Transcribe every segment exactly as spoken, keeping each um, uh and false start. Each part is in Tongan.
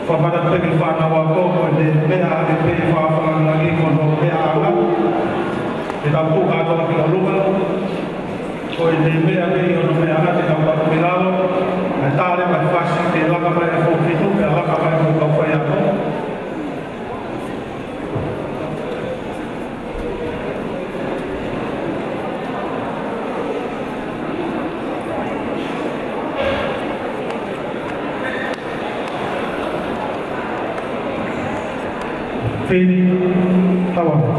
Fakafetaʻi ki he fānau ako, ko ʻene meʻa ʻe pē fakafanangi ko hono meʻa ʻanga. Ke tau tuʻu kātoa ki ʻolunga. Ko ʻene meʻa pē ʻi hono meʻa ʻanga ke tau tuʻu ki lalo. ʻE tale mai fasi ke laka mai e fōfinu, ke laka mai mo e kau faiako. Fini, tau ā.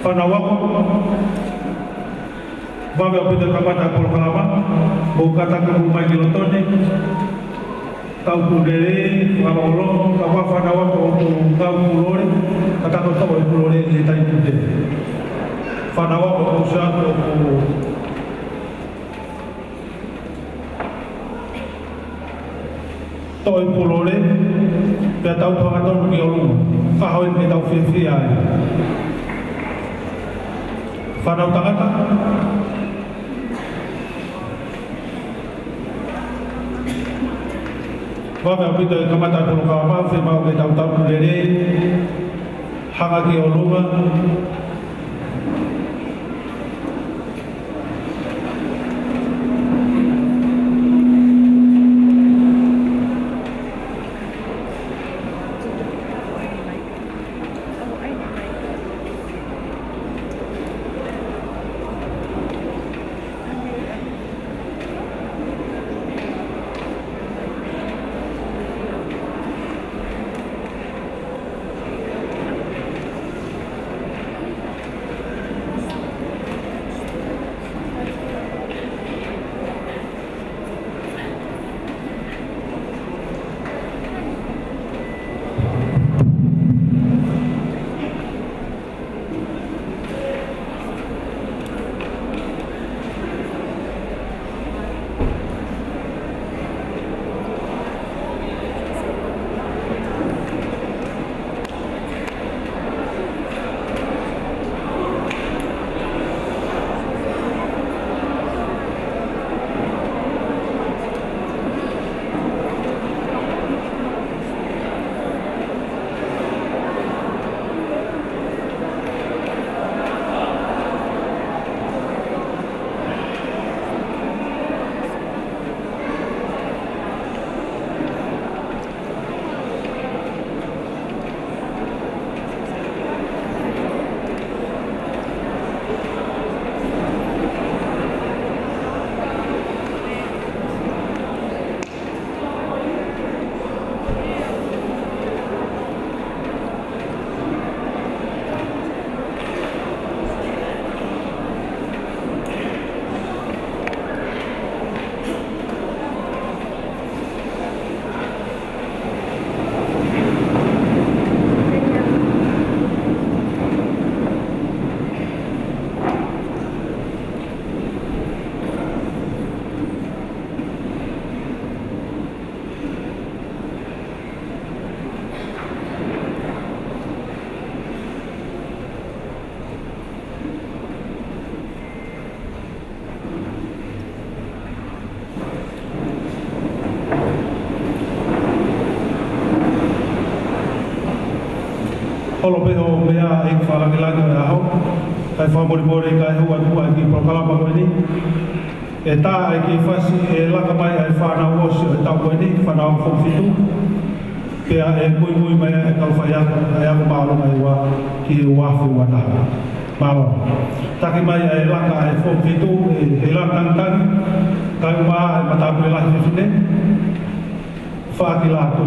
Fānau ako, vave ʻaupito e kamata e polokalama, mou kātaki mai ki loto ni. Tau pule lelei, fakalongolongo, ka ko e fānau ako ʻoku nau pulole, kātaki ʻo toʻo e pulole ʻi he taimi pē. Fānau ako, ʻoku ou sio atu ʻoku toʻo e pulole, pea tau toe hangatonu ki ʻolunga. Ka ko e ʻaho ni ke tau fiefia ai. Fānau tangata. Vave ʻaupito e kamata e polokalama, fiemaʻu ke tau tau pule lelei. Hanga ki ʻolunga. Holo pē hoʻo meʻa ʻEiki Fakalāngilangi ʻo e ʻaho, kae fakamolemole kae hū atu ʻa e kiʻi polokalama ko eni. ʻE tā e kiʻi fasi ʻe laka mai ʻa e fānau ʻosi ʻo e taʻu ko eni, fānau fo fitu. Pea ʻe muimui mai ʻa e kau faiako, ʻa e ako māʻolunga ʻe ua ki he uaafe uataha. Mālō. Taki mai ʻa e laka ʻa e fo fitu, ʻe, ʻe laka tangitangi, kae ʻumaʻā ʻa e matāpule lahi fefine, Faʻakilātū.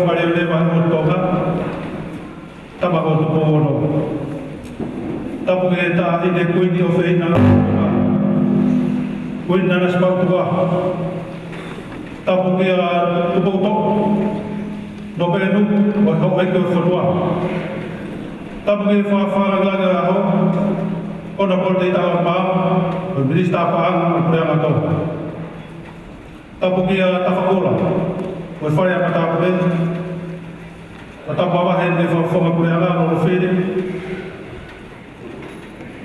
Fakaleleva ʻo Tonga, Tama ko Tupou Ono. Tapu ki he Taʻahine Kuini ʻofeina ʻo Tonga, Kuini Nanasipauʻu Tupou. Tapu kia Tupoutoʻa, Nōpele Nuku, ʻo e houʻeiki ʻo e fonua. Tapu ki he Fakafakalangilanga ʻo e ʻAho, ʻOnapolo Teitei Talamaau, ʻo e Minisitā Paʻanga mo e Puleʻanga Tonga. Tapu kia Tafakula, ʻo e Fale ʻa Matapule, ʻo tapu mavahe ki he Fakafofonga Puleʻanga, Lolofile.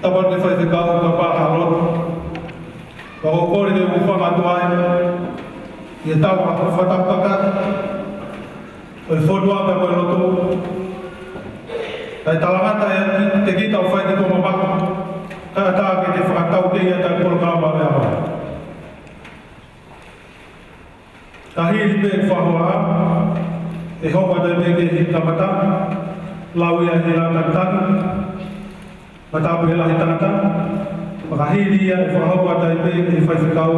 Tapu ki he Faifekau Kapā Hāloti. Pea ʻoku ou kole ke u hūfanga atu ai ʻi he tau fakatapu kakato ʻo e fonua pea mo e lotu. Kae talangata ʻe kita ʻoku fai ki tuʻa mamaku, kae ʻatā ke te fakataukei ʻa e polokalama ʻo e ʻaho. Ka hili pē ʻeku fakahoa, ʻe hoko atu ai pē ki he himi kamata, lau ia ʻe he Laʻā Tangitangita, Matāpule Lahi Tangata, pea ka hili ia ʻe fakahoa atu ai pē ki he Faifekau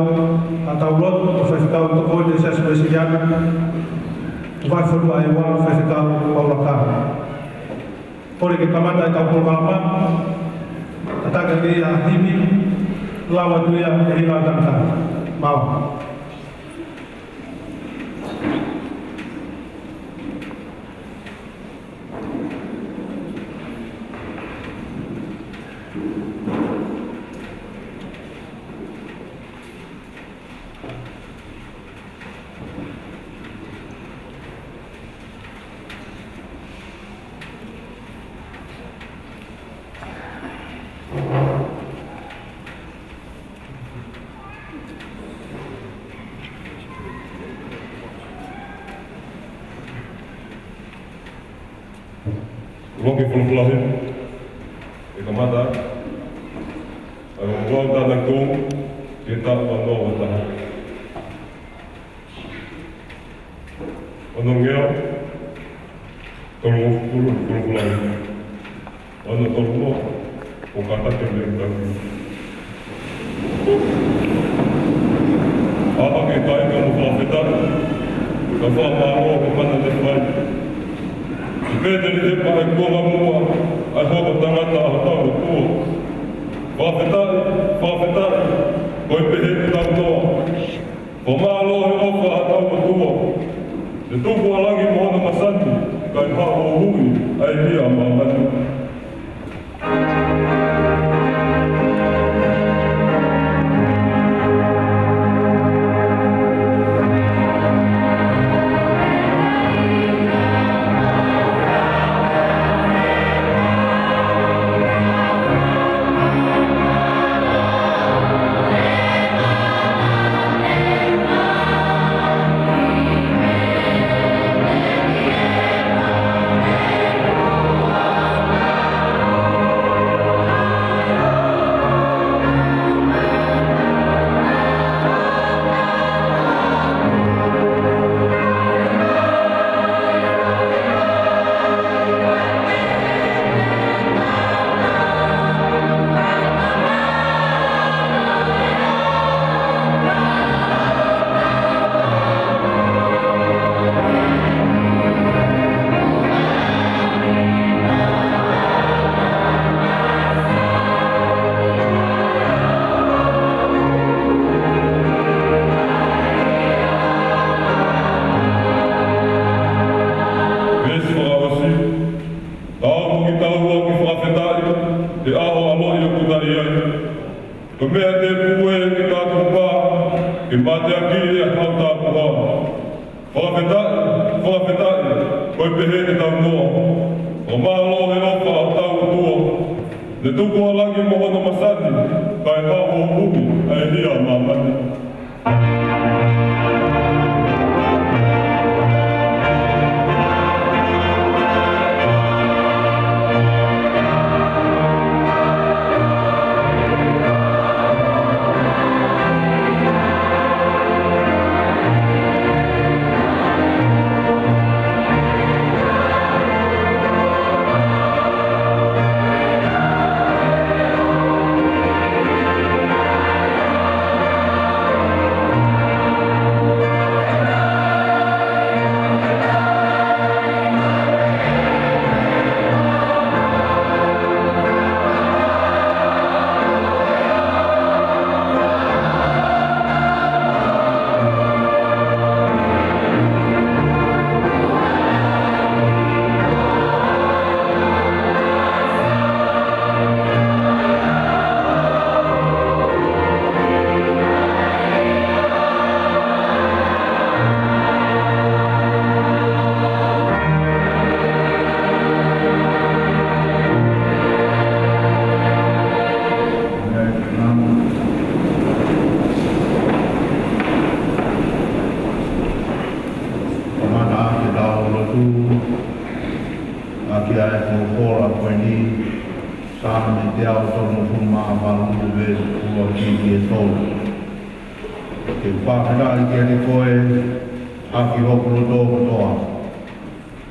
ʻa Tauloto, ʻo e Faifekau Tokoni ʻo e Siasi Uēsiliana ʻo e Vahefonua ʻa ʻEua, Faifekau Paula Kā. Kole ke kamata ʻetau polokalama, tataki ʻaki ia ha himi, lau atu ia ʻe he Laʻā Tangitangita. Mālō. Loki Fulufulahi, ʻe kamata ʻa e ongoongo tānaki tonu ki he taʻu ua noa ua taha. Ono ngeau tolungofulu Fulufulahi. Ono tolu noa ʻo kātaki mei he taki. ʻApa ke kai ka mo fakafetaʻi, ka fakamālō ko e mana ne fai. ʻI pē te li he pae kua muʻa, ʻa e hoko tangata ʻa hotau ʻOtua. Fakafetaʻi, fakafetaʻi, ko e pehē te tau noa. Fakamālō he ʻofa ʻa hotau ʻOtua. Ne tuku ʻa langi mo hono masani, kae haʻu ʻo huhuʻi ʻa e hia ʻa māmani. Veesi fakaʻosi. Tau mo kitaua ke fakafetaʻi, he ʻaho ʻaloʻi ʻoku tali ai. Ko e meʻa tēpū ē ke kātupā, ke mateakiʻi ʻa e hau tāpuhā. Fakafetaʻi, fakafetaʻi, ko e pehē te tau noa. Fakamālō he ʻofa ʻa hotau ʻOtua. Ne tuku ʻa langi mo hono masani, kae haʻu ʻo huhuʻi ʻa e hia ʻa māmani. ʻAki ʻa e folofola ko eni, Saame teau tolungofulu mā valu, veesi ʻuluaki ki he tolu. Te u fakafetaʻi kiate koe ʻaki hoku loto kotoa,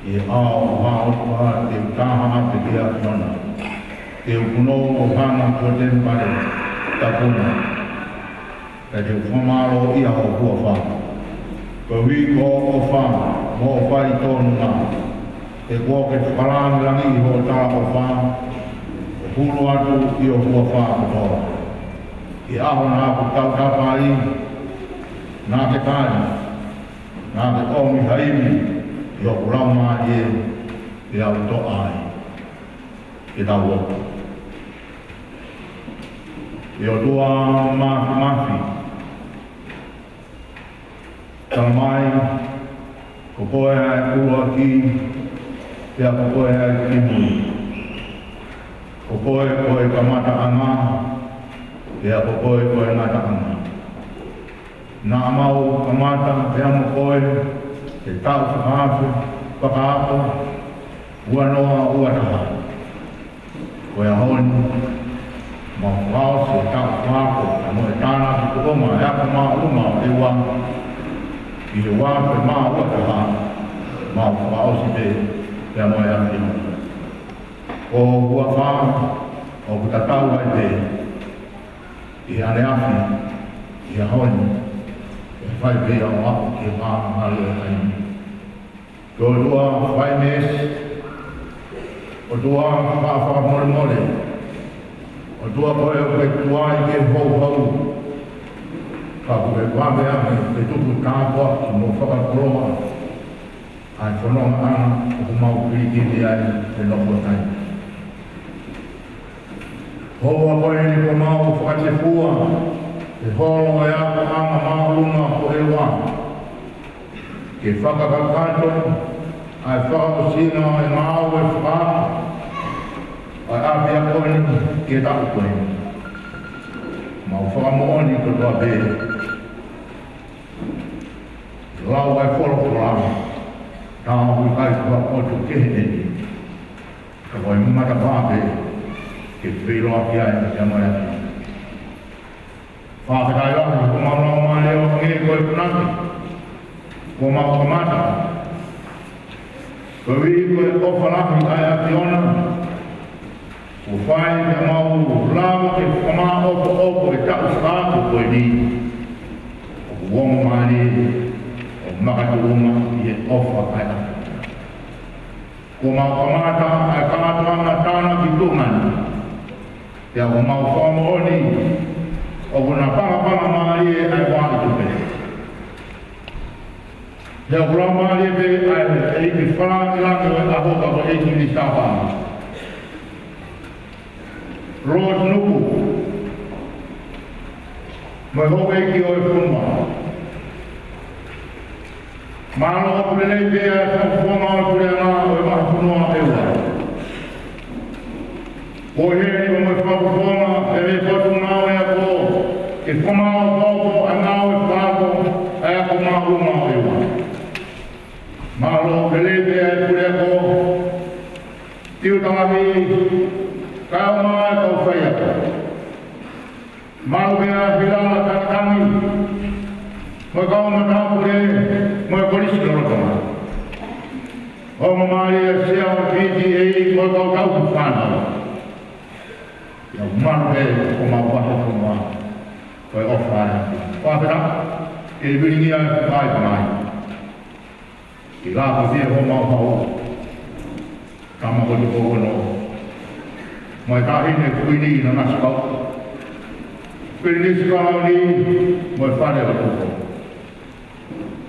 ʻi he ʻao ʻo ha ʻOtua te u taha ʻape ki he ʻAfiona. Te u punou ʻo hanga ki ho temipale tapu na. Pea te u fakamālōʻia ho huafa. Koeʻuhi ko hoʻo ʻofa mo hoʻo faitotonu na. He kuo ke fakalāngilangiʻi hoʻo talaʻofa, ʻo hulu atu ʻi ho huafa kotoa. ʻI he ʻaho naʻa ku tautapa ai, naʻa ke tali, naʻa ke ʻomi ha imi ʻi hoku laumālie, pea u toʻa ai. Ke tau lotu. ʻE ʻOtua Māfimafi, tala mai, ko koe ʻa e ʻuluaki, pea ko koe ʻa e kimui. Ko koe ko e kamataʻanga, pea ko koe ko e ngataʻanga. Naʻa mau kamata pea mo koe he taʻu fakaafe, fakaako, ua noa ua taha. Ko e ʻaho ni, mau fakaʻosi e taʻu fakaako, pea mo e tānaki tuʻunga ʻa e Ako Māʻolunga ʻo e ua, ʻi he ua afe mā ua taha, mau fakaʻosi pē, pea mo e ʻAfiona. Ko ho huafa, ʻoku tatau ai pē, ʻi he ʻaneafi, ʻi he ʻaho ni, ʻe fai pē ia ʻo aʻu ki he maama ʻo e taimi. Ko e ʻOtua fai meesi, ʻOtua faʻa fakamolemole, ʻOtua ko e ʻoku ke tuai ke houhau, ka ʻoku ke vave ange ke tuku tāpuaki mo fakakoloa ʻa e fononga ʻoku mau pilikimi ai he nofo taimi. Houa ko eni kuo mau fakatefua he holo ʻo e Akoʻanga Māʻolunga ko e ua, ke fakakakato ʻa e fakaʻosinga ʻo e ngāue fakaako ʻa e ʻapiako ni ki he taʻu ko eni. Mau fakamoʻoni kotoa pē, lau ʻa e folofola, naʻa ʻoku ʻikai ko ha potu kehe eni, ka ko e matapā pē ke feʻiloaki ai pea mo e ʻAfiona. Fakafetaʻi lahi, ko mau lau mai leva hangē ko e punake kuo mau kamata. Koeʻuhi ko e ʻofa lahi ʻa e ʻAfiona, kuo fai ke mau lava ke fakamaʻopoʻopo e taʻu fakaako ko eni, ʻoku ongo mālie, ʻo makatuʻunga ʻi he ʻofa ʻa e ʻAfiona. Kuo mau kamata ʻa e kātoanga tānaki tuʻunga ni, pea ʻoku mau fakamoʻoni ʻoku na palapala mālie ʻa e vā ʻi tupe. He ʻoku lau mālie pē ʻa e ʻEiki Falāngilangi ʻo e ʻaho ka ko e ʻEiki Lisitā Pānga, Lord Nuku, mo e houʻeiki ʻo e fonua. Mālō ʻaupito lelei pē ʻa e fakafofonga ʻo e puleʻanga ʻo e vahefonua ʻe ua. Ko e heni ʻo e fakafofonga ʻe he Potungāue Ako ke fakamaʻopoʻopo ʻa e ngāue fakaako ʻa e Ako Māʻolunga ʻo e ua. Mālō ʻaupito lelei pē ʻa e puleako, tiuta lahi, kaeʻumaʻā e kau faiako. Mālō pē ʻa Hilala Tangitangi, mo e kau matāpule, mo e Kolisi lolotonga. Ongo mālie ʻa e Sea ʻo e P T A, mo e kau tauhi fānau. Pea mālō pē ʻa e kau vahefonua, ko e ʻofa ē. Fakafetaʻi, ke vilingia e fai mai. Ke lava ke fie homau hau. Tama ko Tupou Ono. Mo e Taʻahine Kuini Nanasipauʻu. Pilinisi Kalauni, mo e Fale ʻo Tupou.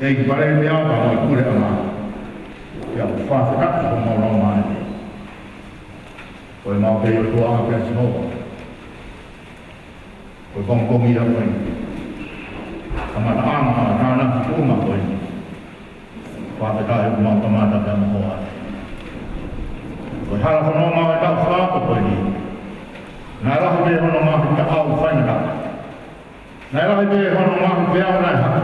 ʻEiki Palēmia pea mo e puleʻanga. Pea ʻoku fakafetaʻi homau lau mai. Ko e mau kei ʻOtua pē ʻa Sihova. Ko e pongipongi ia ko eni. Kamataʻanga ʻo e tānaki tuʻunga ko eni. Fakafetaʻi ʻoku mau kamata pea mo hoa. Ko e hala fononga ʻo e taʻu fakaako ko eni, naʻe lahi pē hono ngaahi taʻau faingataʻa. Naʻe lahi pē hono ngaahi peau naʻe hake.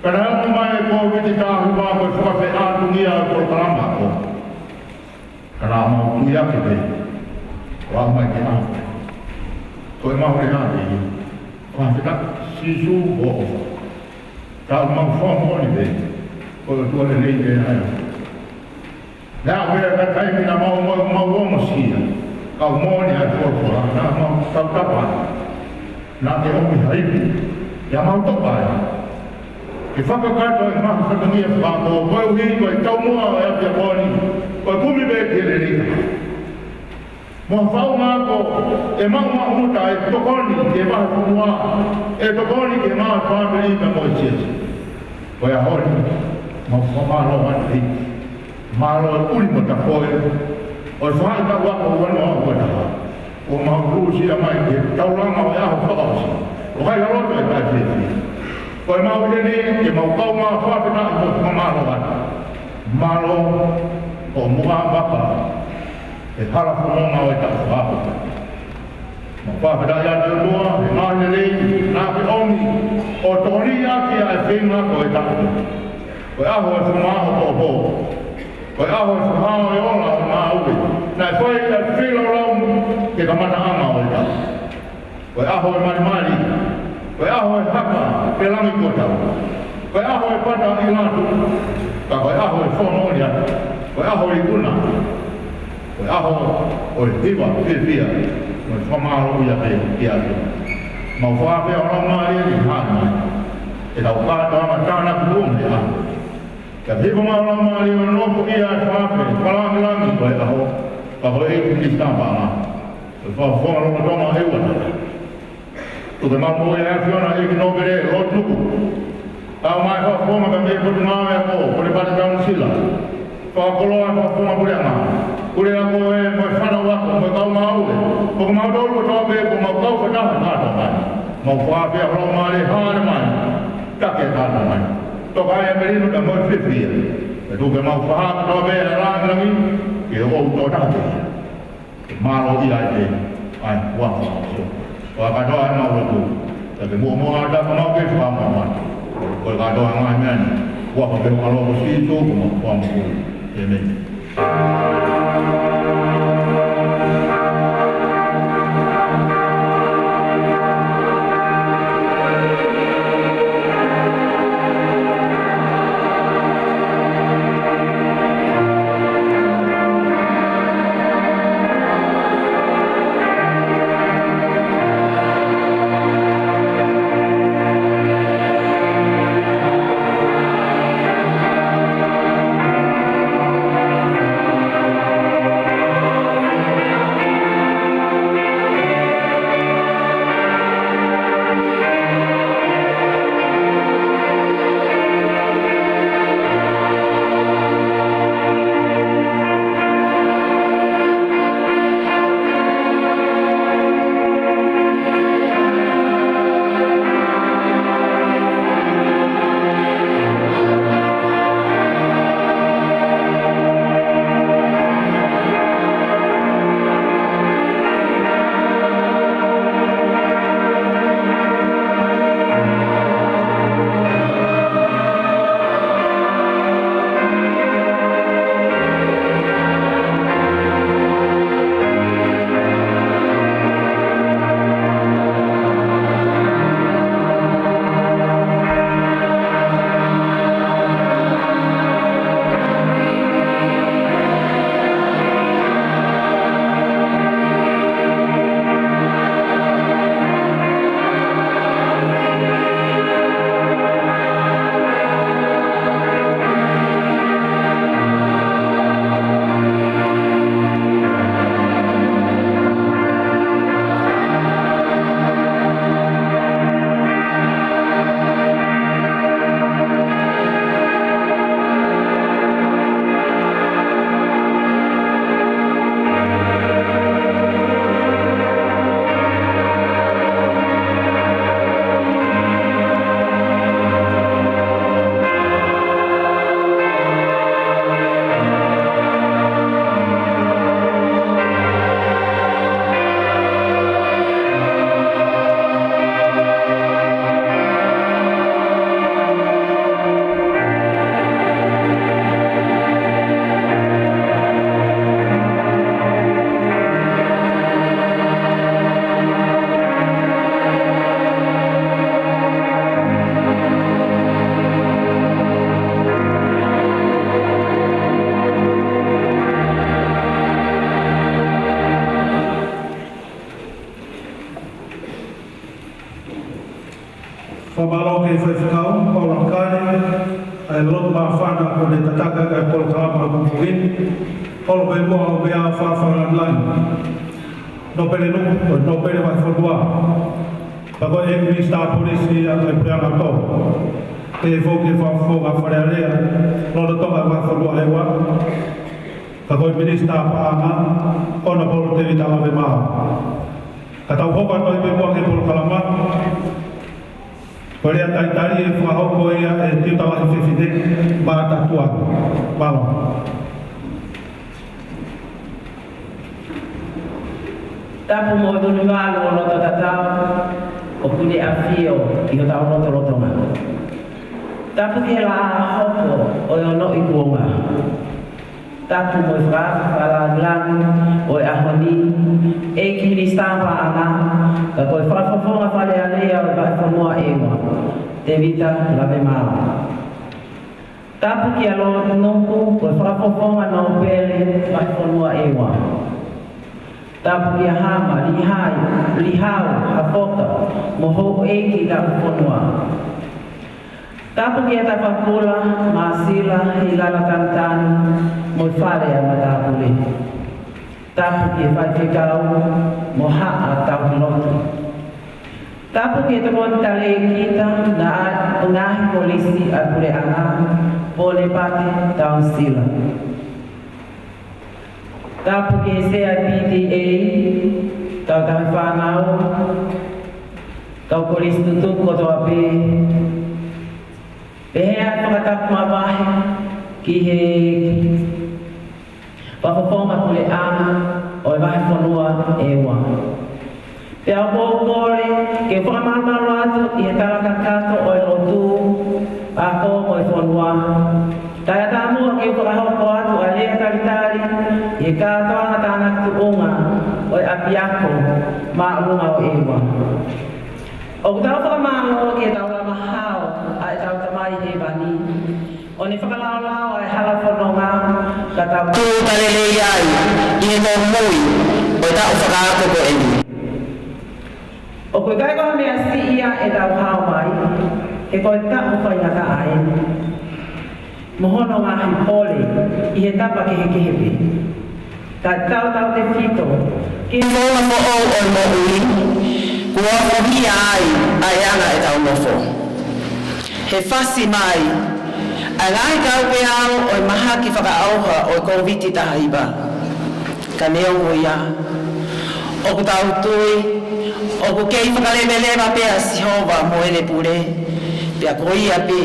Pea naʻe ongo mai e Kōviti taha hiva ko e fakafeʻātungia ʻo e polokalama ko ē. Ka naʻa mau tui ʻaki pē, ʻo aʻu mai ki he ʻaho ko ē. Ko e mahuʻinga ʻeni, fakafetaʻi Sīsū ʻoku ʻofa. Ka ʻoku mau fakamoʻoni pē, ko e ʻOtua lelei pē ʻa ia. Naʻa ʻoku ʻi ai e taimi naʻa mau, mau, mau ongosia, ka ʻoku moʻoni ʻa e folofola, naʻa mau tautapa, naʻa ke ʻomi ha ivi, ʻi heʻemau topa ai. Ke fakakakato e ngaahi fatongia fakaako, koeʻuhi ko e taumuʻa ʻo e ʻapiako ni, ko e kumi pē ki he lelei. Mo e faʻunga ko e maʻumaʻuta ʻe tokoni ki he vahefonua, ʻe tokoni ki he ngaahi fāmili pea mo e siasi. Ko ia holi, mau fakamālō atu ʻEiki. Mālō e ʻuli mo e tafoe ʻo e faʻahitaʻu ako ua noa ua taha. ʻOku mau lūsia mai ki he taulanga ʻo e ʻaho fakaʻosi, ʻo kai ha loto ʻe taʻefiefia. Ko e mau ʻeni, ke mau kaungā fakafetaʻi mo fakamālō atu. Mālō, ʻoku mou ʻā vaka he hala fononga ʻo e taʻu fakaako. Mau fakafetaʻi atu ʻOtua, he ngaahi lelei naʻa ke ʻomi, ʻo tokoniʻaki ʻa e feinga ko e taʻu. Ko e ʻaho ʻo e fakamaʻa ʻo e pō. Ko e ʻaho ʻo e fakahā ʻo e ola ʻo e ngāue. Naʻe fai ʻa e feilaulau ki he kamataʻanga ʻo e taʻu. Ko e ʻaho ʻo e malimali. Ko e ʻaho ʻo e haka pe langi kuo tau. Ko e ʻaho ʻo e pata ʻi latu. Ka ko e ʻaho ʻo e fakamoʻoni atu. Ko e ʻaho ʻo e ikuna. Ko e ʻaho ʻo e hiva fiefia, mo e fakamālōʻia pē ki he ʻOtua. Mau fakaafeʻi ho Laumālie ke haʻu mai. ʻEtau kātoanga tānaki ʻuhinga he ʻaho. Ka hifo mai ho Laumālie ʻo nofoʻia e fakaafe, fakalāngilangi ʻo e ʻaho, ka ko e ʻEiki Minisitā Paʻanga, ʻo e Fakafofonga Lolotonga ʻo e ʻUluaki. Tuku ke mau moʻui ʻa e ʻAfiona ʻEiki Nōpele Lord Nuku. Kau mai fakafofonga pea mei he Potungāue Ako, ko e Palesiteni Kaunusila. Fakakoloa e fakafofonga puleʻanga. Puleako ē mo e fānau ako, mo e kau ngāue. Ko kimautolu kotoa pē, ko mau kau fakataha kātoa mai. Mau fakaafeʻi ho Laumālie hāʻele mai. Taki e kātoa mai. Toka ai e melino pea mo e fiefia. Pea tuku ke mau fakahā kotoa pē ʻa e lāngilangi, ke ʻoua ʻe tō taha pē ia. Mālō ia ʻEiki, ʻa e huafa ʻo Sīsū. Ko e kātoa ʻemau lotu. Pea ke muʻomuʻa ʻa e tama mau ke fakamoʻoni. Ko e kātoa e ngaahi meʻa ni, huafa pē ʻo e ʻAlo ko Sīsū, ko homau Fakamoʻui. ʻĒmeni. ʻE loto māfana ko ʻene tataki ʻa e polokalama ʻo e pongipongi ni, holo pē muʻa ʻo meʻa fakafangalangi. Nōpele Nuku, ko e Nōpele Vahefonua. Pea ko e Minisitā Polisi ʻa e Puleʻanga Tō. Pehē foki e Fakafofonga Fale Alea lolotonga e Vahefonua ʻEua. Pea ko e Minisitā Paʻanga, Honourable Tēvita Lavemaau. Ka tau hoko atu ai pē muʻa ki he polokalama. Ko e lea talitali ʻe fakahoko ia ʻe Tiuta Lahi Fefine Matatuʻa. Mālō. Tapu mo e tunu mālō ʻo e loto tatau, ʻoku ne ʻafio ʻi hotau lotolotonga. Tapu ki he Laʻā hopo ʻo e onoʻi kuonga. Tapu mo e fakafangalangi ʻo e ʻaho ni, ʻEiki Minisitā Paʻanga, ka ko e Fakafofonga Fale Alea ʻo e Vahefonua ʻEua, Tēvita Lavemaau. Tapu kia Lord Nuku, ko e Fakafofonga Nōpele Vahefonua ʻEua. Tapu kia Hama, Lihai, Lihau, Hafoka, mo houʻeiki tauhi fonua. Tapu kia Tafakula, Māsila, Heilala Tanitani, mo e Fale ʻa e Matāpule. Tapu ki he faifekau mo haʻa tauhi lotu. Tapu ki he tokoni talēkita naʻa, ngaahi kolisi ʻa e Puleʻanga, Pōlepate, Taunisila. Tapu ki he sea P T A, kau tauhi fānau, kau kolisi tutuku kotoa pē. Pehē ʻa e fakatapu mavahe ki he Fakafofonga Puleʻanga ʻo e Vahefonua ʻEua. Pea ʻoku ou kole ke u fakamalumalu atu ʻi he tala kakato ʻo e lotu, ako mo e fonua. Kae ʻatā muʻa ke u fakahoko atu ʻa e lea talitali ʻi he kātoanga tānaki tuʻunga ʻo e ʻapiako māʻolunga ʻo ʻEua. ʻOku tau fakamālō ki he taulama hao ʻa ʻetau Tamai Hēvani, ʻo ne fakalaolao ʻa e hala fononga, ka tau tūʻuta lelei ai ʻi he tōmui ʻo e taʻu fakaako ko eni. ʻOku ʻikai ko ha meʻa siʻi ia ʻetau hao mai, he ko e taʻu faingataʻa eni. Mo hono ngaahi pole ʻi he tapa kehekehe pē. Ka tautautefito ki he founga foʻou ʻo e moʻui, kuo akohia ai ʻa e anga ʻetau nofo. He fasi mai ʻa e ngaahi kaupeau ʻo e mahaki fakaʻauha ʻo e Kōviti taha hiva. Ka neongo ia, ʻoku tau tui ʻoku kei fakaleveleva pē ʻa Sihova mo ʻene pule, pea ko ia pē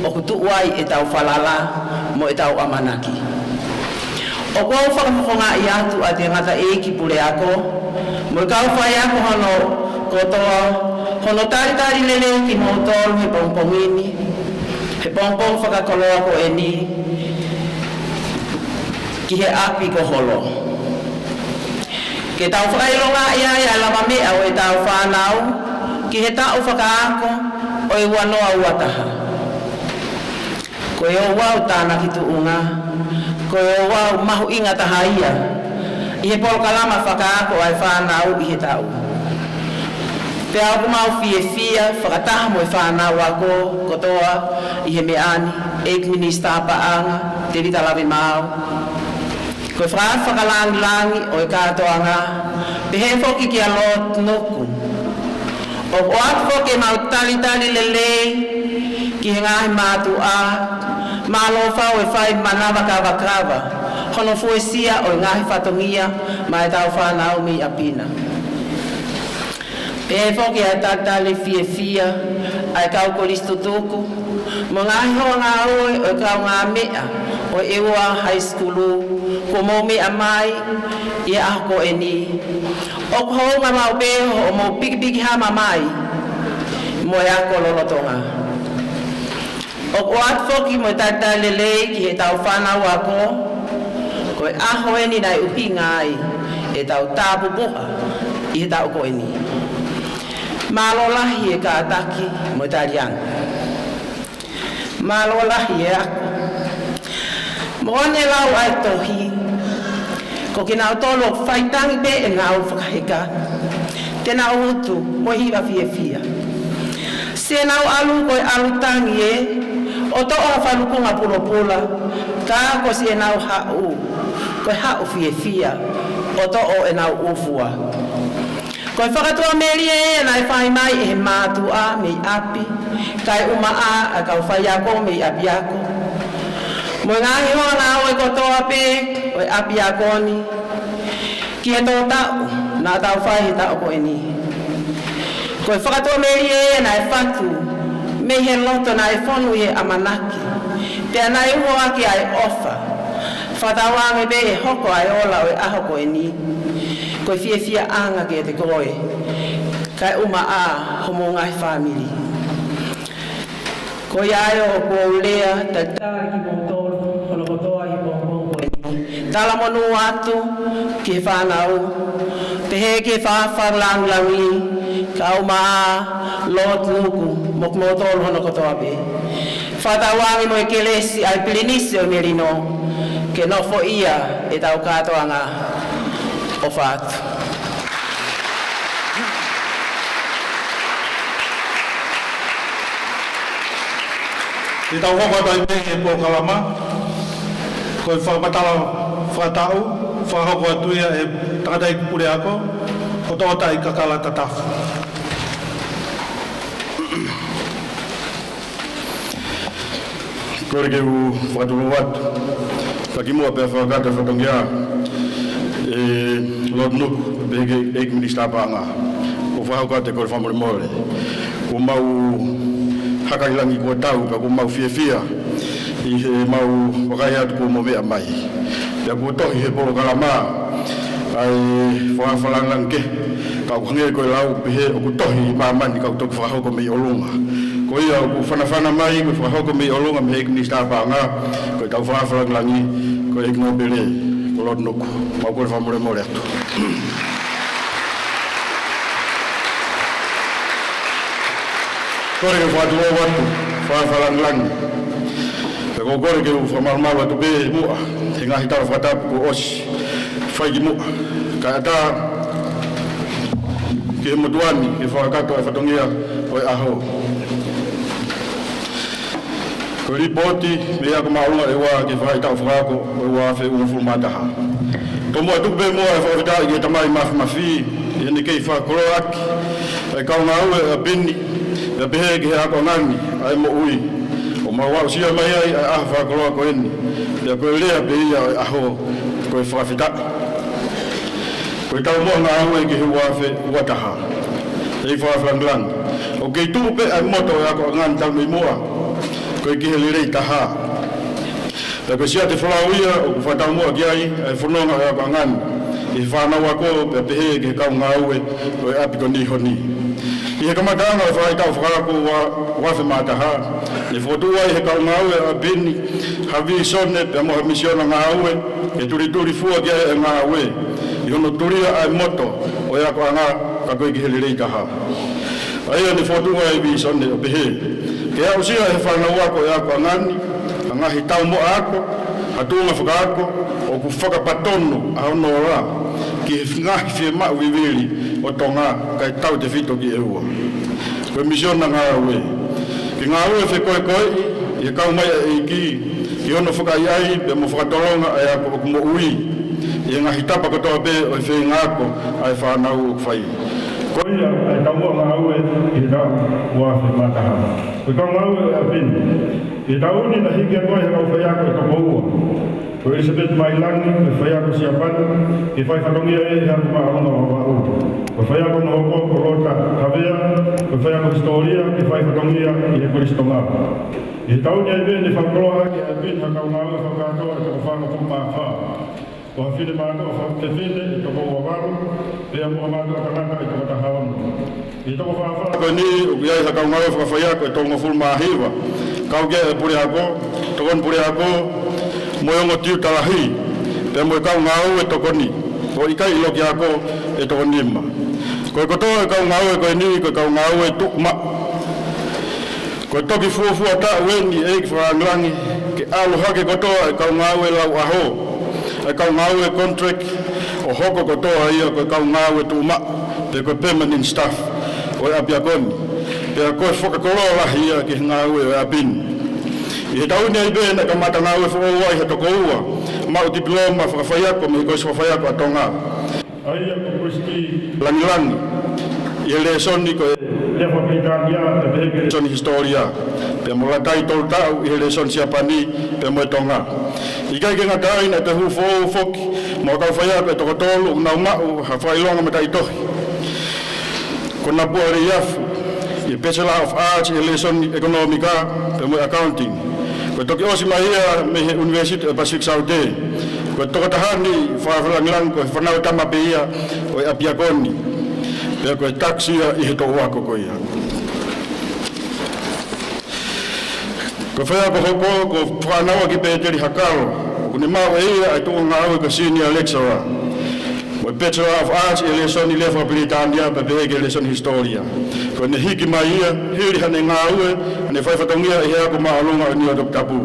ʻoku tuʻu ai ʻetau falala mo ʻetau ʻamanaki. ʻOku ou fakafofongaʻi atu ʻa e tangataʻeiki puleako mo e kau faiako hono kotoa, hono talitali lelei kimoutolu he pongipongi ni, he pongipongi fakakoloa ko eni, ki he ʻapi ko Holo. Ke tau fakaʻilongaʻi ai ʻa e lavameʻa ʻo ʻetau fānau ki he taʻu fakaako ʻo e ua noa ua taha. Ko e ouau tānaki tuʻunga, ko e ouau mahuʻinga taha ia ʻi he polokalama fakaako ʻa e fānau ʻi he taʻu. Pea ʻoku mau fiefia fakataha mo e fānau ako kotoa ʻi he meʻa ni, ʻEiki Minisitā Paʻanga, Tēvita Lavemaau. Ko e faka-, fakalāngilangi ʻo e kātoanga, pehē foki kia Lord Nuku. ʻOku ʻoatu foki ʻemau talitali lelei ki he ngaahi mātuʻa, mālō fau e fai manava kavakava hono fuesia ʻo e ngaahi fatongia maʻa ʻetau fānau mei ʻapi na. Pehē foki ʻa e talitali fiefia ʻa e kau kolisi tutuku, mo e ngaahi hoa ngāue ʻo e kaungāmeʻa ʻo e ʻEua High School, kuo mou meʻa mai ʻi he ʻaho ko eni. ʻOku hounga maʻu pē hoʻomou pikipiki hama mai mo e ako lolotonga. ʻOku ʻoatu foki mo e talitali lelei ki heʻetau fānau ako, ko e ʻaho eni naʻe ʻuhinga ai ʻetau tāpupuha ʻi he taʻu ko eni. Mālō lahi e kātaki mo e taliangi. Mālō lahi e ako. Moʻoni e lau ʻa e tohi, ko kinautolu ʻoku faitangi pē ʻenau fakaheka, te nau utu mo e hiva fiefia. Siʻenau ʻalu ko e ʻalu tangi ē, ʻo toʻo ha falukunga pulopula, ka ko siʻenau haʻu, ko e haʻu fiefia, ʻo toʻo ʻenau ʻū fua. Ko e fakatuʻamelie ia naʻe fai mai ʻe he mātuʻa mei ʻapi, kae ʻumaʻā ʻa e kau faiako mei ʻapiako, mo e ngaahi hoa ngāue kotoa pē ʻo e ʻapiako ni, ki he tō taʻu naʻa tau fai he taʻu ko eni. Ko e fakatuʻamelie ia naʻe fatu mei he loto naʻe fonu ʻi he ʻamanaki, pea naʻe uho ʻaki ʻa e ʻofa. Fakatauange pē ʻe hoko ʻa e ola ʻo e ʻaho ko eni ko e fiefiaʻanga kiate koe, kae ʻumaʻā homou ngaahi fāmili. Ko ia ai ʻoku ou lea talitali kimoutolu hono kotoa ʻi he pongipongi ko eni. Talamonū atu ki he fānau, pehē ki he Faʻa Fakalāngilangi, kae ʻumaʻā Lord Nuku mo kimoutolu hono kotoa pē. Fakatauange mo e kelesi ʻa e Pilinisi ʻo Melino, ke nofoʻia ʻetau kātoanga. ʻOfa atu. Te tau hoko atu ai pē he polokalama, ko e fakamatala fakataʻu, fakahoko atu ia ʻe he tangataʻeiki puleako, Otoʻota ʻi Kakala Tatafu. Kole ke u fakatulou atu. Ka kimuʻa pea fakakakato e fatongia, ʻe Lord Nuku, pehē ki he ʻEiki Minisitā Paʻanga, ʻoku ou fakahoko atu e kole fakamolemole. Kuo mau haka ʻi langi kuo tau, ka kuo mau fiefia ʻi heʻemau vakai atu kuo mo meʻa mai. Pea kuo tohi he polokalama ʻa e Faʻa Fakalāngilangi kehe, ka ʻoku hangē ko e lau pehē ʻoku tohi ʻi māmani ka ʻoku toki fakahoko mei ʻolunga. Ko ia ʻoku fanafana mai ko e fakahoko mei ʻolunga mei he ʻEiki Minisitā Paʻanga, ko ʻetau Faʻa Fakalāngilangi, ko e ʻEiki Nōpele, ko Lord Nuku. Mau kole fakamolemole atu. Kole ke u fakatulou atu, Faʻa Fakalāngilangi. Pea ʻoku ou kole ke u fakamalumalu atu pē muʻa he ngaahi tala fakatapu kuo ʻosi fai kimuʻa, kae ʻatā ki he motuʻa ni ke fakakakato e fatongia ʻo e ʻaho. Ko e lipooti mei he Ako Māʻolunga ʻEua ki he Faʻahitaʻu Fakaako ʻo e ua afe uofulu mā taha. Tomuʻa tuku pē muʻa e fakafetaʻi ki he Tamai Māfimafi ʻi heʻene kei fakakoloaʻaki ʻa e kau ngāue ʻo e ʻapi ni, pea pehē ki he akoʻanga ni ʻa e moʻui, ʻo mau aʻusia mai ai ʻa e ʻaho fakakoloa ko eni, pea ko e lea pē ia ʻo e ʻaho, ko e fakafetaʻi. Ko e taumuʻa ngāue ki he ua afe ua taha. ʻEiki Faʻa Fakalāngilangi, ʻoku kei tuʻu pē ʻa e moto ʻo e akoʻanga ni talu mei muʻa, ko e ki he lelei taha. Pea ko e siate folau ia ʻoku fakataumuʻa ki ai ʻa e fononga ʻo e akoʻanga ni ʻi he fānau ako, pea pehē ki he kau ngāue ʻo e ʻapi ko Nihoni. ʻI he kamataʻanga ʻo e Faʻahitaʻu Fakaako ua, ua afe mā taha, ne fokotuʻu ai ʻe he kau ngāue ʻo e ʻapi ni ha vīsone pea mo ha misiona ngāue ke tulituli fua ki ai ʻa e ngāue, ʻi hono tulia ʻa e moto ʻo e akoʻanga, ka ko e ki he lelei taha. ʻA ia ne fokotuʻu ai e vīsone ʻo pehē: Ke aʻusia ʻe he fānau ako ʻo e akoʻanga ni ha ngaahi taumuʻa ako, ha tuʻunga fakaako ʻoku fakapatonu ʻa hono ola ki he ngaahi fiemaʻu vivili ʻo Tonga kae tautefito ki ʻEua. Ko e misiona ngāue ke ngāue fekoekoeʻi ʻi he kau mai ʻa e ʻEiki, ki hono fakaʻaiʻai pea mo fakatolonga ʻa e ako ʻoku moʻui ʻi he ngaahi tapa kotoa pē ʻo e feinga ako ʻa e fānau ʻoku fai. Ko ia ʻa e taumuʻa ngāue ʻi he taʻu ua afe mā taha. Ko e kau ngāue ʻo e ʻapi ni ʻi he taʻu ni naʻe hiki atu ai ha kau faiako ʻe toko ua. Ko ʻElisapeti Mailangi, ko e faiako Siapani, ke fai fatongia ʻi he Ako Māʻolunga Vavaʻu. Ko e faiako hono hoko ko Lota Havea, ko e faiako Hisitōlia, ke fai fatongia ʻi he Kolisi Tonga. ʻI he taʻu ni ai pē ne fakakoloaʻaki ʻe he ʻapi ni ha kau ngāue fakakātoa ʻe toko fāngofulu mā fā. Ko ha finemātuʻa fefine ʻe toko ua valu, pea mo ha mātuʻa tangata ʻe toko taha ono. ʻI he toko fā fā ko eni ʻoku ʻi ai ha kau ngāue fakafaiako ʻe tolungofulu mā hiva, kau ki ai e puleako, tokoni puleako, mo e ongo tiuta lahi, pea mo e kau ngāue tokoni ʻo ʻikai ʻiloaki ako ʻe toko nima. Ko e kotoa e kau ngāue ko eni ko e kau ngāue tuʻumaʻu. Ko e toki fuofua taʻu eni, ʻEiki Fakalāngilangi, ke ʻalu hake kotoa e kau ngāue lauʻaho, e kau ngāue contract, ʻo hoko kotoa ia ko e kau ngāue tuʻumaʻu, pe ko e permanent staff ʻo e ʻapiako ni. Pea ko e fakakoloa lahi ia ki he ngāue ʻo e ʻapi ni. ʻI he taʻu ni ai pē naʻe kamata ngāue foʻou ai ha toko ua maʻu tipiloma fakafaiako mei he Kolisi Fakafaiako ʻa Tonga, ʻa ia ko Christy Langilangi, ʻi he lēsoni ko e lea faka-Pilitānia pea pehē ki he lēsoni hisitōlia, pea mo Latai Tolutaʻu ʻi he lēsoni Siapani pea mo e Tonga. ʻIkai ke ngata ai, naʻe toe hū foʻou foki mo ha kau faiako ʻe toko tolu ʻoku nau maʻu ha fakaʻilonga mataʻitohi, ko Napua Leiafu, ʻi he Bachelor of Arts ʻi he lēsoni ʻekonōmika pea mo e accounting. Ko e toki ʻosi mai ia mei he ʻUnivēsiti ʻo e Pacific Saute. Ko e tokotaha ni, Fakalangilangi, ko e fānau tama pē ia ʻo e ʻapiako ni, pea ko e tax ia ʻi he toʻu ako ko ia. Ko e faiako hoko ko Fānauaki Pēteli Hakalo, ʻoku ne maʻu ʻe ia ʻa e tuʻunga ngāue ko e Senior Lecturer, mo e Bachelor of Arts ʻi he lēsoni lea faka-Pilitānia pea pehē ki he lēsoni hisitōlia. Ko ʻene hiki mai ia hili haʻane ngāue, haʻane fai fatongia ʻi he Ako Māʻolunga ʻo Niua Toputapu.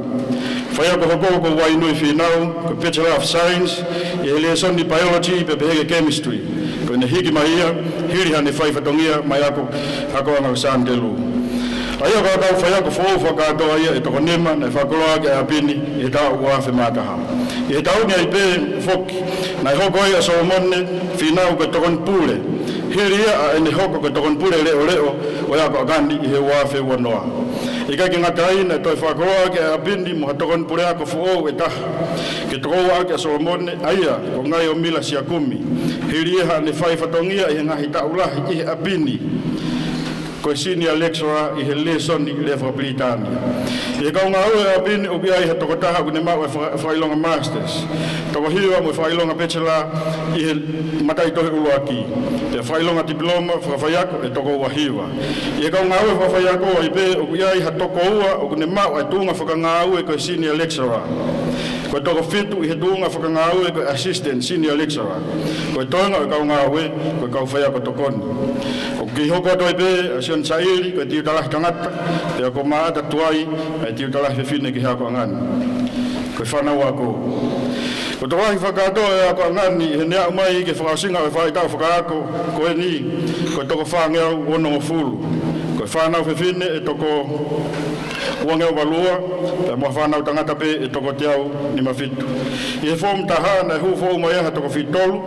Faiako hoko ko Wainui Fīnau, ko e Bachelor of Science ʻi he lēsoni Biology pea pehē ki he Chemistry. Ko ʻene hiki mai ia hili haʻane fai fatongia mei he ako, akoʻanga ko Sānitelū. ʻA ia ko e kau faiako foʻou fakakātoa ia ʻe toko nima naʻe fakakoloa ʻaki ʻa e ʻapi ni ʻi he taʻu ua afe mā taha. ʻI he taʻu ni ai pē foki naʻe hoko ai ʻa Solomone Fīnau ko e tokoni pule, hili ia ʻa ʻene hoko ko e tokoni pule leʻoleʻo ʻo e akoʻanga ni ʻi he ua afe ua noa. ʻIkai ke ngata ai, naʻe toe fakakoloa ʻaki ʻa e ʻapi ni mo ha tokoni puleako foʻou ʻe taha ke tokoua ʻaki ʻa Solomone, ʻa ia ko Ngaiomila Siakumi, hili ia haʻane fai fatongia ʻi he ngaahi taʻu lahi ʻi he ʻapi ni ko e Senior Lecturer ʻi he lēsoni lea faka-Pilitānia. ʻI he kau ngāue ʻo e ʻapi ni ʻoku ʻi ai ha tokotaha ʻoku ne maʻu ʻa e faka-, fakaʻilonga Masters, toko hiva mo e fakaʻilonga Bachelor ʻi he mataʻitohi ʻuluaki, pea fakaʻilonga tipiloma fakafaiako ʻe toko ua hiva. ʻI he kau ngāue fakafaiako ai pē ʻoku ʻi ai ha toko ua ʻoku ne maʻu ʻa e tuʻunga fakangāue ko e Senior Lecturer, ko e toko fitu ʻi he tuʻunga fakangāue ko e Assistant Senior Lecturer. Ko e toenga ʻo e kau ngāue ko e kau faiako tokoni. ʻOku kei hoko atu ai pē ʻa Sione Saili ko e tiuta lahi tangata, pea ko Maʻata Tuai ʻa e tiuta lahi fefine ki he akoʻanga ni. Ko e fānau ako. Ko e tokolahi fakakātoa ʻo e akoʻanga ni ʻi heʻene aʻu mai ki he fakaʻosinga ʻo e faʻahitaʻu fakaako ko eni, ko e toko fāngeau onongofulu. Ko e fānau fefine ʻe toko uangeau valua, pea mo e fānau tangata pē ʻe toko teau nima fitu. ʻI he foomu taha naʻe hū foʻou mai ai ha toko fitu tolu,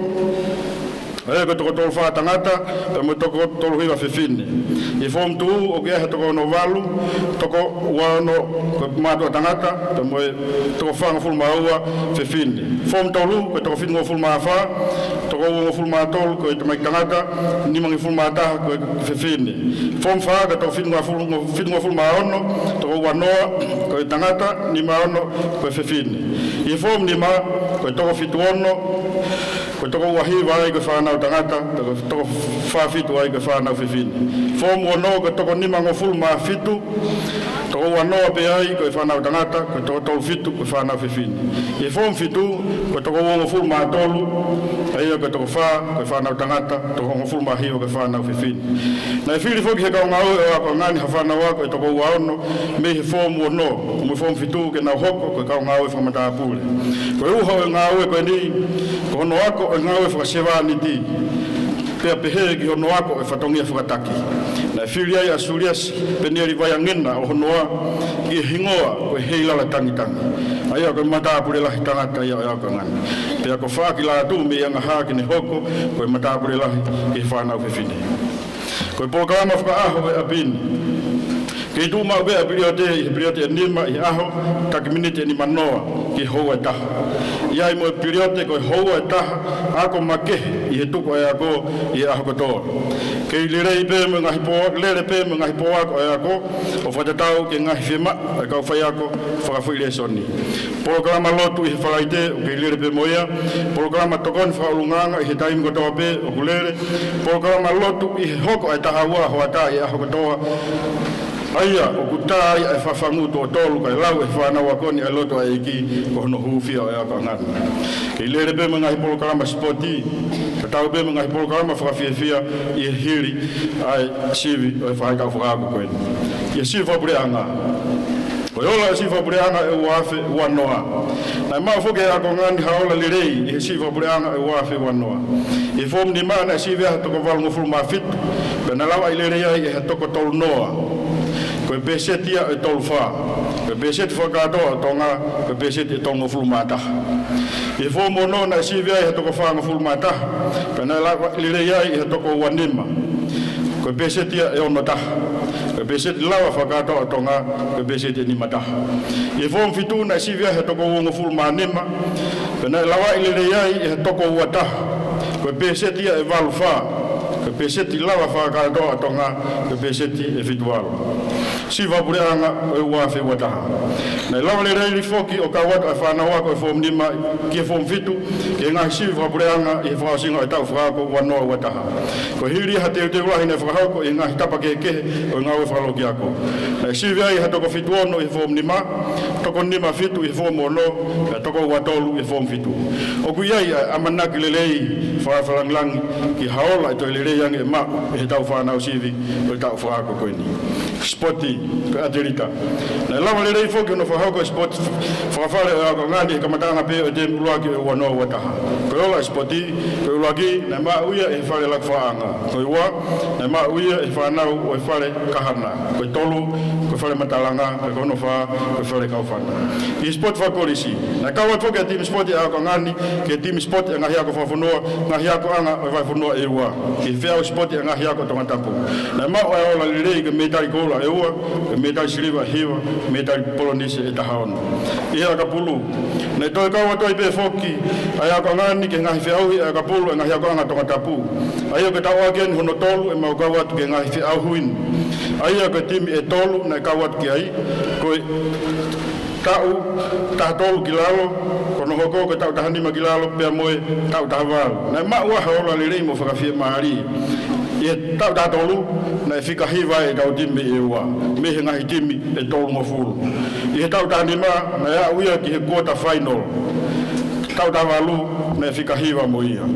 ʻa ia ko e toko tolu fā tangata pea mo e toko tolu hiva fefine. ʻI he foomu tū ʻoku ʻi ai ha toko ono valu, toko ua ono ko e mātuʻa tangata pea mo e toko fāngofulu mā ua fefine. Foomu tolu ko e toko fitungofulu mā fā, toko uongofulu mā tolu ko e tamaiki tangata, nimangofulu mā taha ko e fefine. Foomu fā ko e toko fitungofulu, fitungofulu mā ono, toko ua noa ko e tangata, nima ono ko e fefine. ʻI he foomu nima ko e toko fitu ono, ko e toko ua hiva ai ko e fānau tangata, toko, toko fā fitu ai ko e fānau fefine. Foomu ono ko e toko nimangofulu mā fitu, toko ua noa pē ai ko e fānau tangata, ko e toko tolu fitu ko e fānau fefine. ʻI he foomu fitu ko e toko uongofulu mā tolu, ʻa ia ko e toko fā ko e fānau tangata, toko hongofulu mā hiva ko e fānau fefine. Naʻe fili foki ʻe he kau ngāue ʻo e akoʻanga ni ha fānau ako ʻe toko ua ono mei he foomu ono mo e foomu fitu ke nau hoko ko e kau ngāue fakamatāpule. Ko e ʻuha ʻo e ngāue ko eni, ko hono ako ʻo e ngāue fakasevāniti, pea pehē ki hono ako ʻo e fatongia fakataki. Naʻe fili ai ʻa Suliasi Penieli Vaiangina ʻo hono ʻai ʻi he hingoa ko e Heilala Tangitangi, ʻa ia ko e matāpule lahi tangata ia ʻo e akoʻanga ni. Pea ko Faʻaki Lātū mei Angaha ke ne hoko ko e matāpule lahi ki he fānau fefine. Ko e polokalama fakaʻaho ʻo e ʻapi ni, kei tuʻu maʻu pē ʻa e piliote ʻi he piliote ʻe nima ʻi he ʻaho, taki miniti ʻe nima noa ki he houa ʻe taha. ʻI ai mo e piliote ko e houa ʻe taha ako makehe ʻi he tuku ʻa e ako ʻi he ʻaho kotoa. Kei lelei pē mo e ngaahi pō, lele pē mo e ngaahi pō ako ʻa e ako ʻo fakatatau ki he ngaahi fiemaʻu ʻa e kau faiako fakafoʻi lēsoni. Polokalama lotu ʻi he Falaite ʻoku kei lele pē mo ia. Polokalama tokoni fakaʻulungaanga ʻi he taimi kotoa pē ʻoku lele. Polokalama lotu ʻi he hoko ʻa e taha ua hoʻatā ʻi he ʻaho kotoa, ʻa ia ʻoku tā ai ʻa e fafangu tuʻo tolu kae lau ʻe he fānau ako ni ʻa e lotu ʻa e ʻEiki ko hono hūfia ʻo e akoʻanga ni. Kei lele pē mo e ngaahi polokalama sipoti, tatau pē mo e ngaahi polokalama fakafiefia ʻi he hili ʻa e sivi ʻo e faʻahitaʻu fakaako ko eni. ʻI he sivi fakapuleʻanga, ko e ola ʻo e sivi fakapuleʻanga ʻo e ua afe ua noa, naʻe maʻu foki ʻe he akoʻanga ni ha ola lelei ʻi he sivi fakapuleʻanga ʻo e ua afe ua noa. ʻI he foomu nima naʻe sivi ai ha toko valungofulu mā fitu, pea naʻe lava ʻo lelei ai ʻe ha toko tolu noa. Ko e peseti ia ʻe tolu fā. Ko e peseti fakakātoa ʻo Tonga, ko e peseti ʻe tolungofulu mā taha. ʻI he foomu ono naʻe sivi ai ha toko fāngofulu mā taha, pea naʻe lava lelei ai ʻi ha toko ua nima. Ko e peseti ia ʻe ono taha. Ko e peseti lava fakakātoa ʻo Tonga, ko e peseti ʻe nima taha. ʻI he foomu fitu naʻe sivi ai ha toko uongofulu mā nima, pea naʻe lava lelei ai ʻi ha toko ua taha. Ko e peseti ia ʻe valu fā. Ko e peseti lava fakakātoa ʻo Tonga, ko e peseti ʻe fitu valu. Sivi Fakapuleʻanga ʻo e ua afe ua taha. Naʻe lava lelei foki ʻo kau atu ʻa e fānau ako ʻo e foomu nima ki he foomu fitu, ki he ngaahi sivi fakapuleʻanga ʻi he fakaʻosinga ʻo e taʻu fakaako ua noa ua taha. Ko e hili ia ha teuteu lahi naʻe fakahoko ʻi he ngaahi tapa kehekehe ʻo e ngāue fakalokiako. Naʻe sivi ai ha toko fitu ono ʻi he foomu nima, toko nima fitu ʻi he foomu ono, pea toko ua tolu ʻi he foomu fitu. ʻOku ʻi ai ʻa e ʻamanaki lelei fakafakalāngilangi ki ha ola ʻe toe lelei ange ʻe maʻu ʻe heʻetau fānau sivi ʻo e taʻu fakaako ko eni. Sipoti, ko e ʻatelita. Naʻe lava lelei foki hono fakahoko e sipoti fakafale ʻo e akoʻanga ni he kamataʻanga pē ʻo e temi ʻuluaki ʻo e ua noa ua taha. Ko e ola e sipoti, ko e ʻuluaki, naʻe maʻu ia ʻe he fale lakifaʻaʻanga. Ko e ua, naʻe maʻu ia ʻe he fānau ʻo e fale Kahana. Ko e tolu, ko e fale Matalanga, pea ko hono fā, ko e fale Kaufana. ʻI he sipoti fakakolisi, naʻe kau atu foki ʻa e timi sipoti ʻa e akoʻanga ni ki he timi sipoti ʻa e ngaahi ako fakafonua, ngaahi akoʻanga ʻo e vahefonua ʻe ua, ki he feʻauhi sipoti ʻa e ngaahi ako Tongatapu. Naʻe maʻu ʻa e ola lelei ko e mētali koula ʻe ua, ko e mētali siliva ʻe hiva, mētali polonise ʻe taha ono. ʻI he ʻakapulu, naʻe toe kau atu ai pē foki ʻa e akoʻanga ni ki he ngaahi feʻauhi ʻa e ʻakapulu ʻa e ngaahi akoʻanga Tongatapu, ʻa ia ko e taʻu ʻaki eni hono tolu ʻemau kau atu ki he ngaahi feʻauhi ni. ʻA ia ko e timi ʻe tolu naʻe kau atu ki ai, ko e taʻu taha tolu ki lalo, ko hono hoko ko e taʻu taha nima ki lalo, pea mo e taʻu taha valu. Naʻe maʻu ʻa e ola lelei mo fakafiemālie. ʻI he taʻu taha tolu, naʻe fika hiva ai ʻetau timi ʻe ua, mei he ngaahi timi ʻe tolungofulu. ʻI he taʻu taha nima, naʻe aʻu ia ki he quarter final. Taʻu taha valu, naʻe fika hiva mo ia.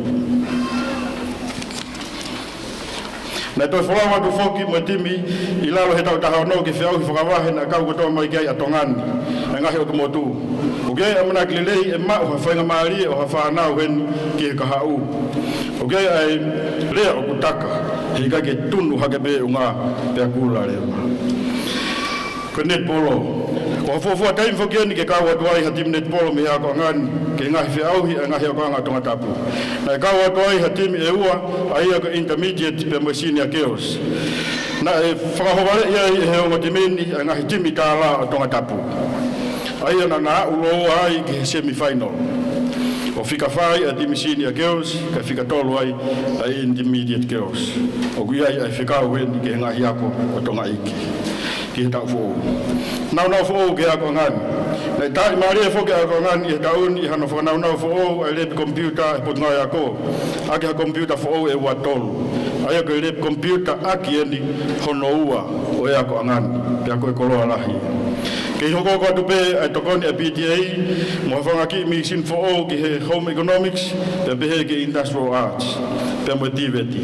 Naʻe toe folau atu foki mo e timi ʻi lalo he taʻu taha ono ki he feʻauhi fakavahe naʻe kau kotoa mai ki ai ʻa Tonga ni, ʻa e ngaahi ʻotu motu. ʻOku ʻi ai e ʻamanaki lelei ʻe maʻu ha faingamālie ʻo ha fānau heni ki he kahaʻu. ʻOku ʻi ai ʻa e lea ʻoku taka, he ʻikai ke tunu hake pē ʻunga pea kula leva. Ko e netipolo. Ko ha fuofua taimi foki eni ke kau atu ai ha timi netipolo mei he akoʻanga ni ki he ngaahi feʻauhi ʻa e ngaahi akoʻanga Tongatapu. Naʻe kau atu ai ha timi ʻe ua, ʻa ia ko e intermediate pea mo e senior girls. Naʻe fakahovaleʻi ai ʻe he ongo timi ni ʻa e ngaahi timi tālā ʻo Tongatapu, ʻa ia naʻa na aʻu lōua ai ki he semi-final. ʻO fika fā ai ʻa e timi senior girls, kae fika tolu ai ʻa e intermediate girls. ʻOku ʻi ai ʻa e fekau eni ki he ngaahi ako ʻo Tonga iiki ki he taʻu foʻou. Naunau foʻou ki he akoʻanga ni. Naʻe taaʻi mālie foki ʻa e akoʻanga ni ʻi he taʻu ni ʻi hano fakanaunau foʻou ʻa e lepi komipiuta ʻa e Potungāue Ako, ʻaki ha komipiuta foʻou ʻe ua tolu. ʻA ia ko e lepi komipiuta ʻaki eni hono ua ʻo e akoʻanga ni, pea ko e koloa lahi. Kei hokohoko atu pē ʻa e tokoni ʻa e P T A mo ha fanga kiʻi mīsini foʻou ki he Home Economics, pea pehē ki he Industrial Arts, pea mo e TVET.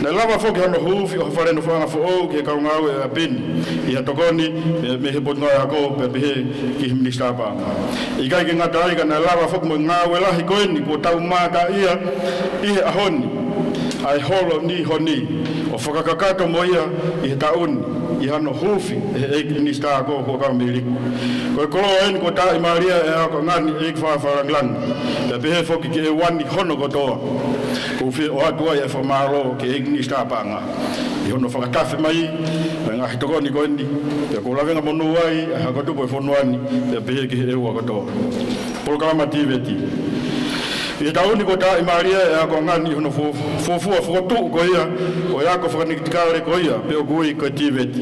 Naʻe lava foki hano huufi ʻo ha fale nofoʻanga foʻou ki he kau ngāue ʻo e ʻapi ni, ʻi ha tokoni mei, mei he Potungāue Ako, pea pehē ki he Minisitā Paʻanga. ʻIkai ke ngata ai, ka naʻe lava foki mo e ngāue lahi ko eni kuo tau mātā ia ʻi he ʻaho ni, ʻa e holo ni honi, ʻo fakakakato mo ia ʻi he taʻu ni, ʻi hano huufi ʻe he ʻEiki Minisitā Ako, Huʻakavameiliku. Ko e koloa eni kuo taaʻi mālie ʻe he akoʻanga ni, ʻEiki Fakafakalāngilangi, pea pehē foki ki he ʻEua ni hono kotoa. ʻOku ou fie ʻoatu ai ʻa e fakamālō ki he ʻEiki Minisitā Paʻanga ʻi hono fakatafe mai ʻa e ngaahi tokoni ko eni, pea ʻoku ou lavengamonū ai ʻa e hako tupu ʻo e fonua ni, pea pehē ki he ʻEua kotoa. Polokalama TVET. ʻI he taʻu ni kuo taaʻi mālie ʻe he akoʻanga ni ʻi hono fuo-, fuofua fokotuʻu ko ia ʻo e ako fakanikitikale ko ia, pe ʻoku ui ko e TVET.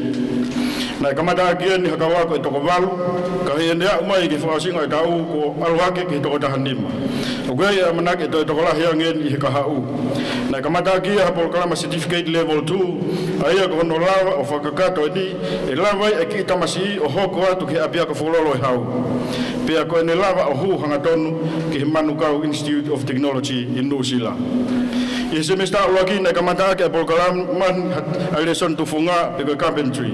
Naʻe kamata ʻaki eni ha kau ako ʻe toko valu, ka ʻi heʻene aʻu mai ki he fakaʻosinga ʻo e taʻu kuo ʻalu hake ki he toko taha nima. ʻOku ʻi ai e ʻamanaki ʻe toe tokolahi ange eni ʻi he kahaʻu. Naʻe kamata ʻaki ia ha polokalama Certificate Level two, ʻa ia ko hono lava ʻo fakakakato eni, ʻe lava ai e kiʻi tamasiʻi ʻo hoko atu ki he ʻapiako fuoloa ʻo e hau. Pea ko ʻene lava ʻo hū hangatonu ki he Manukau Institute of Technology ʻi Nuʻusila. ʻI he semesitā ʻuluaki naʻe kamata ʻaki e polokalama ni ʻa e lēsoni tufunga pe ko e carpentry.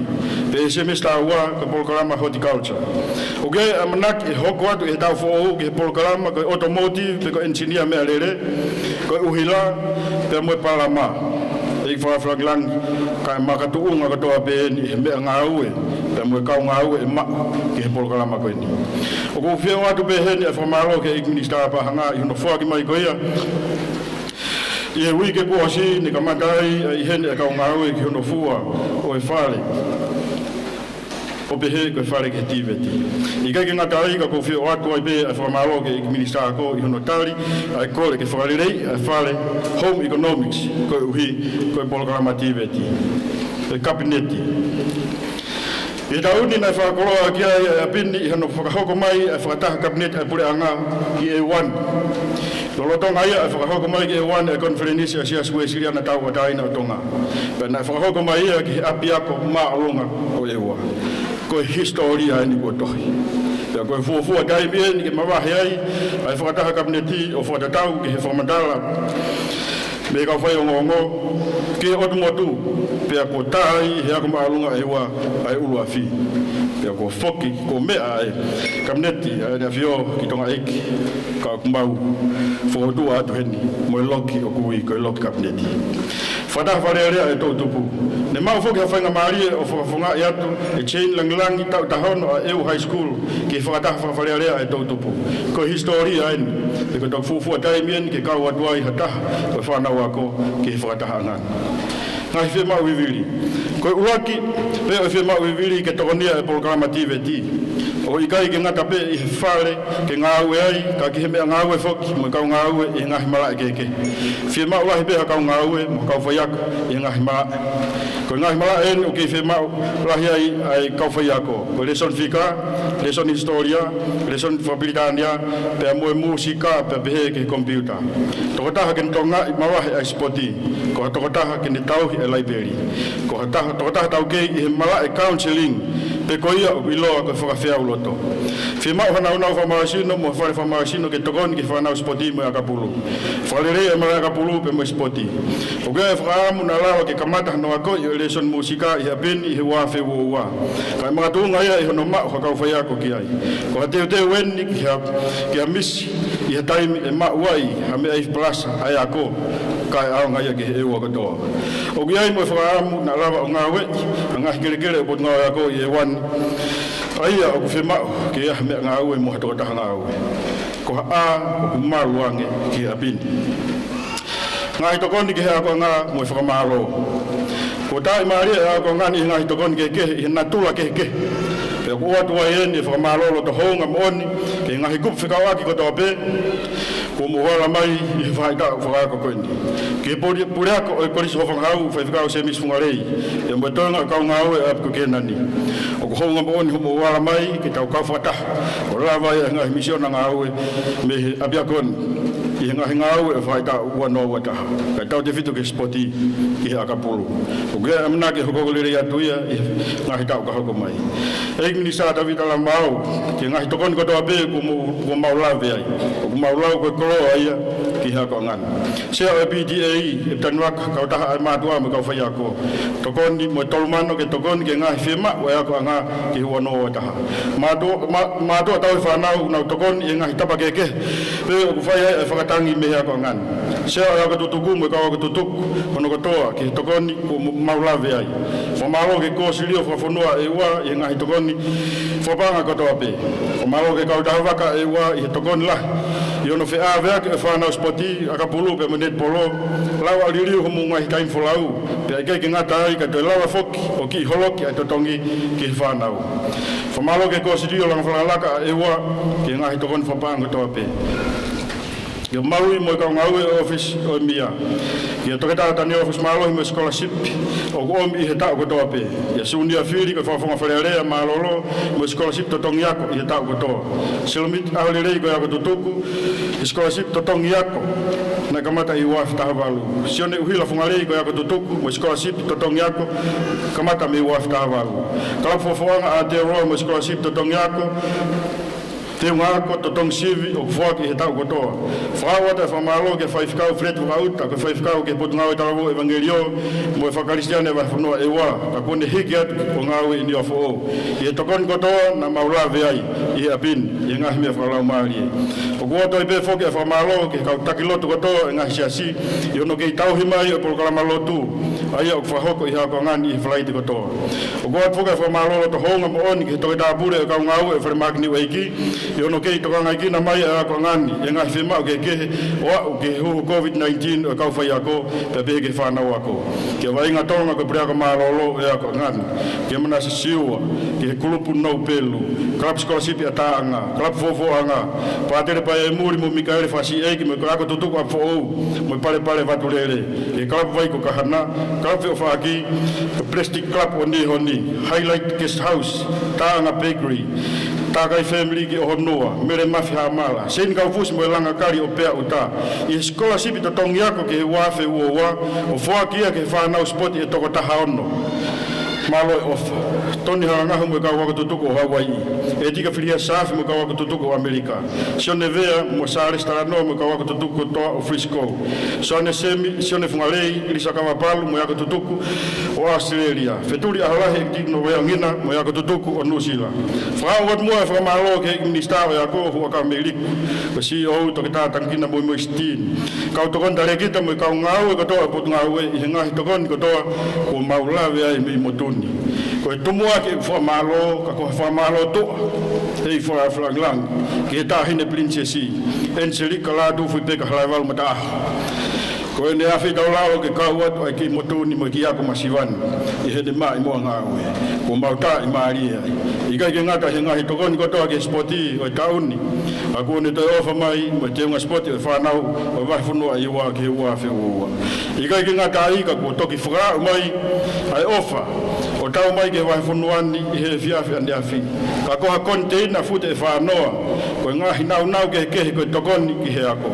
Pea ʻi he semesitā ua ko e polokalama horticulture. ʻOku ʻi ai e ʻamanaki ʻe hoko atu ʻi he taʻu foʻou ki he polokalama ko e automotive pe ko e engineer meʻalele, ko e ʻuhila, pea mo e palama. ʻEiki Fakafakalāngilangi, kae makatuʻunga kotoa pē eni he meʻangāue, pea mo e kau ngāue ʻe maʻu ki he polokalama ko eni. ʻOku ou fie ʻoatu pē heni ʻa e fakamālō ki he ʻEiki Minisitā Paʻanga ʻi hono foaki mai ko ia ʻi he uike kuo ʻosi, ne kamata ai ʻa e ʻi heni ʻa e kau ngāue ki hono fua ʻo e fale, ʻo pehē ko e fale ki he tīveti. ʻIkai ke ngata ai, ka ʻoku ou fie ʻoatu ai pē ʻa e fakamālō ki he ʻEiki Minisitā Ako ʻi hono tali ʻa e kole ke fakaleleiʻi ʻa e fale Home Economics koeʻuhi ko e polokalama tīveti, e kapineti. ʻI he taʻu ni naʻe fakakoloa ki ai ʻa e ʻapi ni ʻi hono fakahoko mai ʻa e fakataha kapineti ʻa e puleʻanga ki ʻEuani. Lolotonga ia ʻa e fakahoko mai ki ʻEuani ʻa e Konifelenisi ʻa e Siasi Uēsiliana Tauʻatāina ʻo Tonga, pea naʻe fakahoko mai ia ki he ʻapiako māʻolunga ʻo ʻEua. Ko e hisitōlia eni kuo tohi. Pea ko e fuofua taimi eni ke mavahe ai ʻa e fakataha kapineti ʻo fakatatau ki he fakamatala mei he kau faiongoongo ki he ʻotu motu, pea kuo tā ai ʻe he ako māʻolunga ʻo ʻEua ʻa e ʻuluafi. Pea kuo foki, kuo meʻa ʻa e kapineti ʻa ʻEne ʻAfio ki Tonga ʻEiki, ka ʻoku mau fokotuʻu atu heni mo e loki ʻoku ui ko e loki kapineti. Fakataha Fale Alea ʻa e toʻutupu. Ne maʻu foki ha faingamālie ʻo fakafofongaʻi atu ʻe Jane Langilangi, taʻu taha ono ʻa ʻEua High School, ki he fakataha Fale Alea ʻa e toʻutupu. Ko e hisitōlia eni, he ko e toki fuofua taimi eni ke kau atu ai ha taha ʻo e fānau ako ki he fakatahaʻanga ni. Ngaahi fiemaʻu vivili. Ko e ʻuluaki pē ʻo e fiemaʻu vivili ke tokonia e polokalama tīveti, ʻo ʻikai ke ngata pē ʻi he fale ke ngāue ai, ka ki he meʻangāue foki mo e kau ngāue ʻi he ngaahi malaʻe kehekehe. Fiemaʻu lahi pē ha kau ngāue mo e kau faiako ʻi he ngaahi malaʻe. Ko e ngaahi malaʻe eni ʻoku kei fiemaʻu lahi ai ʻa e kau faiako, ko e lēsoni fika, lēsoni hisitōlia, lēsoni fakapilitānia, pea mo e mūsika, pea pehē ki he komipiuta. Tokotaha ke ne tokangaʻi mavahe ʻa e sipoti. Ko ha tokotaha ke ne tauhi ʻa e laipeli. Ko ha taha, tokotaha taukei ʻi he malaʻe counselling, pe ko ia ʻoku ʻiloa ko e fakafeau loto. Fiemaʻu ha nāunau fakamālohisino mo e fale fakamālohisino ke tokoni ki he fānau sipoti mo e ʻakapulu. Fakalelei ʻa e malaʻe ʻakapulu pea mo e sipoti. ʻOku ʻi ai e fakaʻamu naʻa lava ke kamata hono akoʻi ʻo e lēsoni mūsika ʻi he ʻapi ni ʻi he ua afe ua ua. Ka ʻe makatuʻunga ia ʻi hono maʻu ha kau faiako ki ai. Ko ha teuteu eni ki ha, ki ha misi ʻi ha taimi ʻe maʻu ai ha meʻa ʻi he palasa ʻa e ako, kae ʻaonga ia ki he ʻEua kotoa. ʻOku ʻi ai mo e fakaʻamu naʻa lava ʻo ngāueʻi ʻa e ngaahi kelekele ʻo e Potungāue Ako ʻi ʻEua ni, ʻa ia ʻoku fiemaʻu ke ʻi ai ha meʻangāue mo ha tokotaha ngāue. Ko ha ʻā ʻoku malu ange ki he ʻapi ni. Ngaahi tokoni ki he akoʻanga mo e fakamālō. Kuo tāʻimālie ʻa e akoʻanga ni ʻi he ngaahi tokoni kehekehe ʻi he natula kehekehe. Pea ʻoku ʻoatu ai eni e fakamālō loto hounga moʻoni ki he ngaahi kupu fekauʻaki kotoa pē kuo mou ala mai ʻi he faʻahitaʻu fakaako ko eni. Ki he pule-, puleako ʻo e Kolisi Houʻeiki Vangahau, Faifekau Sēmisi Fungalei, pea mo e toenga ʻo e kau ngāue ʻa e ʻapi ko Kēnani. ʻOku hounga moʻoni hoʻomou ala mai ke tau kau fakataha ʻo lava ai ʻa e ngaahi misiona ngāue mei he ʻapiako ni ʻi he ngaahi ngāue ʻo e faʻahitaʻu ua noa ua taha, kae tautefito ki he sipoti ki he ʻakapulu. ʻOku ʻi ai e ʻamanaki ke hoko lelei atu ia ʻi he ngaahi taʻu ka hoko mai. ʻEiki Minisitā Tavita Lamau, ki he ngaahi tokoni kotoa pē kuo mou, kuo mau lave ai, ʻoku mau lau ko e koloa ia ki he akoʻanga ni. Sea ʻo e P T A, ʻEpitani Vaka, kautaha ʻa e mātuʻa mo e kau faiako, tokoni mo e tolu mano ke tokoni ki he ngaahi fiemaʻu ʻa e akoʻanga ki he ua noa ua taha. Mātuʻa, mā-, mātuʻa tauhi fānau ʻoku nau tokoni ʻi he ngaahi tapa kehekehe pē ʻoku fai ai e fakatangi mei he akoʻanga ni. Sea ʻo e ako tutuku mo e kau ako tutuku hono kotoa ki he tokoni kuo mau lave ai. Fakamālō ki he Kōsilio Fakafonua ʻa ʻEua ʻi he ngaahi tokoni fakapaʻanga kotoa pē. Fakamālō ki he kautaha vaka ʻa ʻEua ʻi he tokoni lahi ʻi hono feʻaveaki ʻo e fānau sipoti, ʻakapulu pea mo e netipolo, lau ʻa e liliu hoʻomou ngaahi taimi folau, pea ʻikai ke ngata ai ka toe lava foki ʻo kiʻi holoki ʻa e totongi ki he fānau. Fakamālō ki he Kōsilio Langa Fakalakalaka ʻa ʻEua ki he ngaahi tokoni fakapaʻanga kotoa pē. Kia Maui mo e kau ngāue ʻo e ʻōfisi ʻo e M I A. Kia Toketā Taniela Fusimālohi mo e sikolasipi ʻoku ʻomi ʻi he taʻu kotoa pē. Kia Sunia Fili ko e Fakafofonga Fale Alea Mālōlō mo e sikolasipi totongi ako ʻi he taʻu kotoa. Selomiti ʻAholelei ko e ako tutuku, sikolasipi totongi ako naʻe kamata ʻi he ua afe taha valu. Sione ʻUhila Fungalei ko e ako tutuku mo e sikolasipi totongi ako kamata mei he ua afe taha valu. Kalapu Fofoʻanga ʻAotearoa mo e sikolasipi totongi ako, teunga ako, totongi sivi ʻoku foaki ʻi he taʻu kotoa. Fakaʻoatu e fakamālō ki he Faifekau Feleti Vakaʻuta, ko e faifekau ki he Potungāue Talavou ʻEvangeliō mo e Fakakalisitiane ʻa e Vahefonua ʻEua, ka kuo ne hiki atu ʻo ngāue ʻi Niuafoʻou, ʻi he tokoni kotoa naʻa mau lave ai ʻi he ʻapi ni ʻi he ngaahi meʻa fakalaumālie. ʻOku ʻoatu ai pē foki e fakamālō ki he kau taki lotu kotoa ʻo e ngaahi siasi ʻi hono kei tauhi mai ʻo e polokalama lotu ʻa ia ʻoku fakahoko ʻi he akoʻanga ni ʻi he Falaite kotoa. ʻOku ʻoatu foki ʻa e fakamālō loto houngaʻia moʻoni ki he Toketā Pule ʻo e Kau Ngāue ʻo e Falemaʻaki Niueiki, ʻi hono kei tokangaʻi mai ʻa e akoʻanga ni ʻi he ngaahi fiemaʻu kehekehe ʻo aʻu ki he huhu COVID nineteen ʻo e kau faiako, pea pehē ki he fānau ako. Ki he vaʻinga Tonga ko e puleako mālōlō ʻo e akoʻanga ni. Ki he Manase Siua, ki he kulupu Noupelu, kalapu sikolasipi ʻa Taʻanga, kalapu Fofoʻanga, Pātele Paemuli mo Mikaele Fasiʻeiki mo e kau ako tutuku ʻApifoʻou, mo e Palepale Vatulele, ki he kalapu Vai ko Kahana, kalapu Feʻofaʻaki, Plastic Club ʻo Nihoni, Highlight Guest House, Taʻanga Bakery, Takai Family ki ʻOhonua, Mele Mafi Hamala, Seini Kaufusi mo e Langa Kali ʻo Peauta, ʻi he sikolasipi totongi ako ki he ua afe ua ua, ʻo foaki ia ki he fānau sipoti ʻe toko taha ono. Mālō e ʻofa. Toni Halangahu mo e kau ako tutuku ʻo Hauaiʻi. ʻEtika Filiha Saafi mo e kau ako tutuku ʻo ʻAmelika. Sione Vea mo Sālesi Talanoa mo e kau ako tutuku kotoa ʻo Frisco. Sione Semi, Sione Fungalei, Lisa Kavapalu mo e ako tutuku ʻo ʻAositelēlia. Fetuli ʻAholahi, ʻEkitiki Noveangina mo e ako tutuku ʻo Nuʻusila. Fakaʻoatu muʻa e fakamālō ki he Minisitā ʻo e Ako, Huʻakavameiliku, ko e C E O, Toketā Tangikina Moimoi Sitini. Kau tokoni talēkita mo e kau ngāue kotoa ʻo e Potungāue ʻi he ngaahi tokoni kotoa kuo mau lave ai mei motu ni. Ko e tumuʻaki ʻeku fakamālō, ka ko e fakamālō tuʻa, ʻEiki Fakalangilangi, ki he Taʻahine Pilinisesi, ʻEniselika Lātūfuipeka Halaevalu Mataʻaho. Ko ʻene afe tau lao ke kau atu ai ki motu ni mo e kiʻi ako masiva ni, ʻi heʻene maʻimoa ngāue, kuo mau taaʻi mālie ai. ʻIkai ke ngata he ngaahi tokoni kotoa ki he sipoti ʻo e taʻu ni, ka kuo ne toe ʻofa mai mo e teunga sipoti ʻo e fānau ʻo e vahefonua ʻa ʻIuā ki he ua afe ua ua. ʻIkai ke ngata ai ka kuo toki fakaaʻu mai ʻa e ʻofa ʻo tau mai ki he vahefonua ni ʻi he efiafi ʻaneafi. Ka ko ha koniteina fute ʻe fā noa, ko e ngaahi naunau kehekehe ko e tokoni ki he ako.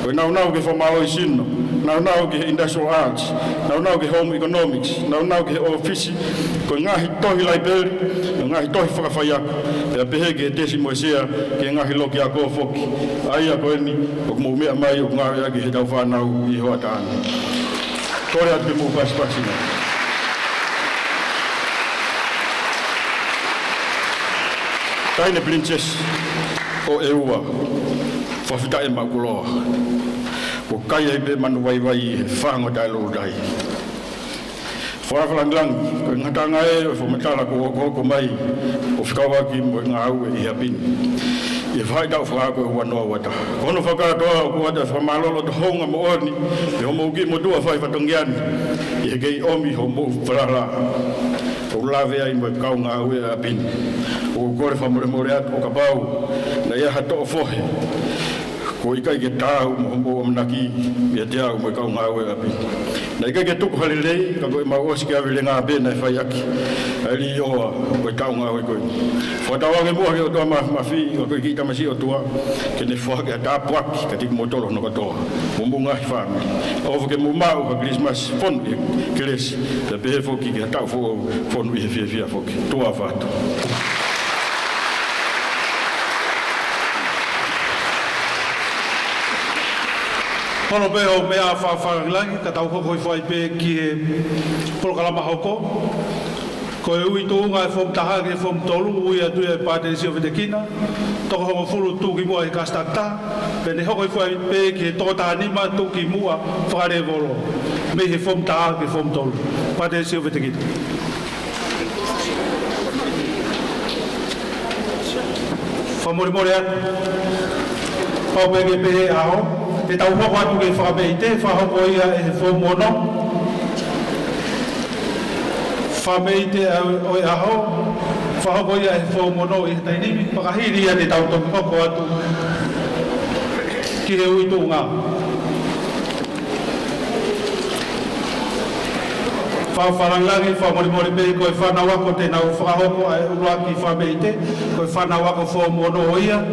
Ko e naunau ki he fakamālohisino, naunau ki he industrial arts, naunau ki he home economics, naunau ki he ʻōfisi, ko e ngaahi tohi laipeli, ko e ngaahi tohi fakafaiako, pea pehē ki he tesi mo e sea, ki he ngaahi loki ako foki. ʻA ia ko eni, ʻoku mou meʻa mai ʻoku ngāueʻaki ʻe heʻetau fānau ʻi he hoʻatā ni. Kole atu ke mou pasipasi mai. Taʻahine Pilinisesi ʻo ʻEua, fakafetaʻi maʻu koloa. Kuo kai ai pē manu vaivai he fango taʻelulutai. Fakalangilangi, ko e ngataʻanga ē ʻo e fakamatala kuo hokohoko mai ʻo fekauʻaki mo e ngāue ʻi he ʻapi ni, ʻi he faʻahitaʻu fakaako ʻe ua noa ua taha. Ko hono fakakātoa ʻoku ʻoatu e fakamālō loto houngaʻia moʻoni ʻi hoʻomou kiʻi motuʻa fai fatongia ni, ʻi he kei ʻomi hoʻomou falala ʻo lave ai mo e kau ngāue ʻa e ʻapi ni. ʻOku ou kole fakamolemole atu ʻo kapau naʻe ʻi ai ha toʻo fohe kuo ʻikai ke taau mo hoʻomou ʻamanaki ʻiate au mo e kau ngāue ʻa e ʻapi ni. Naʻe ʻikai ke tuku ha lelei, ka ko ʻemau ʻosi ke ʻave lelei pē naʻe fai ʻaki ʻa e liʻoa ʻo e taʻu ngāue ko eni. Fakatauange muʻa ki he ʻOtua Māfimafi, ka ko e kiʻi tamasiʻi ʻOtua, ke ne foaki ʻa e tāpuaki kiate kimoutolu hono kotoa mo homou ngaahi fāmili. ʻOfa ke mou maʻu ha Kilisimasi fonu ʻi he kelesi, pea pehē foki ki ha taʻu foʻou fonu ʻi he fiefia foki. Tuʻa ʻofa atu. Holo pē hoʻo meʻa fakalangilangi, ka tau hoko hifo ai pē ki he polokalama hoko. Ko e ui tuʻunga ʻo e foomu taha ki he foomu tolu, ui atu ia ʻe Pātelesio Vetekina, toko hongofulu tuʻukimuʻa ʻi he kasi taha taha, pea ne hoko hifo ai pē ki he toko taha nima tuʻukimuʻa fakalēvolo, mei he foomu taha ki he foomu tolu. Pātelesio Vetekina. Fakamolemole atu. Pau pē ke pehē ʻaho, te tau hoko atu ki he fakameʻite, fakahoko ia ʻe he foomu ono. Fakameʻite ʻo e ʻaho, fakahoko ia ʻe he foomu ono ʻi he taimi ni, pea ka hili ia te tau toki hoko atu ki he ui tuʻunga. Fakalangilangi, fakamolemole pē ko e fānau ako te nau fakahoko ʻa e ʻuluaki fakameʻite, ko e fānau ako foomu ono ia.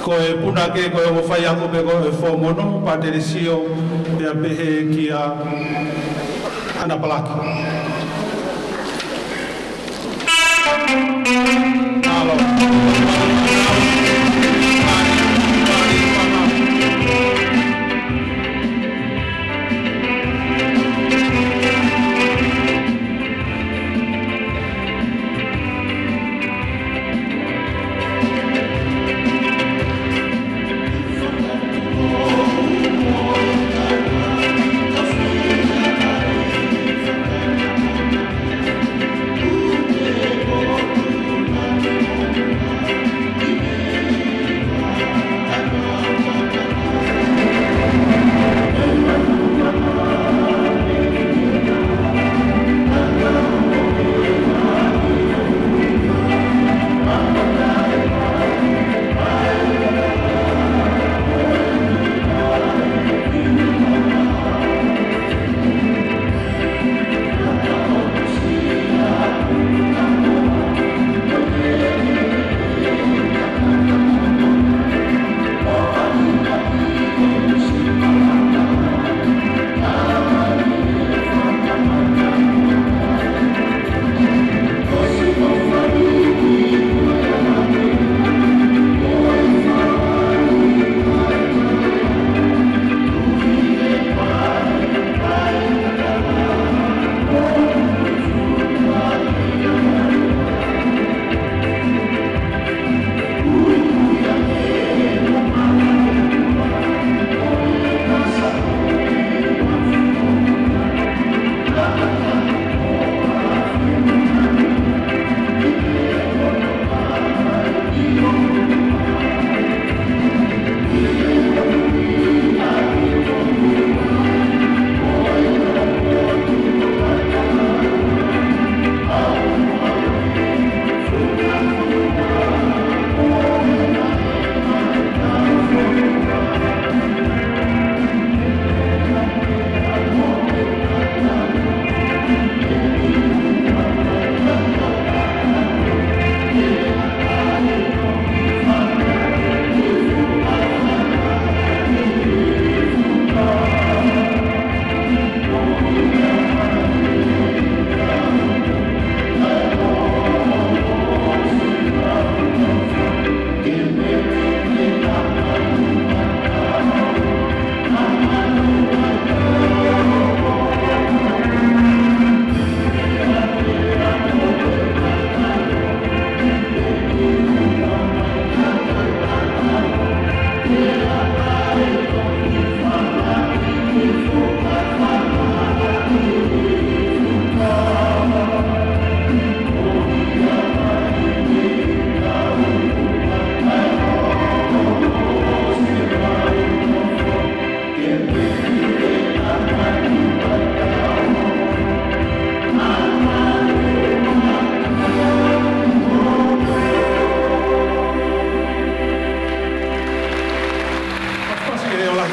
Ko e punake, ko e ongo faiako pē ko e foomu ono, Pātelesio, pea pehē kia ʻAna Palaki.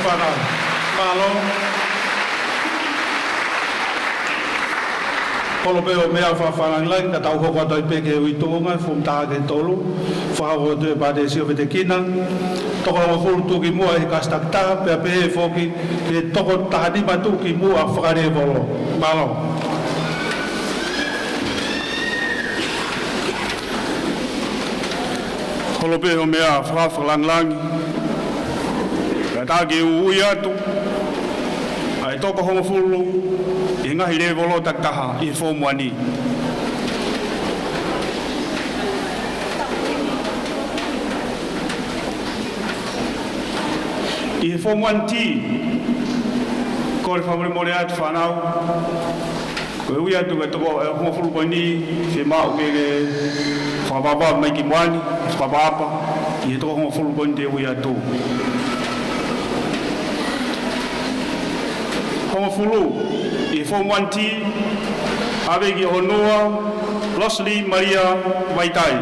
Mālō. Holo pē hoʻo meʻa fakafakalāngilangi, ka tau hoko atu ai pē ki he ui tuʻunga, fuʻu mataʻu ki he tolu, fakahoko atu ʻe Pātesi ʻo Vetekina, toko hongofulu tuʻukimuʻa ʻi he kasi takitaha, pea pehē foki ki he toko taha nima tuʻukimuʻa fakalēvolo. Mālō. Holo pē hoʻo meʻa fakafakalāngilangi, ka tau kiʻi ui atu ʻa e toko hongofulu ʻi he ngaahi lēvolo takitaha ʻi he Form One. ʻI he Form One T, kole fakamolemole atu fānau, ko e ui atu ki he toko, ʻe, hongofulu poini, fiemaʻu ke, ke fakapapau mai ki muʻa ni, fakapaʻapa ʻi he toko hongofulu poini te ui atu. Hongofulu ʻi he Form One T, ʻave ki he honua, Losili Malia Vaitai.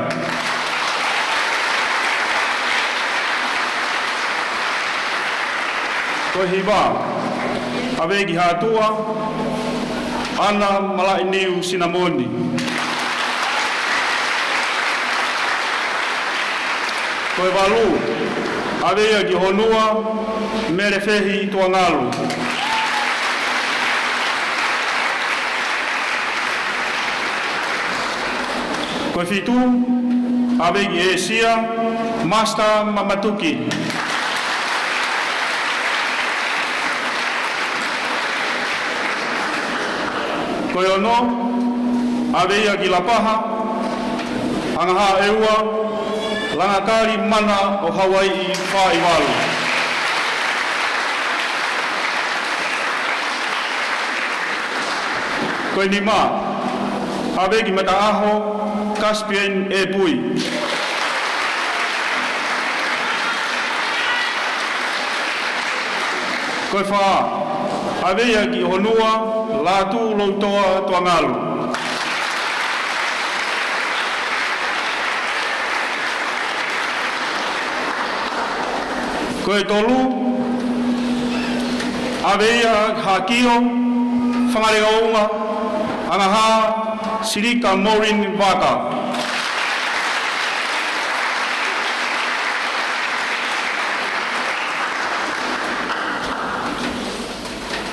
Ko e hiva, ʻave ki he Haʻatuʻa, ʻAna Malaʻiniu Sinamoni. Ko e valu, ʻave ia ki he honua, Mele Fehi Tuangalu. Ko e fitu, ʻave ki ʻĒsia, Master Mamatuki. Ko e ono, ʻave ia ki Lapaha, Angahā ʻEua, Langakali Mana ʻo Hauaiʻi Faivalu. Ko e nima, ʻave ki Mataʻaho, Caspian ʻEpui. Ko e fā, ʻave ia ki he honua, Lātū Loutoa Tuangalu. Ko e tolu, ʻave ia Haʻakio, Fangaleʻaunga, Angahā, Silika Maureen Vaka.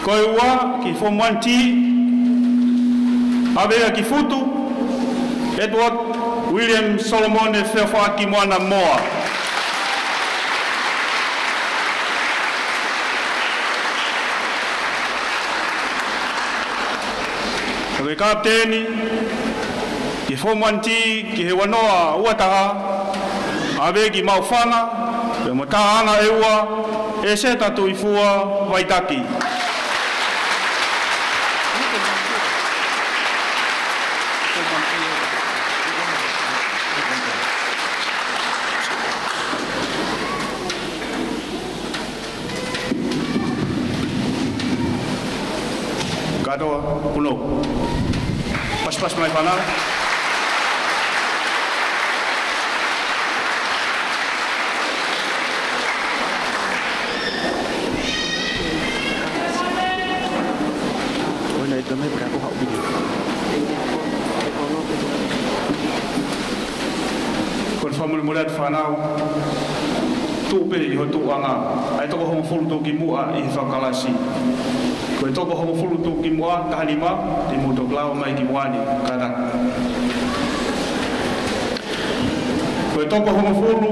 Ko e ua ki he Form One T, ʻave ia ki Futu, Edward William Solomone Feofaʻakimoana Moa. Ko e kapiteni ki he Form One T ki he ua noa ua taha, ʻave ki Maʻufanga, pea mo Taʻanga ʻEua, ʻEseta Tuʻifua Vaitaki. Kātoa, punou. Pasipasi mai fānau. Ko e fakamolemole atu fānau, tuʻu pē ʻi ho tuʻuʻanga ʻa e toko hongofulu tuʻukimuʻa ʻi he fakakalasi. Ko e toko hongofulu tuʻukimuʻa, taha nima, te mou toki lava mai ki muʻa ni, kātaki. Ko e toko hongofulu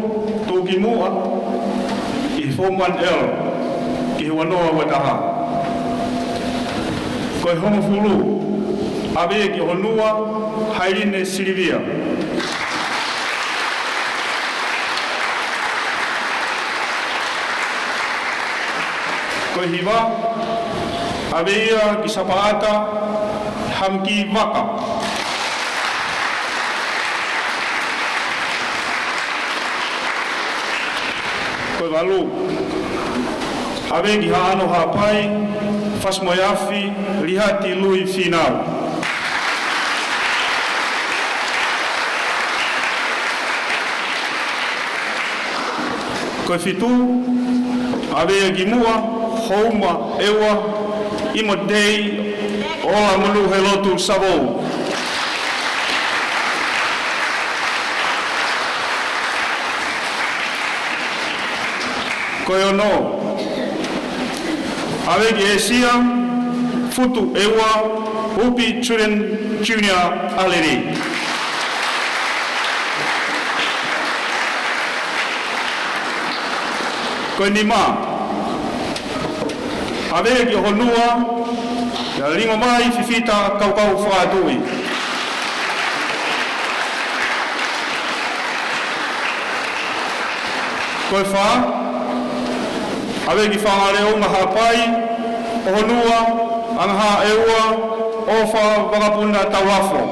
tuʻukimuʻa ʻi he Form One L ki he ua noa ua taha. Ko e hongofulu, ʻave ia ki he honua, Hailini Silivia. Ko e hiva, ʻave ia ki Sapaʻata, Hamuki Vaka. Ko e valu, ʻave ki Haʻano Haʻapai, Fasi Moeafi, Lihati Lui Fīnau. Ko e fitu, ʻave ia ki muʻa, Houma ʻEua ʻImotei Ola Manu he Lotu Savou. Ko e ono, ʻave ki ʻĒsia, Futu ʻEua Upi Julian Junior Aleni. Ko e nima, ʻave ki ʻOhonua, ʻa Lingomai Fifita Kaukau Fakatuʻi. Ko e fā, ʻave ki Fangaleonga Haʻapai, ʻOhonua, Angahaʻeua ʻOfa Vakapuna Taulafo.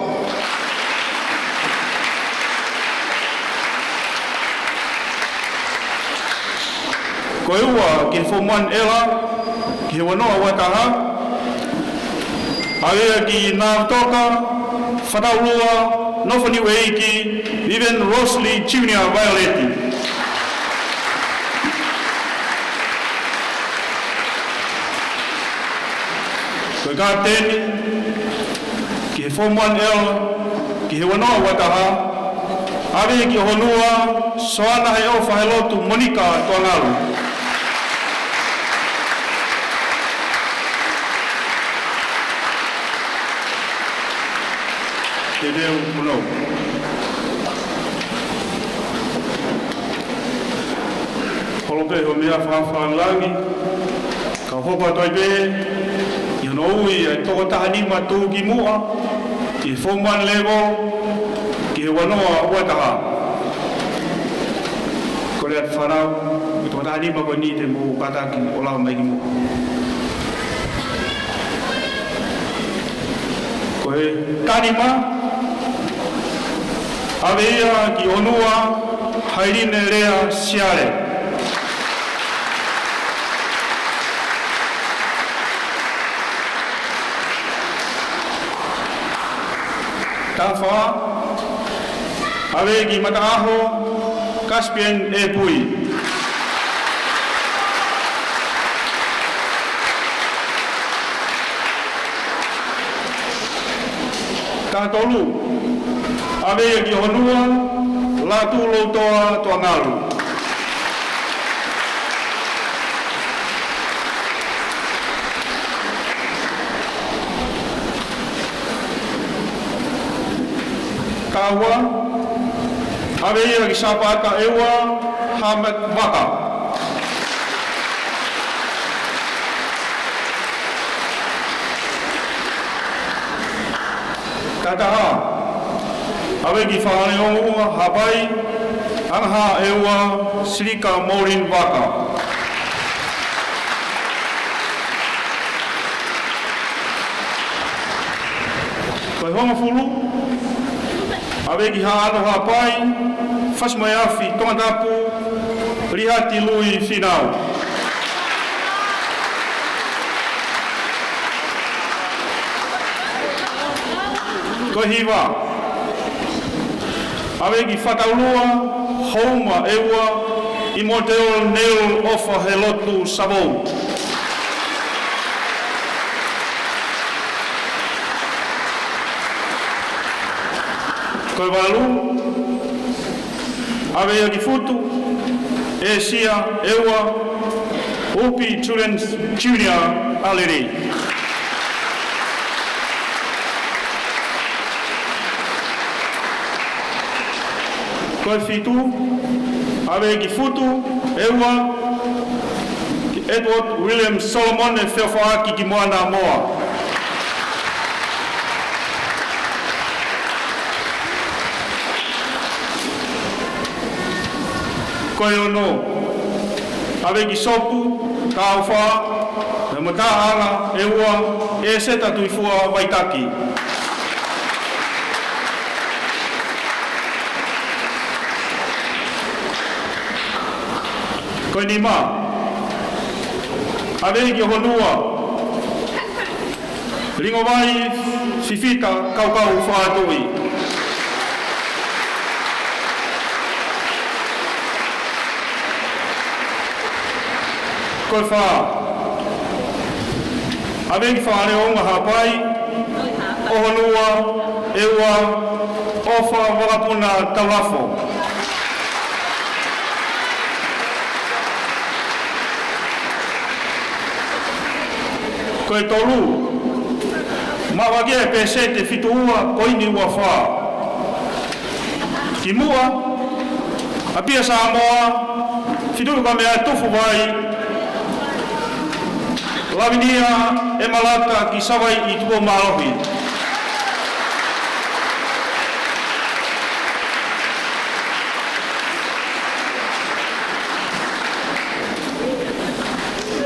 Ko e ua ki he Form One L, ki he ua noa ua taha, ʻave ia ki Nātoka, Fataulua, Nofo Niueiki, Vivian Rosley Junior Violet. Ko e kapiteni, ki he Form One L, ki he ua noa ua taha, ʻave ki ʻOhonua, Soana he ʻOfa he Lotu Monica Tuangalu. Te teu kuno. Holo pē hoʻo meʻa fakalangi, ka hoko atu ai pē ʻi hono ui ʻa e toko taha nima tuʻu ki muʻa ʻi he Form One level ki he ua noa ua taha. Kole atu fānau, ʻi he toko taha nima ko eni te mou kātaki ʻo lava mai ki muʻa. Ko e taha nima, ʻave ia ki ʻOhonua, Hailini Lea Siale. Taha fā, ʻave ki Mataʻaho, Caspian Epui. Taha tolu, ʻave ia ki ʻOhonua, Lātūloutoa Tuangalu. Taha ua, ʻave ia ki Sāpata ʻEua, Hamet Vaka. Taha taha, ʻave ki Fangaleonga Haʻapai, Angahaʻeua, Silika Maureen Vaka. Ko e hongofulu, ʻave ki Haʻano Haʻapai, Fasi-mo-e-Afi Tongatapu, Lihati Lui Finau. Ko e hiva, ʻave ki Fataulua, Houma ʻEua, ʻImotei Ola Neil ʻOfa he Lotu Savou. Ko e valu, ʻave ia ki Futu ʻĒsia ʻEua, Upi Julian Junior Aleni. Ko e fitu, ʻave ki Futu ʻEua, ki Edward William Solomon ʻe Feofaʻaki ki Moana Moa. Ko e ono, ʻave ki Sopu Kaufa, ʻe Mataʻanga ʻEua, ʻEseta Tuifua Vaitaki. Ko e nima, ʻave ki ʻOhonua, Lingomai Fifita Kaukau Fakatuʻi. Ko e fā, ʻAve ki Faleonga Haʻapai, ʻOhonua ʻEua ʻOfa Vakapuna Taulafo. Ko e tolu, maʻu ʻaki e pēseti fitu ua poini ua fā. Kimuʻa, ʻApia Samoa, Fetuʻu Kamea Tufuvai, Lavinia ʻEmalata ki Savaiʻi Tupou Mālohi.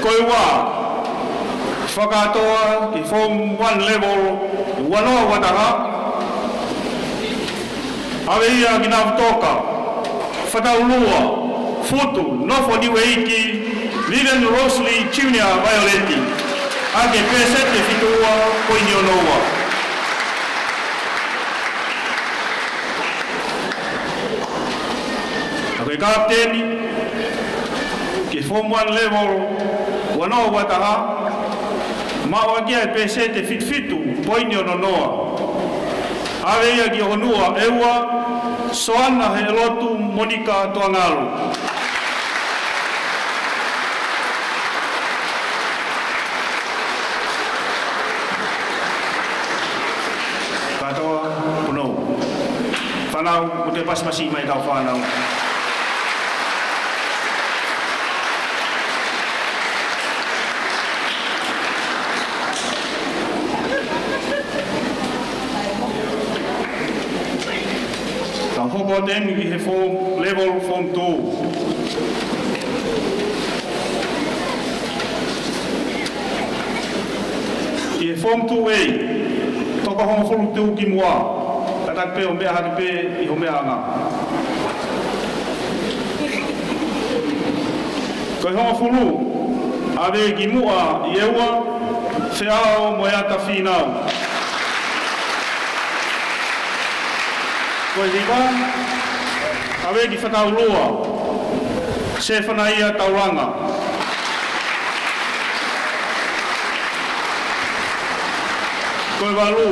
Ko e ua, fakakātoa ki Form One Level ua noa ua taha, ʻave ia ki Navutoka, Fataulua, Futu, Nofo Niueiki, Vivian Rosalie Junior Violet, ʻaki e pēseti fitu ua poini ono ua. Ko e kapiteni ki Form One Level ua noa ua taha, maʻu ʻaki e pēseti fitu fitu poini ono noa. ʻAve ia ki ʻOhonua ʻEua, Soana Heʻelotu Monika Toangalu. Kātoa, punou. Fānau, mou toe pasipasi mai ʻetau fānau. Tau hoko atu eni ki he Form, Level Form Two. ʻI he Form Two A, toko hongofulu tuʻu ki muʻa, kātaki pē ʻo meʻa hake pē ʻi hoʻo meʻaʻanga. Ko e hongofulu, ʻave ki muʻa ʻi ʻEua, Feʻao Moeata Fīnau. Ko e hiva, ʻave ki Fataulua, Sefanaia Taulanga. Ko e valu,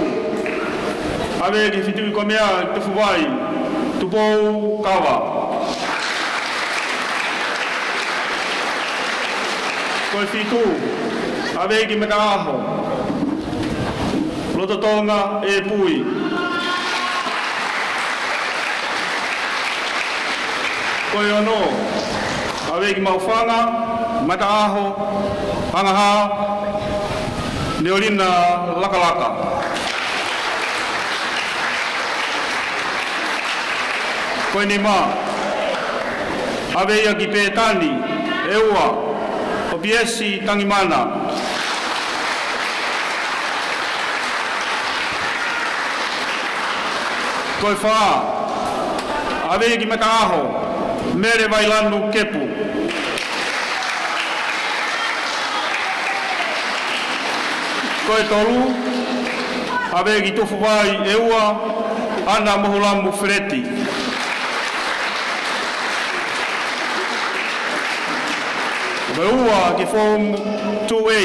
ʻave ki Fetuʻu Kamea Tufuvai, Tupou Kava. Ko e fitu, ʻave ki Mataʻaho, Lototonga ʻEpui. Ko e ono, ʻave ki Maʻufanga, Mataʻaho, Hangahā, Neolina Lakalaka. Ko e nima, ʻave ia ki Pētani ʻEua, ʻOpiesi Tangimana. Ko e fā, ʻave ia ki Mataʻaho, Mele Vailanu Kepu. Ko e tolu, ʻave ki Tufuvai ʻEua, ʻAna Mohuʻulamu Feleti. Ko e ua ki Form Two A,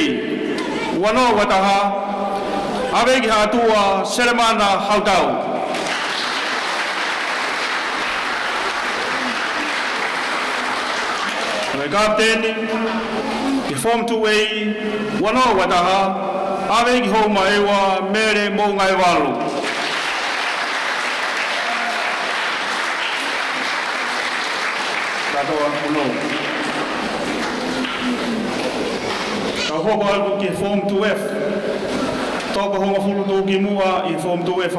ua noa ua taha, ʻave ki Haʻatua, Selemana Hautau. Ko e kapiteni ki Form Two A, ua noa ua taha, ʻave ki Houma ʻEua, Mele Moʻungaevalu. Kātoa, punou. Tau hoko atu ki Form Two F. Toko hongofulu tuʻu ki muʻa ʻi Form Two F.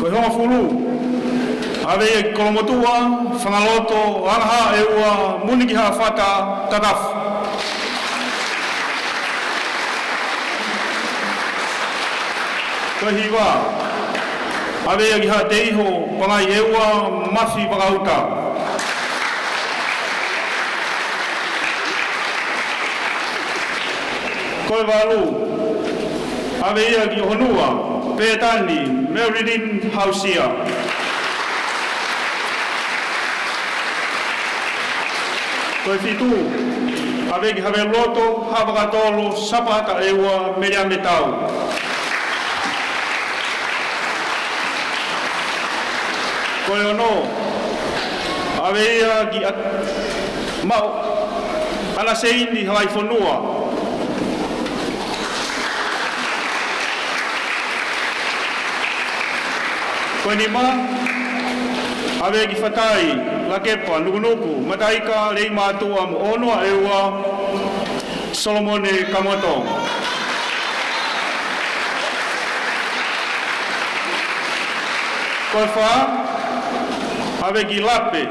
Ko e hongofulu, ʻave ia ki Kolomotuʻa, Fangaloto, Hangahā ʻEua, Muni ki Haʻafata, Tatafu. Ko e hiva, ʻave ia ki Haʻateiho, Pangai ʻEua, Mafi Vakauta. Ko e valu, ʻave ia ki ʻOhonua, Pētani, Marilyn Hausia. Ko e fitu, ʻave ki Haveluloto, Haʻavakatolo, Sapata ʻEua, Meliame Tau. Ko e ono, ʻave ia ki ʻAt-, Maʻu, ʻAna Seini Halaifonua. Ko e nima, ʻave ki Fatai, Lakepa, Nukunuku, Mataika, Leimātuʻa mo ʻOhonuaʻeua, Solomone Kamoto. Ko e fā, ʻave ki Lape,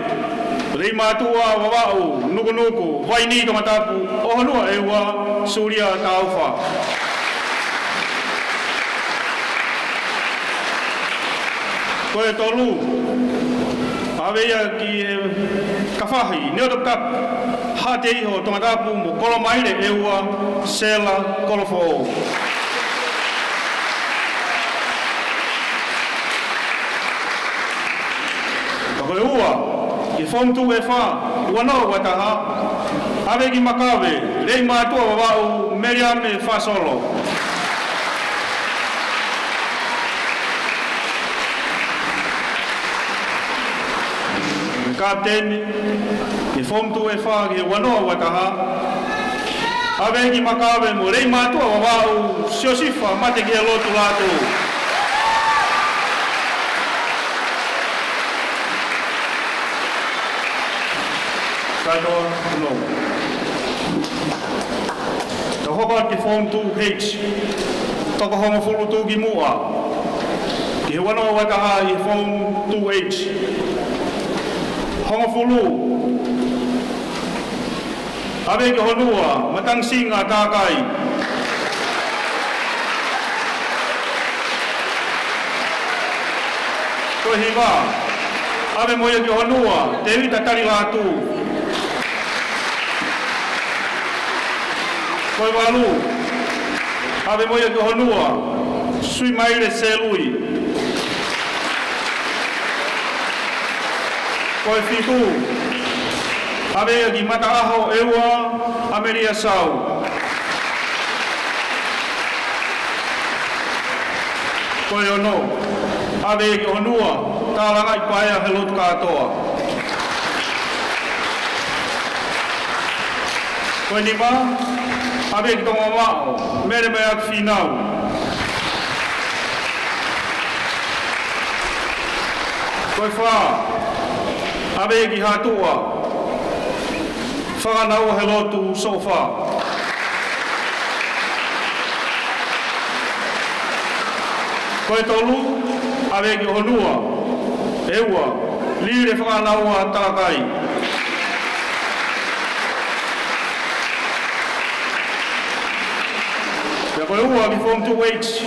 Leimātuʻa, Vavaʻu, Nukunuku, Vainī, Tongatapu, ʻOhonuaʻeua, Sulia Taufa. Ko e tolu, ʻave ia ki he Kafahi, Neoto Cup, Haʻateiho, Tongatapu mo Kolomaile ʻEua, Sela Kolofoʻou. Ko e ua, ki he Form Two F, ua noa ua taha, ʻave ki Makave, Leimātuʻa, Vavaʻu, Meliame Fasolo. Kapiteni, ki he Form Two F, ki he ua noa ua taha, ʻave ki Makave mo Leimātuʻa, Vavaʻu, Siosifa Matekihelotu Lātū. Kātoa, no. Tau hoko atu ki he Form Two H. Toko hongofulu tuʻukimuʻa. Ki he ua noa ua taha ʻi he Form Two H. Hongofulu. ʻAve ki ʻOhonua, Matangasinga Takai. Ko e hiva, ʻave mo ia ki ʻOhonua, Tēvita Talilatu. Ko e valu, ʻave mo ia ki ʻOhonua, Suimaile Selui. Ko e fitu, ʻave ia ki Mataʻaho ʻEua, ʻAmelia Sau. Ko e ono, ʻave ia ki ʻOhonua, Tālangaʻi Paea he lotu kātoa. Ko e nima, ʻave ia ki Tongamamaʻo, Mele Maiaki Fīnau. Ko e fā, ʻave ia ki Hātuʻa, Fakanaua he lotu Sofa. Ko e tolu, ʻave ia ki ʻOhonua, ʻEua, Lile Fakanaua Talakai. Pea ko e ua ki Form Two H,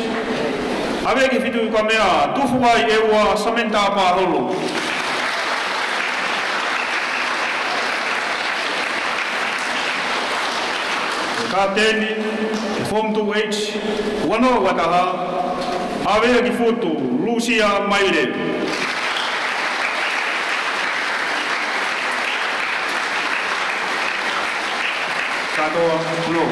ʻave ia ki Fitu Kamea, Tufuai ʻEua, Samantha Paholo. Ko e kapiteni, Form Two H, ua noa ua taha, ʻave ia ki Futu, Lusia Maile. Kātoa, no.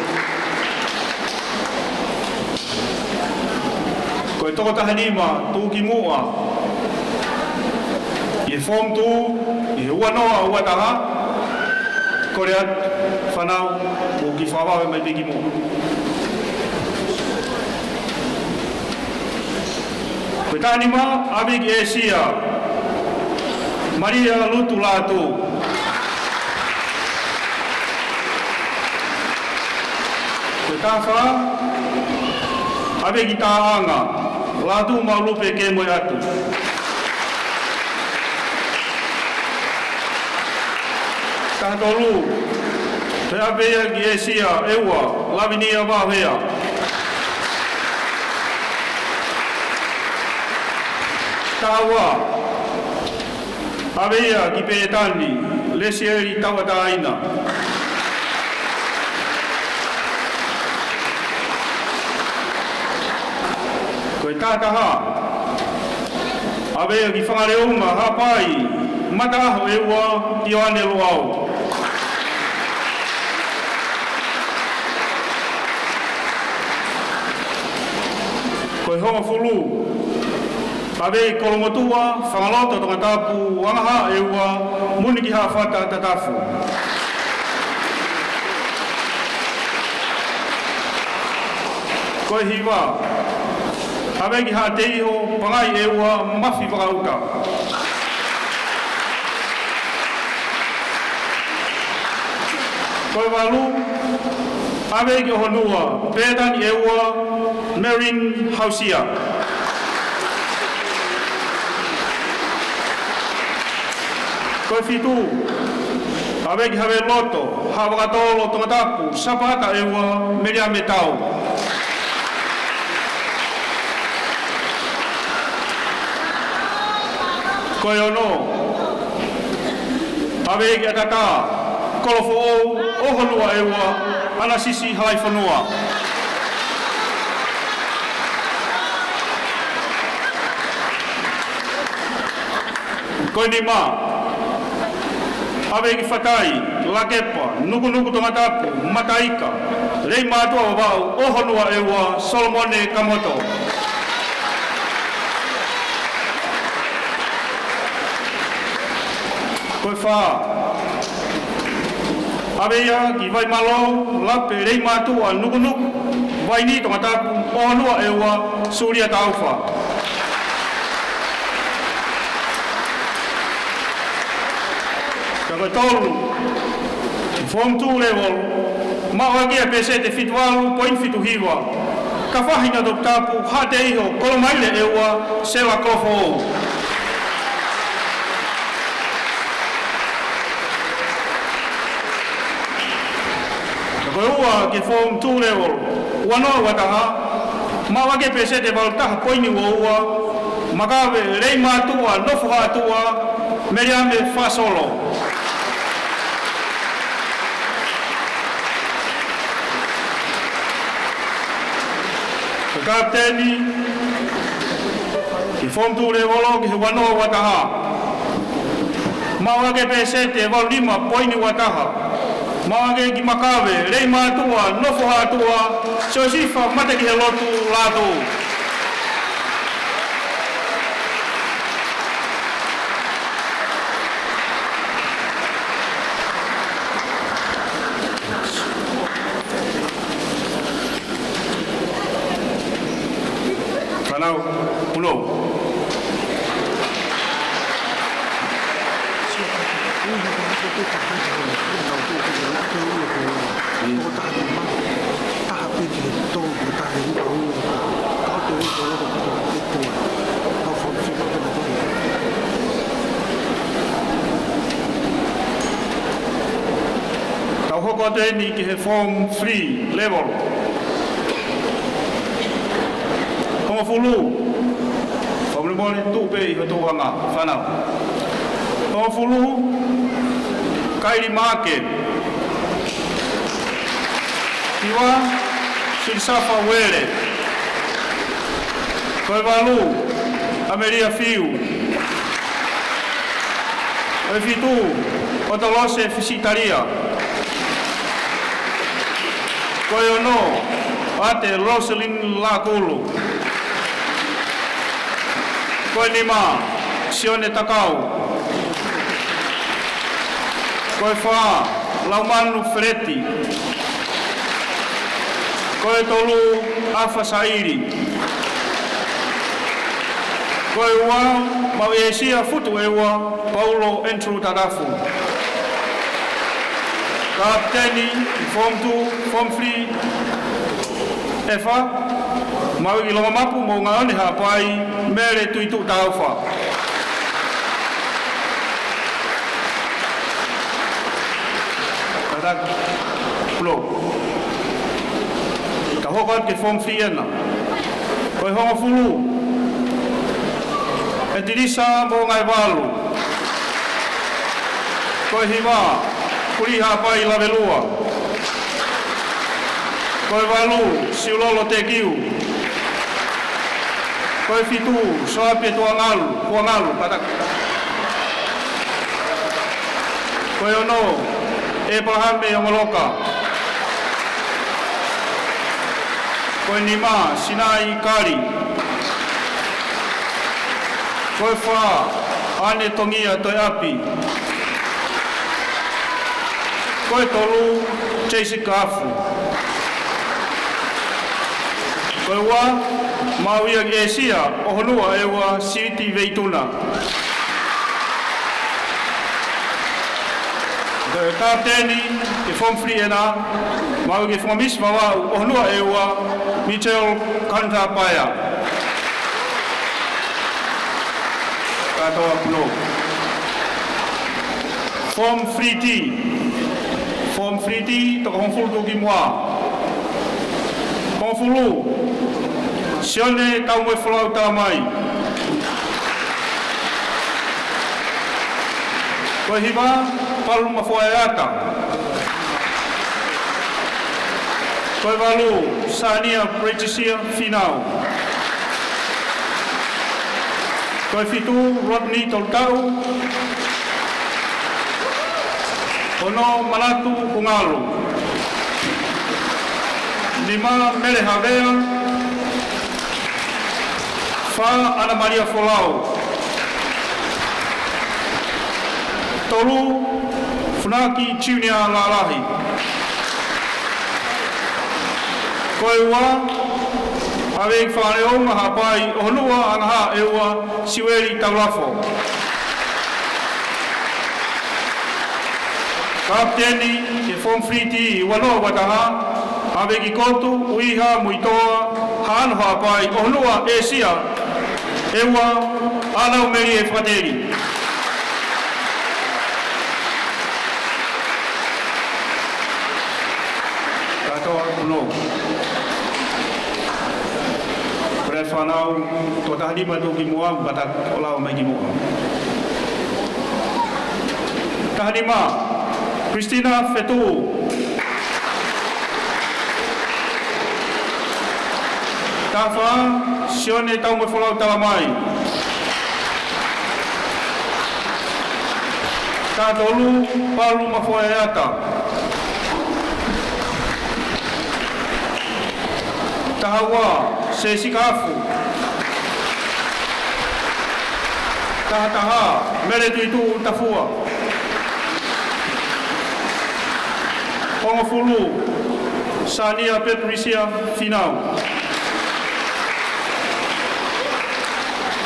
Ko e toko taha nima, tuʻukimuʻa. ʻI he Form Two, ʻi he ua noa ua taha, kole atu, fānau, ʻoku ke fakavave mai pē ki muʻa. Ko e taha nima, ʻave ki ʻĒsia, Malia Lutu Lātū. Ko e taha fā, ʻave ki Taʻanga, Lātū Maulupe Kemoeatu. Taha tolu, toe ʻave ia ki ʻĒsia ʻEua, Lavinia Vahea. Taha ua, ʻave ia ki Pētani, Lesieli Tauʻatāina. Ko e taha taha, ʻave ia ki Fangaleunga Haʻapai, Mataʻaho ʻEua, Tioane Loau. Ko e hongofulu, ʻave ki Kolomotuʻa, Fangaloto, Tongatapu, Angahaʻa ʻEua, Muni ki Haʻafata, Tatafu. Ko e hiva, ʻave ki Haʻateiho, Pangai ʻEua, Mafi Vakaʻuta. Ko e valu, ʻave ki ʻOhonua, Pētani ʻEua, Marin Hausia. Ko e fitu, ʻave ki Haveloto, Haʻavakatolo, Tongatapu, Sapata ʻEua, Meliame Tau. Ko e ono, ʻave ki ʻAtatā, Kolofoʻou, ʻOhonua ʻEua, ʻAnasisi Halaifonua. Ko e nima, ʻave ki Fatai, Lakepa, Nukunuku, Tongatapu, Mataika, Leimātuʻa Vavaʻu, ʻOhonua ʻEua, Solomone Kamoto. Ko e fā, ʻave ia ki Vaimalo, Lape, Leimātuʻa, Nukunuku, Vaini, Tongatapu, ʻOhonua ʻEua, Sulia Taufa. Ka ko e tolu, Form two level, maʻu ʻaki e pēseti fitu valu poini fitu hiva. Ka fahi na Toputapu, Haʻateiho, Kolomaile ʻEua, Sela Kolofoʻou. Ka ko e ua ki he Form two level, ua noa ua taha, maʻu ʻaki e pēseti valu taha poini ua ua, Makave, Leimātuʻa, Nofohaʻatuʻa, Meliame Fasolo. Ko e kapiteni ki he Form two level ki he ua noa ua taha, maʻu ʻaki e pēseti valu nima poini ua taha, maʻu ʻaki ki Makave, Leimātuʻa, Nofohaʻatuʻa, Siosifa Matekihelotu Lātū. Fānau, punou. Tau hoko atu eni ki he Form three level. Hongofulu. Fakamolemole, tuʻu pē ʻi ho tuʻuʻanga, fānau. Hongofulu, Kaili Maake. Hiva, Silisafa Uele. Ko e valu, ʻAmelia Fiu. Ko e fitu, ʻOtolose Fisitalia. Ko e ono, ʻAte Roselin Lakulu. Ko e nima, Sione Takau. Ko e fā, Laumanu Feleti. Ko e tolu, ʻAfa Saili. Ko e ua, Maʻuesia Futu ʻEua, Paulo Andrew Tatafu. Kapiteni, Form two, Form three, ʻEfa, Maui Longamapu, Moʻungaʻone Haʻapai, Mele Tuituʻu Taufa. Kātaki, punou. Ka hoko atu ki he Form three ena. Ko e hongofulu, ʻEtilisa Moʻungaevalu. Ko e hiva, Puli Haʻapai Lavelua. Ko e valu, Siulolo Tekiu. Ko e fitu, Soapie Tuangalu, Tuangalu, kātaki. Ko e ono, ʻEpalahame Ongoloka. Ko e nima, Sinai Kali. Ko e fā, ʻAne Tongia Toeapi. Ko e tolu, Jessica Afu. Ko e ua, maʻu ia ʻe ʻĒsia ʻOhonua ʻEua Siuti Veituna. Ko e kapiteni ki he Form three ʻena, maʻu ia ʻe he Fanga Misi Vavaʻu ʻOhonua ʻEua, Mitchell Kanatapaea. Kātoa punou. Form three T. Form three T, toko hongofulu tuʻukimuʻa. Hongofulu, Sione Taumoefolau Talamai. Ko e hiva, Palu Mafoaeata. Ko e valu, Sania Patricia Finau. Ko e fitu, Rodney Tolutaʻu. Ono, Manatu Hungalu. Nima, Mele Havea. Fā, ʻAna Malia Folau. Tolu, Funaki Junior Lalahi. Ko e ua, ʻave ki he Fanga Leʻo Haʻapai ʻOhonua Angahala ʻEua, Siueli Taulafo. Kapiteni ki he Form three T ua noa ua taha, ʻave ki he Kotu ʻUiha Muitoa Haʻano Haʻapai ʻOhonua ʻĒsia ʻEua, ʻAnau Melie Fakateli. Kātoa punou. Pea fānau, toko taha nima tuʻukimuʻa, pea ʻoku lava mai ki muʻa. Taha nima, Christina Fetuʻu. Taha fā, Sione Taumoefolau Talamai. Taha tolu, Palu Mafoaeata. Taha ua, Sesika Afu. Taha taha, Mele Tuʻituʻu Tafua. Hongofulu, Sania Patricia Finau.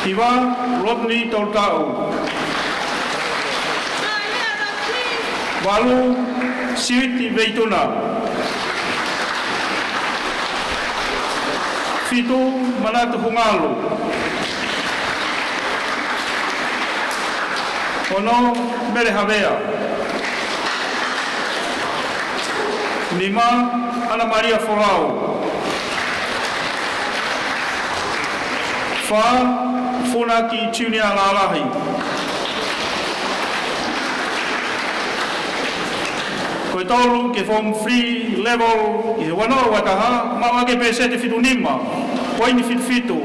Hiva, Rodney Tolutaʻu. Valu, Siuti Veituna. Fitu, Manatu Hungalu. Ono, Mele Havea. Nima, ʻAna Malia Folau. Fā, Funaki Junior Lalahi. Ko e tolu ki he Form three level, ki he ua noa ua taha, maʻu ʻaki e pēseti fitu nima poini fitu fitu.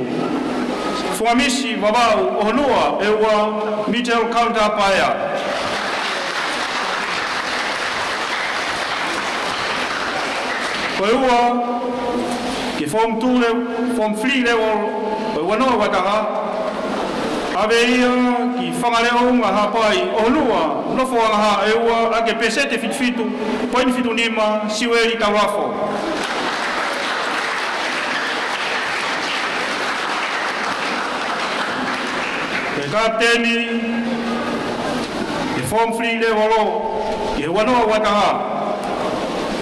Fanga Misi Vavaʻu ʻOhonua ʻEua, Mitchell Kanatapaea. Ko e ua ki he Form two le-, Form three level, ko e ua noa ua taha, ʻave ia ki he Fanga Leʻo Haʻapai ʻOhonua Nofo Angahala ʻEua, ʻaki e pēseti fitu fitu poini fitu nima, Siueli Taulafo. Ko e kapiteni ki he Form three level, ki he ua noa ua taha,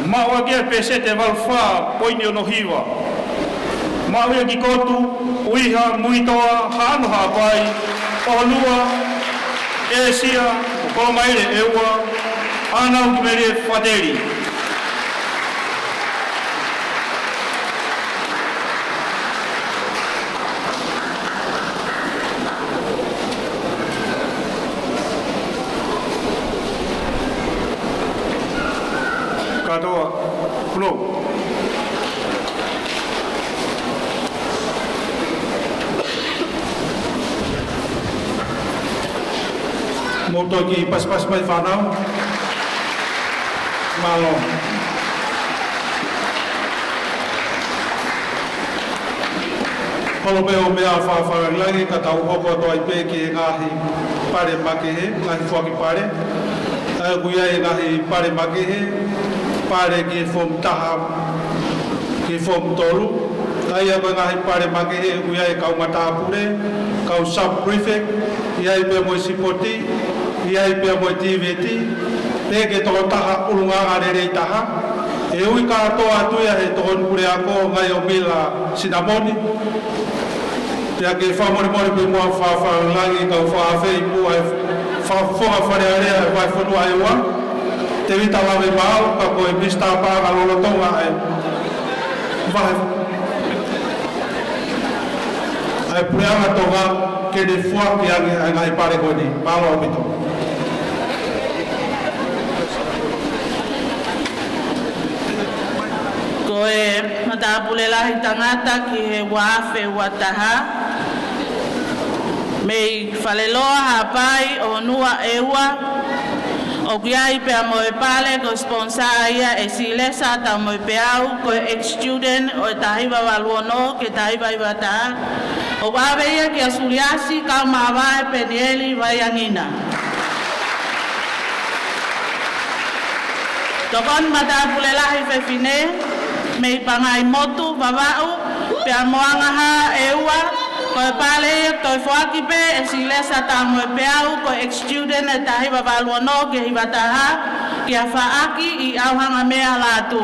maʻu ʻaki e pēseti valu fā poini ono hiva, maʻu ia ki he Kotu ʻUiha Muitoa Haʻano Haʻapai ʻOhonua ʻĒsia ʻo Kolomaile ʻEua, ʻAnau Melie Fakateli. Kātoa punou. Mou toki pasipasi mai fānau. Mālō. Holo pē ʻo meʻa fakafakalāngilangi ka tau hoko atu ai pē ki he ngaahi pale makehe, ngaahi foaki pale. ʻA ia ʻoku ʻi ai e ngaahi pale makehe, pale ki he form taha, ki he form tolu. ʻA ia ko e ngaahi pale makehe ʻoku ʻi ai e kau matāpule, kau sub prefect, ʻi ai pē mo e sipoti, ʻi ai pē mo e tīveti, pea ki he tokotaha ʻulungaanga lelei taha. ʻE ui kātoa atu ia ʻe he tokoni puleako Ngaʻiomila Sinamoni. Pea ke fakamolemole pē muʻa fakafakalāngilangi kau fakaafeʻi muʻa e fakafofonga Fale Alea e Vahefonua ʻEua, Tēvita Lavemaau, ka ko e Misitā Paʻanga lolotonga e vahe, ʻa e puleʻanga Tonga ke ne foaki ange ʻa e ngaahi pale ko eni. Mālō ʻaupito. Ko e matāpule lahi tangata ki he ua afe ua taha, mei Faleloa, Haʻapai, ʻOhonua ʻEua, ʻoku ʻi ai pea mo e pale ko e sponsor ia ʻe Silesa Taumoepeau, ko e ex-student ʻo e taha hiva valu ono ki he taha hiva hiva taha, ʻoku ʻave ia kia Suliasi Kaumavae Penieli Vaiangina. Tokoni matāpule lahi fefine, mei Pangaimotu, Vavaʻu, pea mo Angahā ʻEua, ko e pale ia ʻoku toe foaki pē ʻe Silesa Taumoepeau, ko e ex-student ʻe taha hiva valu ono ki he hiva taha, kia Faʻaki ʻi ʻAuhangamea, Lātū.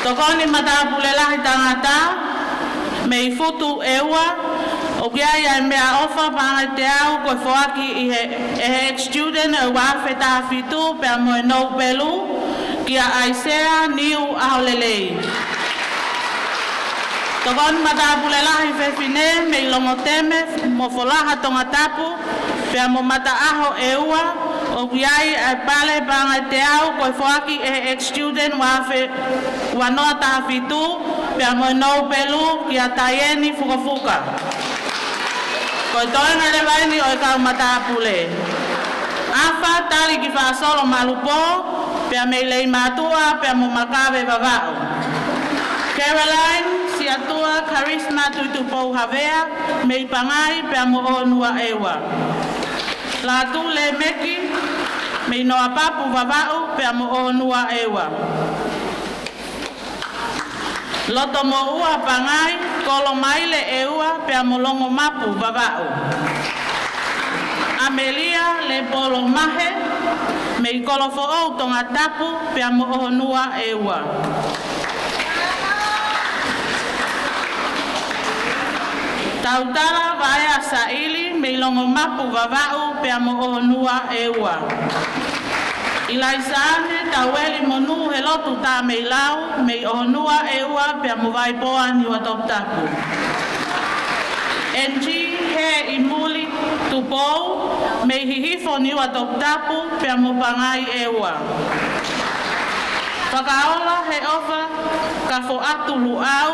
Tokoni matāpule lahi tangata, mei Futu ʻEua, ʻoku ʻi ai ʻa e meʻaʻofa paʻanga ʻe teau ko e foaki ʻe he, ʻe he ex-student ʻo e ua afe taha fitu pea mo e Nōpelu, kia ʻAisea Niu ʻAholelei. Tokoni matāpule lahi fefine, mei Longoteme mo Folaha Tongatapu, pea mo Mataʻaho ʻEua, ʻoku ʻi ai ʻa e pale paʻanga ʻe teau ko e foaki ʻe he ex-student ua afe ua noa taha fitu, pea mo e Nōpelu, kia Taieni Fukofuka. Ko e toenga leva eni ʻo e kau matāpule. ʻAfa Tali ki Faʻasolo Malupō, pea mei Leimātuʻa, pea mo Makave Vavaʻu. Caroline Siatua Charisma Tuitupou Havea, mei Pangai, pea mo ʻOhonua ʻEua. Lātū Lemeki, mei Noapapu Vavaʻu, pea mo ʻOhonua ʻEua. Lotomoʻua Pangai, Kolomaile ʻEua, pea mo Longomapu Vavaʻu. ʻAmelia Lepolo Mahe, mei Kolofoʻou Tongatapu, pea mo ʻOhonua ʻEua. Tautala Vaea Saʻili, mei Longomapu Vavaʻu, pea mo ʻOhonua ʻEua. ʻIlaisaane Taueli Monū Helotu Tameilau, mei ʻOhonua ʻEua, pea mo Vaipoa, Niuatoputapu. N G Heimuli Tupou, mei Hihifo, Niuatoputapu, pea mo Pangai ʻEua. Fakaola Heʻofa Kafoʻatu Luʻau,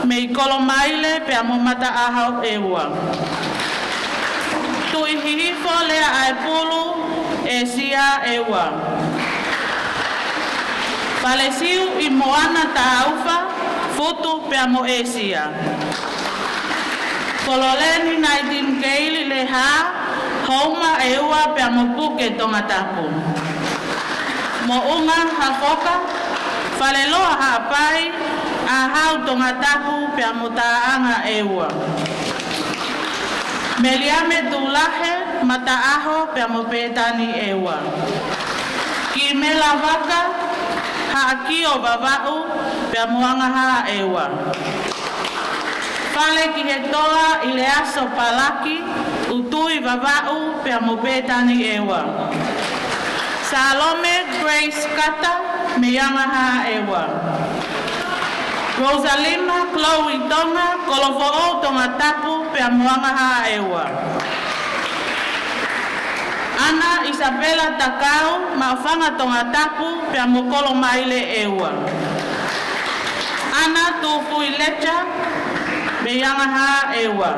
mei Kolomaile, pea mo Mataʻaho ʻEua. Tuʻi Hihifo Lea ʻAepulu ʻĒsia ʻEua. Palesiu ʻi Moana Taufa, Futu pea mo ʻĒsia. Kololeni Naitini Keili Leha, Houma ʻEua pea mo Puke Tongatapu. Moʻunga Hafoka, Faleloa Haʻapai, ʻAhau Tongatapu pea mo Taʻanga ʻEua. Meliame Tulahe, Mataʻaho pea mo Petani ʻEua. Kimela Vaka, Haʻakio Vavaʻu pea mo Angahā ʻEua. Fale ki he Toa ʻIleaso Palaki, ʻUtui Vavaʻu pea mo Petani ʻEua. Salome Grace Kata mei Angahā ʻEua. Rosalima Chloe Tonga, Kolofoʻou Tongatapu pea mo Angahā ʻEua. Ana Isabela Takau, Maʻufanga Tongatapu pea mo Kolomaile ʻEua. Ana Tufui Lecha mei Angahā ʻEua.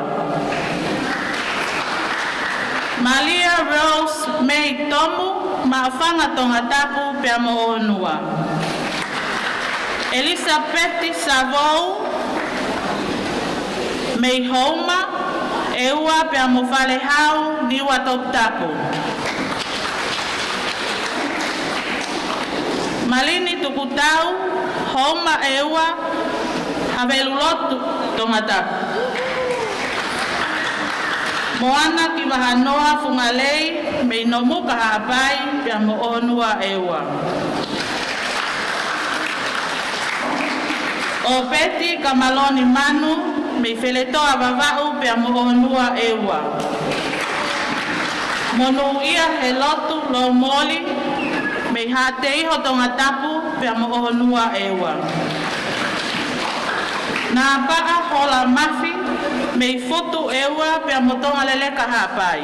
Malia Rose Mei Tomu, Maʻufanga Tongatapu pea mo ʻOhonua. ʻElisapeti Savou mei Houma ʻEua pea mo Falehau, Niuatoputapu. Malini Tukutau, Houma ʻEua, Havelulotu, Tongatapu. Moana Kivahanoa Fungalei mei Nomuka Haʻapai pea mo ʻOhonua ʻEua. ʻOpeti Kamaloni Manu mei Feletoa Vavaʻu pea mo ʻOhonua ʻEua. Monūʻia Helotu Lomoli mei Haʻateiho, Tongatapu pea mo ʻOhonua ʻEua. Napaʻa Hola Mafi mei Futu ʻEua pea mo Tongaleleka Haʻapai.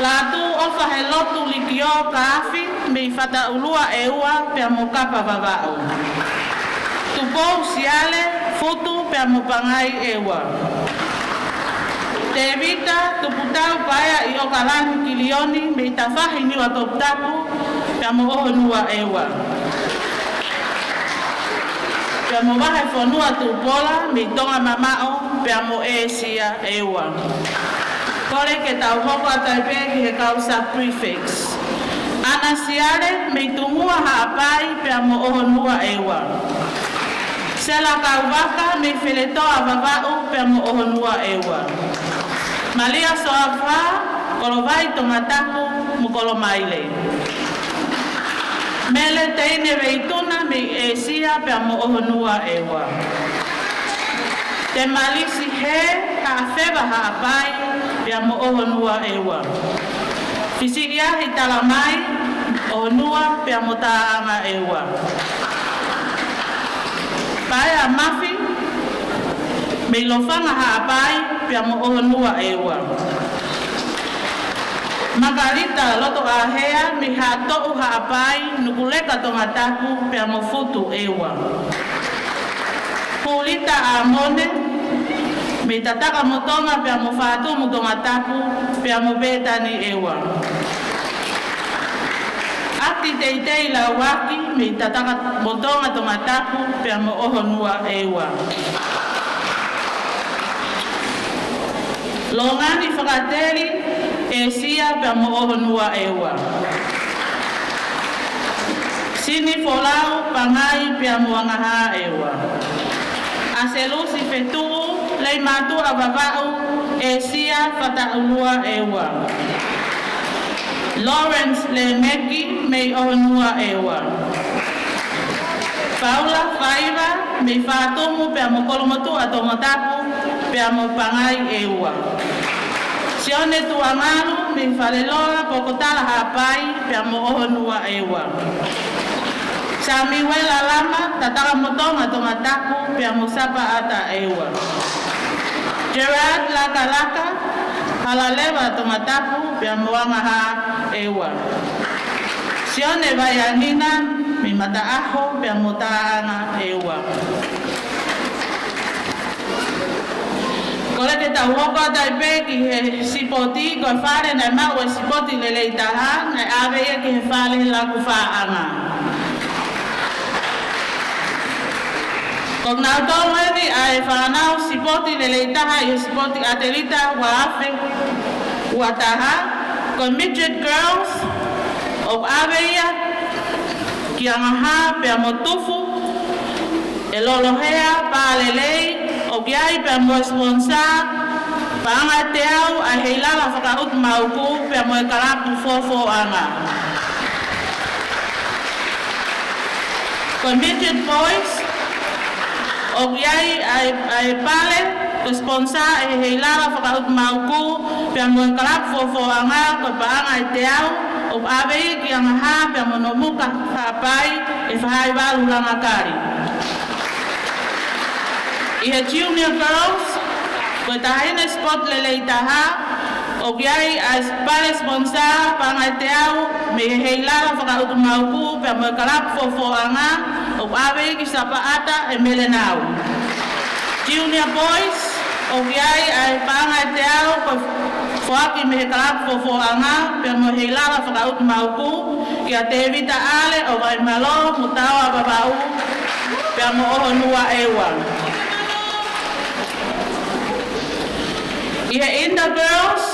Lātūʻofa Helotu Likiō Kaafi mei Fataʻulua ʻEua pea mo Kapa Vavaʻu. Tupou Siale, Futu pea mo Pangai ʻEua. Tēvita Tuputau Paea ʻi ʻOkalani Kilioni mei Tafahi, Niuatoputapu pea mo ʻOhonua ʻEua. Pea mo Vahefonua Tupola mei Tonga Mamaʻo pea mo ʻĒsia ʻEua. Kole ke tau hoko atu ai pē ki he kau sub-prefects. ʻAna Siale mei Tungua Haʻapai pea mo ʻOhonua ʻEua. Sela Kauvaka mei Feletoa Vavaʻu pea mo ʻOhonua ʻEua. Malia Soafa, Kolovai, Tongatapu mo Kolomaile. Mele Teine Veituna mei ʻĒsia pea mo ʻOhonua ʻEua. Temalisi Hē Haʻafeva Haʻapai pea mo ʻOhonua ʻEua. Fisiʻiahi Talamai, ʻOhonua pea mo Taʻanga ʻEua. Paea Mafi mei Lofanga Haʻapai pea mo ʻOhonua ʻEua. Makalita Lotoʻahea mei Haʻatoʻu Haʻapai, Nukuleka, Tongatapu pea mo Futu ʻEua. Pulita ʻAmone mei Tatakamotonga pea mo Fatumu, Tongatapu pea mo Petani ʻEua. ʻAti Teitei Lauaki mei Tatakamotonga, Tongatapu pea mo ʻOhonua ʻEua. Longani Fakateli, ʻĒsia pea mo ʻOhonua ʻEua. Sini Folau, Pangai pea mo Angahā ʻEua. ʻAselusi Fetuʻu, Leimātuʻa Vavaʻu, ʻĒsia, Fataʻulua ʻEua. Lawrence Lemeki mei ʻOhonua ʻEua. Paula Faiva mei Fatumu pea mo Kolomotuʻa, Tongatapu pea mo Pangai ʻEua. Sione Tuʻangalu mei Faleloa, Pokotala Haʻapai pea mo ʻOhonua ʻEua. Samiuela Lama, Tatakamotonga, Tongatapu pea mo Sapaʻata ʻEua. Gerard Lakalaka, Halaleva, Tongatapu pea mo Angahā ʻEua. Sione Vaianina mei Mataʻaho pea mo Taʻanga ʻEua. Kole ke tau hoko atu ai pē ki he sipoti, ko e fale naʻe maʻu e sipoti lelei taha, naʻe ʻave ia ki he fale Lakufaʻanga. Ko kinautolu eni ʻa e fānau sipoti lelei taha ʻi he sipoti ʻatelita ua afe ua taha, ko e Midget Girls, ʻoku ʻave ia ki Angahā pea mo Tufu, ʻe Lolohea Pālelei, ʻoku ʻi ai pea mo e sponsor, Paʻanga ʻe Teau ʻa e Heilala Fakaʻutumauku pea mo e Kalapu Fofoʻanga. Ko e Midget Boys, ʻoku ʻi ai ʻa e, ʻa e pale, ko e sponsor ʻe he Heilala Fakaʻutumauku pea mo e Kalapu Fofoʻanga, ko e Paʻanga ʻe Teau, ʻoku ʻave ia ki Angahā pea mo Nomuka Haʻapai ʻe Faʻahivalu Langakali. ʻI he Junior Girls, ko e taʻahine sipoti lelei taha, ʻoku ʻi ai ʻa e pale sponsor, Paʻanga ʻe Teau, mei he Heilala Fakaʻutumauku pea mo e Kalapu Fofoʻanga, ʻoku ʻave ia ki Sapaʻata ʻe Melenau. Junior Boys, ʻoku ʻi ai ʻa e Paʻanga ʻe Teau, ko e foaki mei he Kalapu Fofoʻanga pea mo e Heilala Fakaʻutumauku kia Tēvita ʻAle ʻo Vaimalo mo Taoa Vavaʻu. pea mo ʻOhonua ʻEua. ʻI he Inter Girls,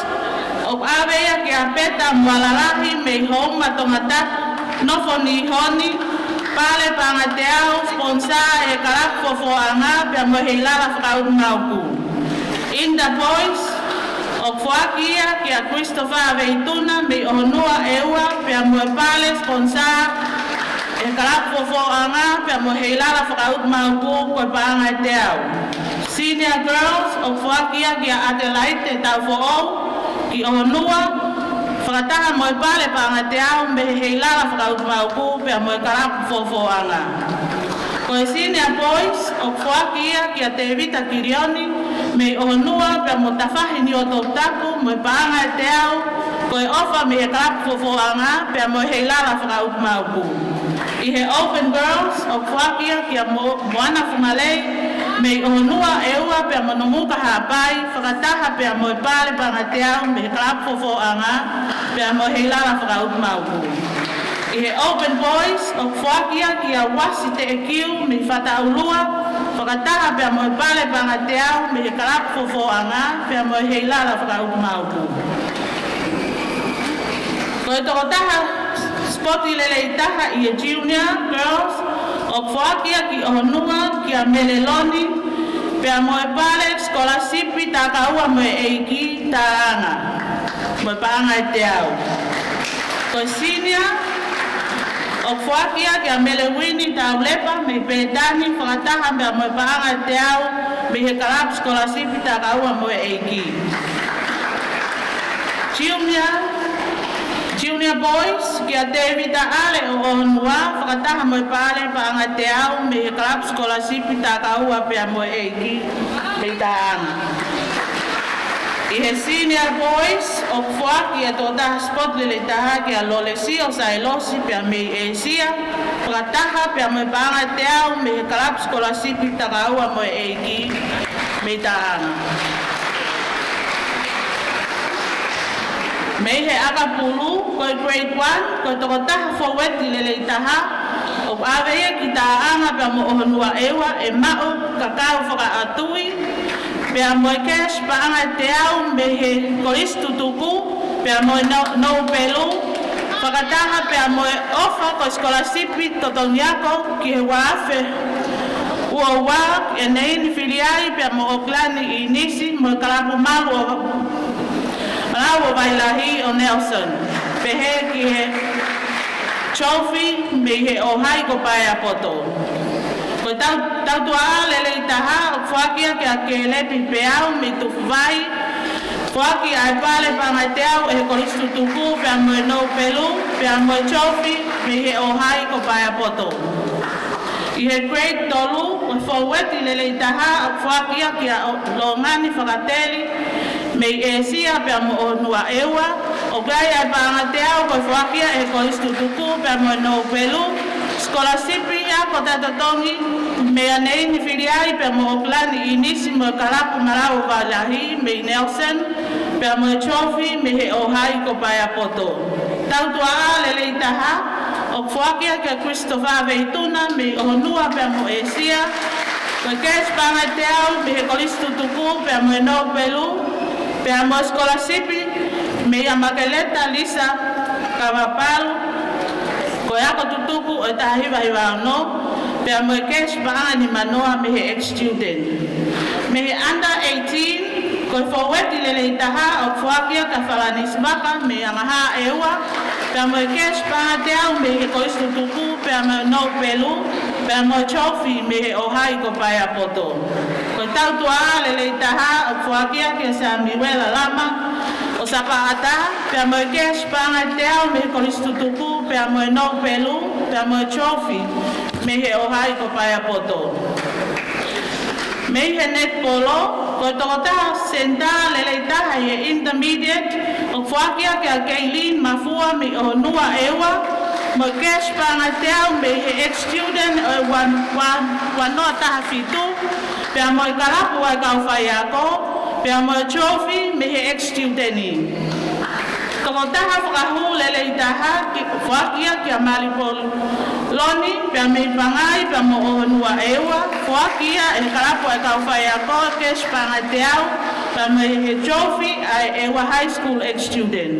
ʻoku ʻave ia kia Peta Mualalahi mei Houma Tongatapu, Nofo Nihoni, Pale Paʻanga Teau, sponsor ʻe he Kalapu Fofoʻanga pea mo e Heilala Fakaʻutumauku. Inter Boys, ʻoku foaki ia kia Christopher Veituna mei ʻOhonua ʻEua pea mo e Pale, sponsor ʻe he Kalapu Fofoʻanga pea mo e Heilala Fakaʻutumauku, ko e Paʻanga ʻe Teau. Senior Girls, ʻoku foaki ia kia Adelaide Taufoʻou ki ʻOhonua, fakataha mo e Pale Paʻanga Teau mei he Heilala Fakaʻutumauku pea mo e Kalapu Fofoʻanga. Ko e Senior Boys, ʻoku foaki ia kia Tevita Kilioni mei ʻOhonua pea mo Tafahi Niuatoputapu mo e Paʻanga ʻe Teau, ko e ʻofa mei he Kalapu Fofoʻanga pea mo e Heilala Fakaʻutumauku. ʻI he Open Girls, ʻoku foaki ia kia Mo-, Moana Fungalei mei ʻOhonua ʻEua pea mo Nomuka Haʻapai, fakataha pea mo e Pale Paʻanga Teau mei he Kalapu Fofoʻanga pea mo e Heilala Fakaʻutumauku. ʻI he Open Boys, ʻoku foaki ia kia Uasi Teʻekiu mei Fataʻulua, fakataha pea mo e Pale Paʻanga Teau mei he Kalapu Fofoʻanga pea mo e Heilala Fakaʻutumauku. Ko e tokotaha sipoti lelei taha ʻi he Junior Girls, ʻoku foaki ia ki ʻOhonua kia Meleloni pea mo e Pale, scholarship, tā kaua mo e ʻEiki, Taʻanga mo e Paʻanga ʻe Teau. Ko e Senior, ʻoku foaki ia kia Melewini Taulepa mei Petani, fakataha pea mo e Paʻanga ʻe Teau mei he Kalapu, scholarship, tā kaua mo e ʻEiki. Junior, Junior Boys, kia Tevita ʻAle ʻo ʻOhonua, fakataha mo e Pale Paʻanga ʻe Teau mei he Kalapu, scholarship, tā kaua pea mo e ʻEiki, mei Taʻanga. ʻI he Senior Boys, ʻoku foaki e tokotaha sipoti lelei taha kia Lolesio Sailosi pea mei ʻĒsia, fakataha pea mo e Paʻanga ʻe Teau mei he Kalapu, scholarship, tā kaua mo e ʻEiki, mei Taʻanga. Mei he ʻakapulu, ko e Grade One, ko e tokotaha fōueti lelei taha, ʻoku ʻave ia ki Taʻanga pea mo ʻOhonua ʻEua, ʻe maʻu kakau fakaʻatui pea mo e cash paʻanga ʻe teau mei he Kolisi Tutuku pea mo e No-, Nōpelu, fakataha pea mo e ʻofa ko e sikolasipi totongi ako ki he ua afe ua ua ʻe Neini Filiai pea mo ʻOkilani ʻInisi mo e Kalapu Malu ʻo, Malau ʻo Vailahi ʻo Nelson, pehē ki he trophy mei he ʻOhai ko Paeapoto. Ko e tau-, tautuaʻā lelei taha ʻoku foaki ia kia Kelepi Peau mei Tufuvai, foaki ʻa e pale paʻanga ʻe teau ʻe he Kolisi Tutuku pea mo e Nōpelu, pea mo e trophy mei he ʻOhai ko Paeapoto. ʻI he Grade Tolu, ko e fōueti lelei taha ʻoku foaki ia kia ʻo-, Longani Fakateli mei ʻĒsia pea mo ʻOhonua ʻEua, ʻoku ʻi ai ʻa e paʻanga ʻe teau ko e foaki ia ʻe he Kolisi Tutuku pea mo e Nōpelu, sikolasipi ako taʻetotongi meia Neini Filiai pea mo ʻOkilani ʻInisi mo e Kalapu Malau ʻo Vailahi mei Nelson, pea mo e trophy mei he ʻOhai ko Paeapoto. Tautuaʻā lelei taha ʻoku foaki ia kia Christopher Veituna mei ʻOhonua pea mo ʻĒsia, ko e cash paʻanga ʻe teau mei he Kolisi Tutuku pea mo e Nōpelu, pea mo e sikolasipi meia Makeleta Lisa Kavapalu, ko e ako tutuku ʻo e taha hiva hiva ono, pea mo e cash paʻanga ʻe nima noa mei he ex-student. Mei he under eighteen, ko e fōueti lelei taha ʻoku foaki ia kia Falanisi Vaka mei Angaha ʻEua, pea mo e cash paʻanga ʻe teau mei he Kolisi Tutuku pea mo e Nōpelu, pea mo e trophy mei he ʻOhai ko Paeapoto. Ko e tautuaʻā lelei taha ʻoku foaki ia kia Samiuela Lama ʻo Sapaʻata, pea mo e cash paʻanga ʻe teau mei he Kolisi Tutuku pea mo e Nōpelu, pea mo e trophy mei he ʻOhai ko Paeapoto. Mei he netipolo, ko e tokotaha senitā lelei taha ʻi he intermediate ʻoku foaki ia kia Keilin Mafua mei ʻOhonua ʻEua, mo e cash paʻanga ʻe teau mei he ex-student ʻo e ua, ua, ua noa taha fitu, pea mo e Kalapu ʻa e Kau Faiako, pea mo e trophy mei he ex-student. Tokotaha fakahū lelei taha ʻoku foaki ia kia Malipolu Loni, pea mei Pangai, pea mo ʻOhonua ʻEua, foaki ia ʻe he kalapu ʻa e kau faiako, cash paʻanga ʻe teau, pea mei he trophy ʻa e ʻEua High School ex-student.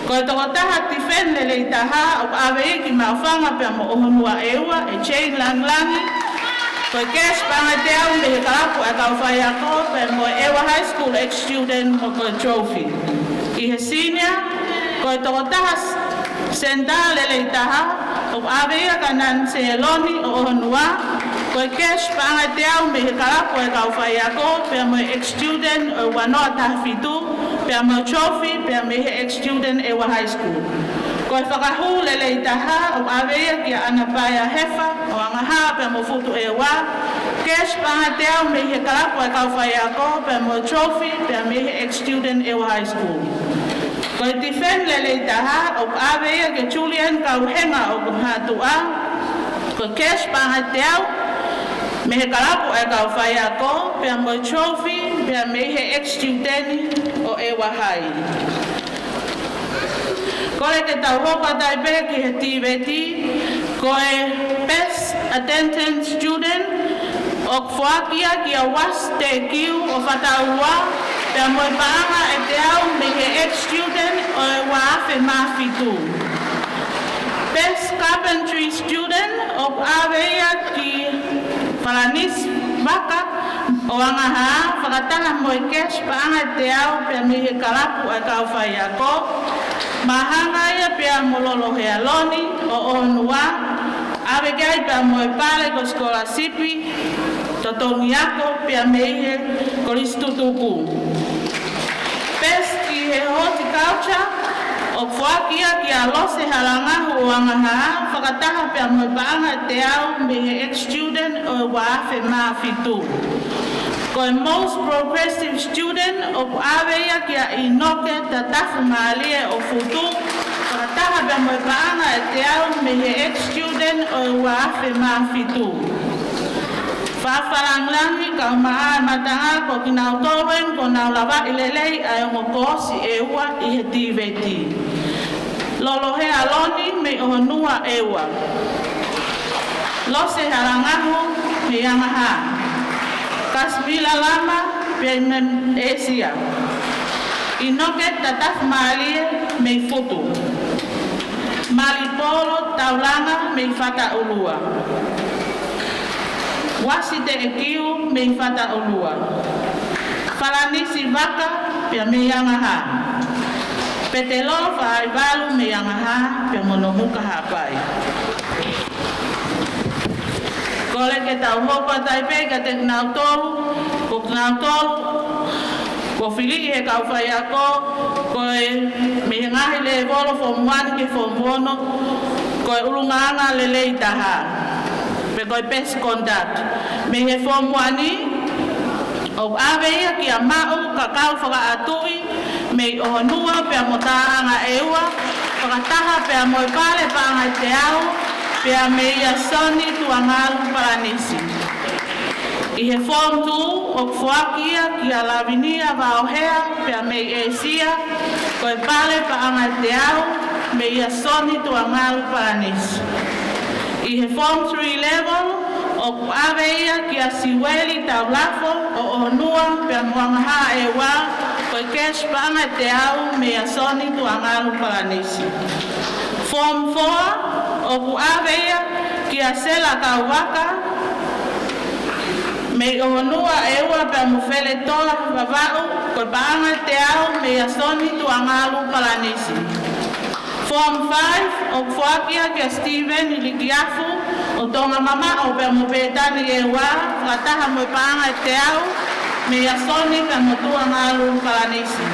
Ko e tokotaha tifeni lelei taha ʻoku ʻave ia ki Maʻufanga pea mo ʻOhonua ʻEua, ʻe Jane Langilangi, ko e cash paʻanga ʻe teau mei he kalapu ʻa e kau faiako, pea mo e ʻEua High School ex-student mo ko e trophy. ʻI he senior, ko e tokotaha s-, senitā lelei taha, ʻoku ʻave ia kia Nanise Loni ʻo ʻOhonua, ko e cash paʻanga ʻe teau mei he kalapu ʻa e kau faiako, pea mo e ex-student ʻo e ua noa taha fitu, pea mo e trophy, pea mei he ex-student ʻEua High School. Ko e fakahū lelei taha, ʻoku ʻave ia kia ʻAnapaea Hefa, ʻo Angaha pea mo Futu ʻEua, cash paʻanga ʻe teau mei he kalapu ʻa e kau faiako, pea mo e trophy, pea mei he ex-student ʻEua High School. Ko e tifeni lelei taha, ʻoku ʻave ia kia Julian Kauhenga ʻo Haʻatuʻa, ko e cash paʻanga ʻe teau mei he kalapu ʻa e kau faiako, pea mo e trophy, pea mei he ex-student ʻo ʻEua High. Kole ke tau hoko atu ai pē ki he tīveti, ko e best attendance student, ʻoku foaki ia kia Wasi Tekiu ʻo Fataʻulua, pea mo e paʻanga ʻe teau mei he ex-student ʻo e ua afe mā fitu. Best carpentry student, ʻoku ʻave ia kia Falanisi Vaka ʻo Angaha, fakataha mo e cash paʻanga ʻe teau pea mei he kalapu ʻa e kau faiako. Mahanga ia pea mo Lolohea Loni ʻo ʻOhonua, ʻave ki ai pea mo e pale ko e scholarship, totongi ako pea mei he Kolisi Tutuku. Best ʻi he horticulture, ʻoku foaki ia kia Lose Halangahu ʻo Angaha, fakataha pea mo e paʻanga ʻe teau mei he ex-student ʻo e ua afe mā fitu. Ko e most progressive student, ʻoku ʻave ia kia ʻInoke Tatafu Mālie ʻo Futu, fakataha pea mo e paʻanga ʻe teau mei he ex-student ʻo e ua afe mā fitu. Fakalangilangi kau maʻa e matanga, ko kinautolu eni kuo nau lavaʻi lelei ʻa e ongo koosi ʻe ua ʻi he tīveti. Lolohea Loni mei ʻOhonua ʻEua. Lose Halangahu mei Angaha. Kasimila Lama mei ʻĒsia. ʻInoke Tatafu Mālie mei Futu. Malipolo Taulanga mei Fataʻulua. Wasi Teʻekiu mei Fataʻulua. Falanisi Vaka pea mei Angaha. Petelo Faʻaivalu mei Angaha pea mo Nomuka Haʻapai. Kole ke tau hoko atu ai pē kiate kinautolu, ko kinautolu kuo fili ʻe he kau faiako, ko e mei he ngaahi lēvolo form one ki he form ono, ko e ʻulungaanga lelei taha, pe ko e best conduct. Mei he form one, ʻoku ʻave ia kia Maʻu Kakau Fakaʻatui, mei ʻOhonua pea mo Taʻanga ʻEua, fakataha pea mo e pale paʻanga ʻe teau, pea meia Soni Tuangalu Palanisi. ʻI he form two, ʻoku foaki ia kia Lavinia Vaohea, pea mei ʻĒsia, ko e pale paʻanga ʻe teau, meia Soni Tuangalu Palanisi. ʻI he form three level, ʻoku ʻave ia kia Siueli Taulafo ʻo ʻOhonua pea mo Angaha ʻEua, ko e cash paʻanga ʻe teau meia Soni Tuangalu Palanisi. Form four, ʻoku ʻave ia kia Sela Kauvaka, mei ʻOhonua ʻEua pea mo Feletoa Vavaʻu, ko e paʻanga ʻe teau meia Soni Tuangalu Palanisi. Form five, ʻoku foaki ia kia Steven Likiafu ʻo Tonga Mamaʻo pea mo Pētani ʻEua, fakataha mo e paʻanga ʻe teau meia Soni pea mo Tuangalu Palanisi.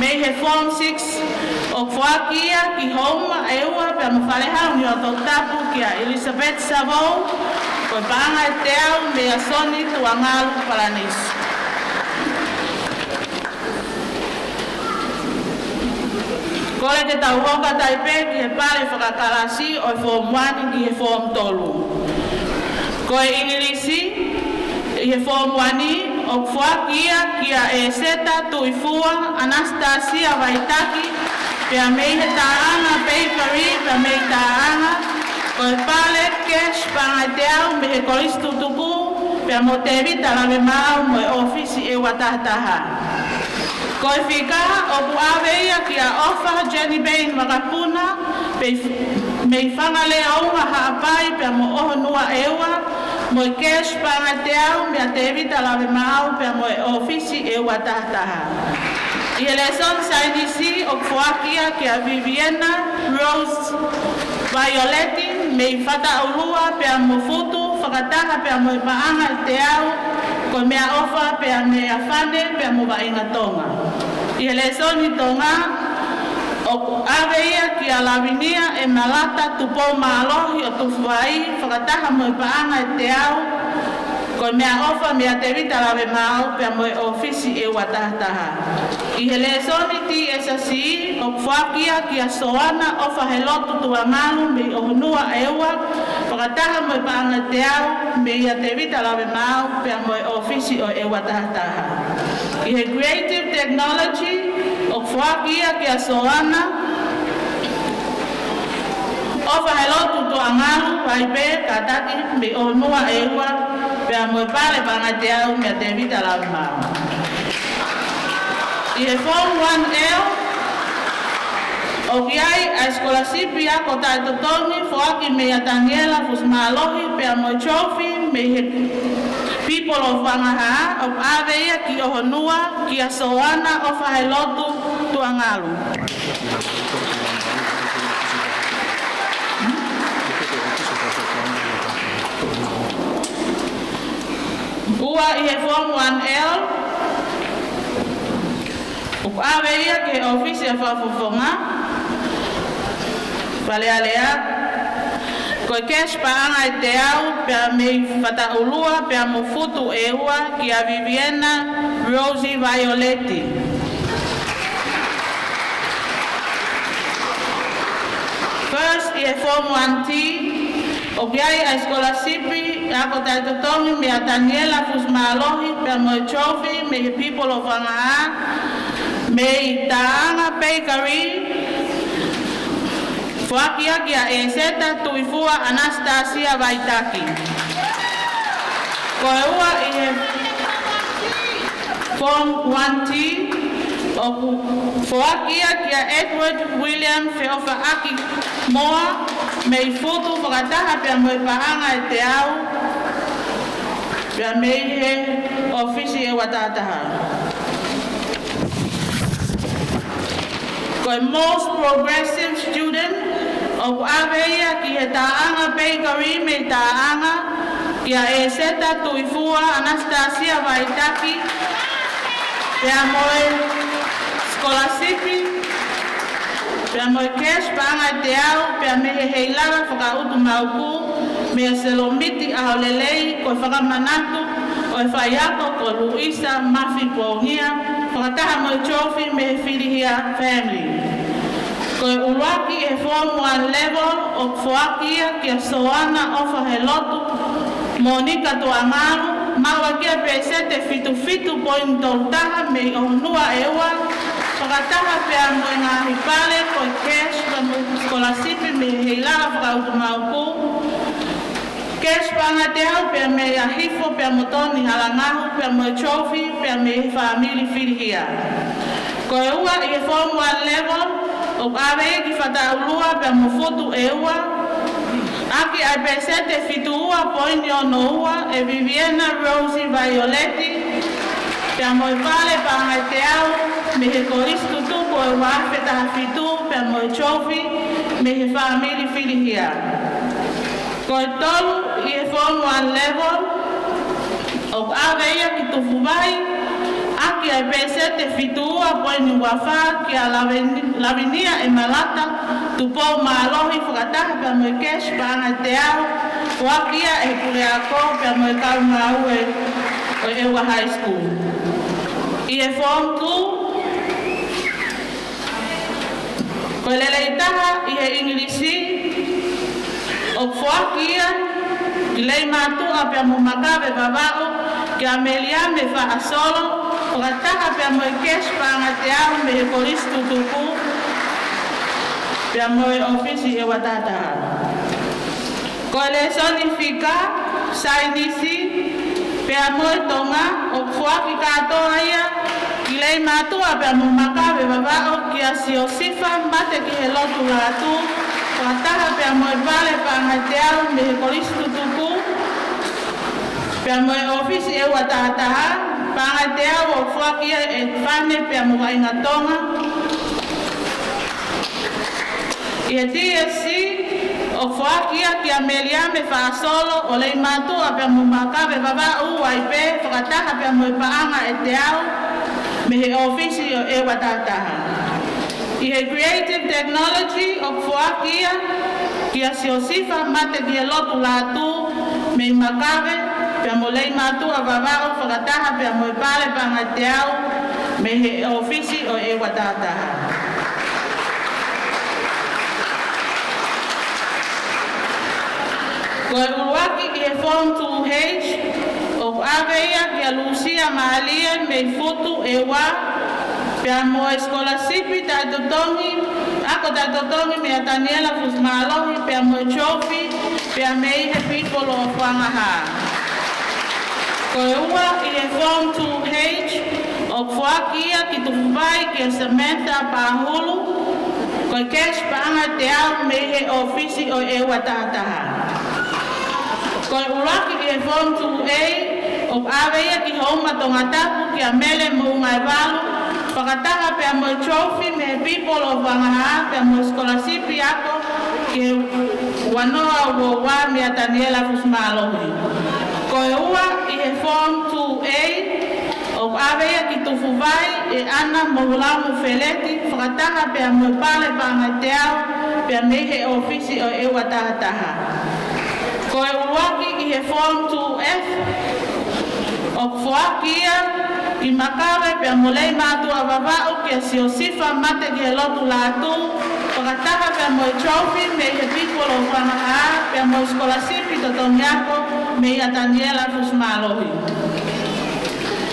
Mei he form six, ʻoku foaki ia ki Houma ʻEua pea mo Falehau Niuatokutapu kia Elizabeth Savou, ko e paʻanga ʻe teau meia Soni Tuangalu Palanisi. Kole ke tau hoko atu ai pē ki he pale fakakalasi ʻo e form one ki he form tolu. Ko e ʻIngilisi, ʻi he form one, ʻoku foaki ia kia ʻEseta Tuifua, ʻAnasitasia Vaitaki, pea mei he taʻanga Peipari, pea mei taʻanga Ko e pale, cash, paʻanga ʻe teau mei he Kolisi Tutuku, pea mo Tēvita Lavemaau mo e ʻōfisi ʻEua Taha Taha. Ko e fika ʻoku ʻave ia kia ʻOfa Jenny Bain Vakapuna, pea mei Fangaleaunga Haʻapai pea mo ʻOhonua ʻEua, mo e cash paʻanga ʻe teau meia Tēvita Lavemaau pea mo e ʻōfisi ʻEua Taha Taha. ʻI he lēsoni saienisi ʻoku foaki ia kia Viviana Rose Violet mei Fataʻulua pea mo Futu, fakataha pea mo e paʻanga ʻe teau, ko e meʻaʻofa pea meia Fane pea mo Vaʻinga Tonga. ʻI he lēsoni Tonga, ʻoku ʻave ia kia Lavinia ʻEmalata Tupou Mālohi ʻo Tufuaʻi, fakataha mo e paʻanga ʻe teau, ko e meʻaʻofa meia Tēvita Lavemaau pea mo e ʻōfisi ʻEua Taha Taha. ʻI he lēsoni T S C, ʻoku foaki ia kia Soana ʻOfahelotu Tuʻangalu mei ʻOhonua ʻEua, fakataha mo e paʻanga ʻe teau meia Tēvita Lavemaau pea mo e ʻōfisi ʻo ʻEua Taha Taha. ʻI he Creative Technology, ʻoku foaki ia kia Soana ʻOfahelotu Tuʻangalu, Vaipe, kātaki mei ʻOhonua ʻEua, pea mo e pale paʻanga ʻe teau meia Tēvita Lavemaau. ʻI he Form one L, ʻoku ʻi ai ʻa e sikolasipi ako taʻetotongi foaki meia Taniela Fusimālohi pea mo e trophy mei he People of Vangahā, ʻoku ʻave ia ki ʻOhonua kia Soana ʻOfahelotu Tuʻangalu. Ua, ʻi he Form one L, ʻoku ʻave ia ki he ʻōfisi ʻa e Fakafofonga, Fale Alea, ko e cash paʻanga ʻe teau pea mei Fataʻulua pea mo Futu ʻEua kia Viviana Rosie Violet. First, ʻi he Form one T, ʻoku ʻi ai ʻa e sikolasipi ako taʻetotongi meia Taniela Fusimālohi pea mo e trophy mei he People of Vangahā, mei Taʻanga Bakery, foaki ia kia ʻEseta Tuʻifua Anastasia Vaitaki. Ko e ua, ʻi he Form one T, ʻoku foaki ia kia Edward William Feʻofaʻaki Moa mei Futu, fakataha pea mo e paʻanga ʻe teau pea mei he ʻōfisi ʻEua Taha Taha. Ko e Most Progressive Student, ʻoku ʻave ia ki he Taʻanga Bakery mei Taʻanga, kia ʻEseta Tuʻifua Anastasia Vaitaki, pea mo e sikolasipi, pea mo e cash paʻanga ʻe teau, pea mei he Heilala Fakaʻutumauku, meia Selomiti ʻAholelei, ko e fakamanatu ʻo e faiako ko Luisa Mafi Pongia, fakataha mo e trophy mei he Filihia family. Ko e ʻuluaki ʻi he Form one level, ʻoku foaki ia kia Soana ʻOfahelotu Monika Tuʻangalu, maʻu ʻaki ia pēseti ʻe fitu fitu poini tolu taha mei ʻOhonua ʻEua, fakataha pea mo e ngaahi pale, ko e cash pea mo e sikolasipi mei he Heilala Fakaʻutumauku, cash paʻanga ʻe teau pea meia Hifo pea mo Toni Halangahu pea mo e trophy pea mei he fāmili Filihia. Ko e ua ʻi he Form one level, ʻoku ʻave ia ki Fataʻulua pea mo Futu ʻEua, ʻaki ʻa e pēseti ʻe fitu ua poini ono ua ʻe Viviana Rosie Violet, pea mo e pale paʻanga ʻe teau mei he Kolisi Tutuku ʻo e ua afe taha fitu pea mo e trophy mei he fāmili Filihia. Ko e tolu ʻi he Form one level, ʻoku ʻave ia ki Tufuvai, ʻaki ʻa e pēseti ʻe fitu ua poini ua fā kia Laveni-, Lavinia ʻEmalata Tupou Mālohi, fakataha pea mo e cash paʻanga ʻe teau, foaki ia ʻe he puleako pea mo e kau ngāue ʻo ʻEua High School. ʻI he Form two, ko e lelei taha ʻi he ʻIngilisi, ʻoku foaki ia ki Leimātuʻa pea mo Makave Vavaʻu, kia Meliame Faʻasolo, fakataha pea mo e cash paʻanga ʻe teau mei he Kolisi Tutuku pea mo e ʻōfisi ʻEua Taha Taha. Ko e lēsoni fika, saienisi, pea mo e Tonga, ʻoku foaki kātoa ia ki Leimātuʻa pea mo Makave Vavaʻu kia Siosifa Mate ki he Lotu Lātū, fakataha pea mo e Pale Paʻanga ʻe Teau mei he Kolisi Tutuku, pea mo e ʻŌfisi ʻEua Tahataha, Paʻanga ʻe Teau ʻoku foaki ia ʻe Fane pea mo Vaʻinga Tonga. ʻI he TSC, ʻoku foaki ia kia Meliame Faʻasolo ʻo Leimātuʻa pea mo Makave Vavaʻu, ʻUaipe, fakataha pea mo e Paʻanga ʻe Teau mei he ʻŌfisi ʻEua Tahataha. ʻI he Creative Technology, ʻoku foaki ia kia Siosifa Mate ki he Lotu Lātū mei Makave pea mo Leimātuʻa Vavaʻu, fakataha pea mo e Pale Paʻanga ʻe Teau mei he ʻŌfisi ʻEua Tahataha. Ko e ʻuluaki ʻi he Form two H, ʻoku ʻave ia kia Lusia Malie mei Futu ʻEua, pea mo e sikolasipi taʻetotongi, ako taʻetotongi meia Taniela Fusimālohi, pea mo e trophy, pea mei he People of Vangahā. Ko e ua ʻi he Form two H, ʻoku foaki ia ki Tufuvai kia Samantha Pahulu, ko e cash paʻanga ʻe teau mei he ʻōfisi ʻo e ʻEua Tahataha. Ko e ʻuluaki ʻi he Form two A, ʻoku ʻave ia ki Houma Tongatapu kia Mele Moʻungaevalu, fakataha pea mo e trophy mei he People of Vangahā pea mo e sikolasipi ako ki he ua noa ua ua meia Taniela Fusimālohi. Ko e ua ʻi he Form two A, ʻoku ʻave ia ki Tufuvai ʻe ʻAna Mohulau Feleti, fakataha pea mo e Pale Paʻanga ʻe Teau, pea mei he ʻōfisi ʻo e ʻEua Tahataha. Ko e ʻuluaki ʻi he Form two F, ʻoku foaki ia ki Makave pea mo Leimātuʻa Vavaʻu kia Siosifa Mate ki he Lotu Lātū, fakataha pea mo e trophy mei he People of Vangahā, pea mo e sikolasipi totongi ako meia Taniela Fusimālohi.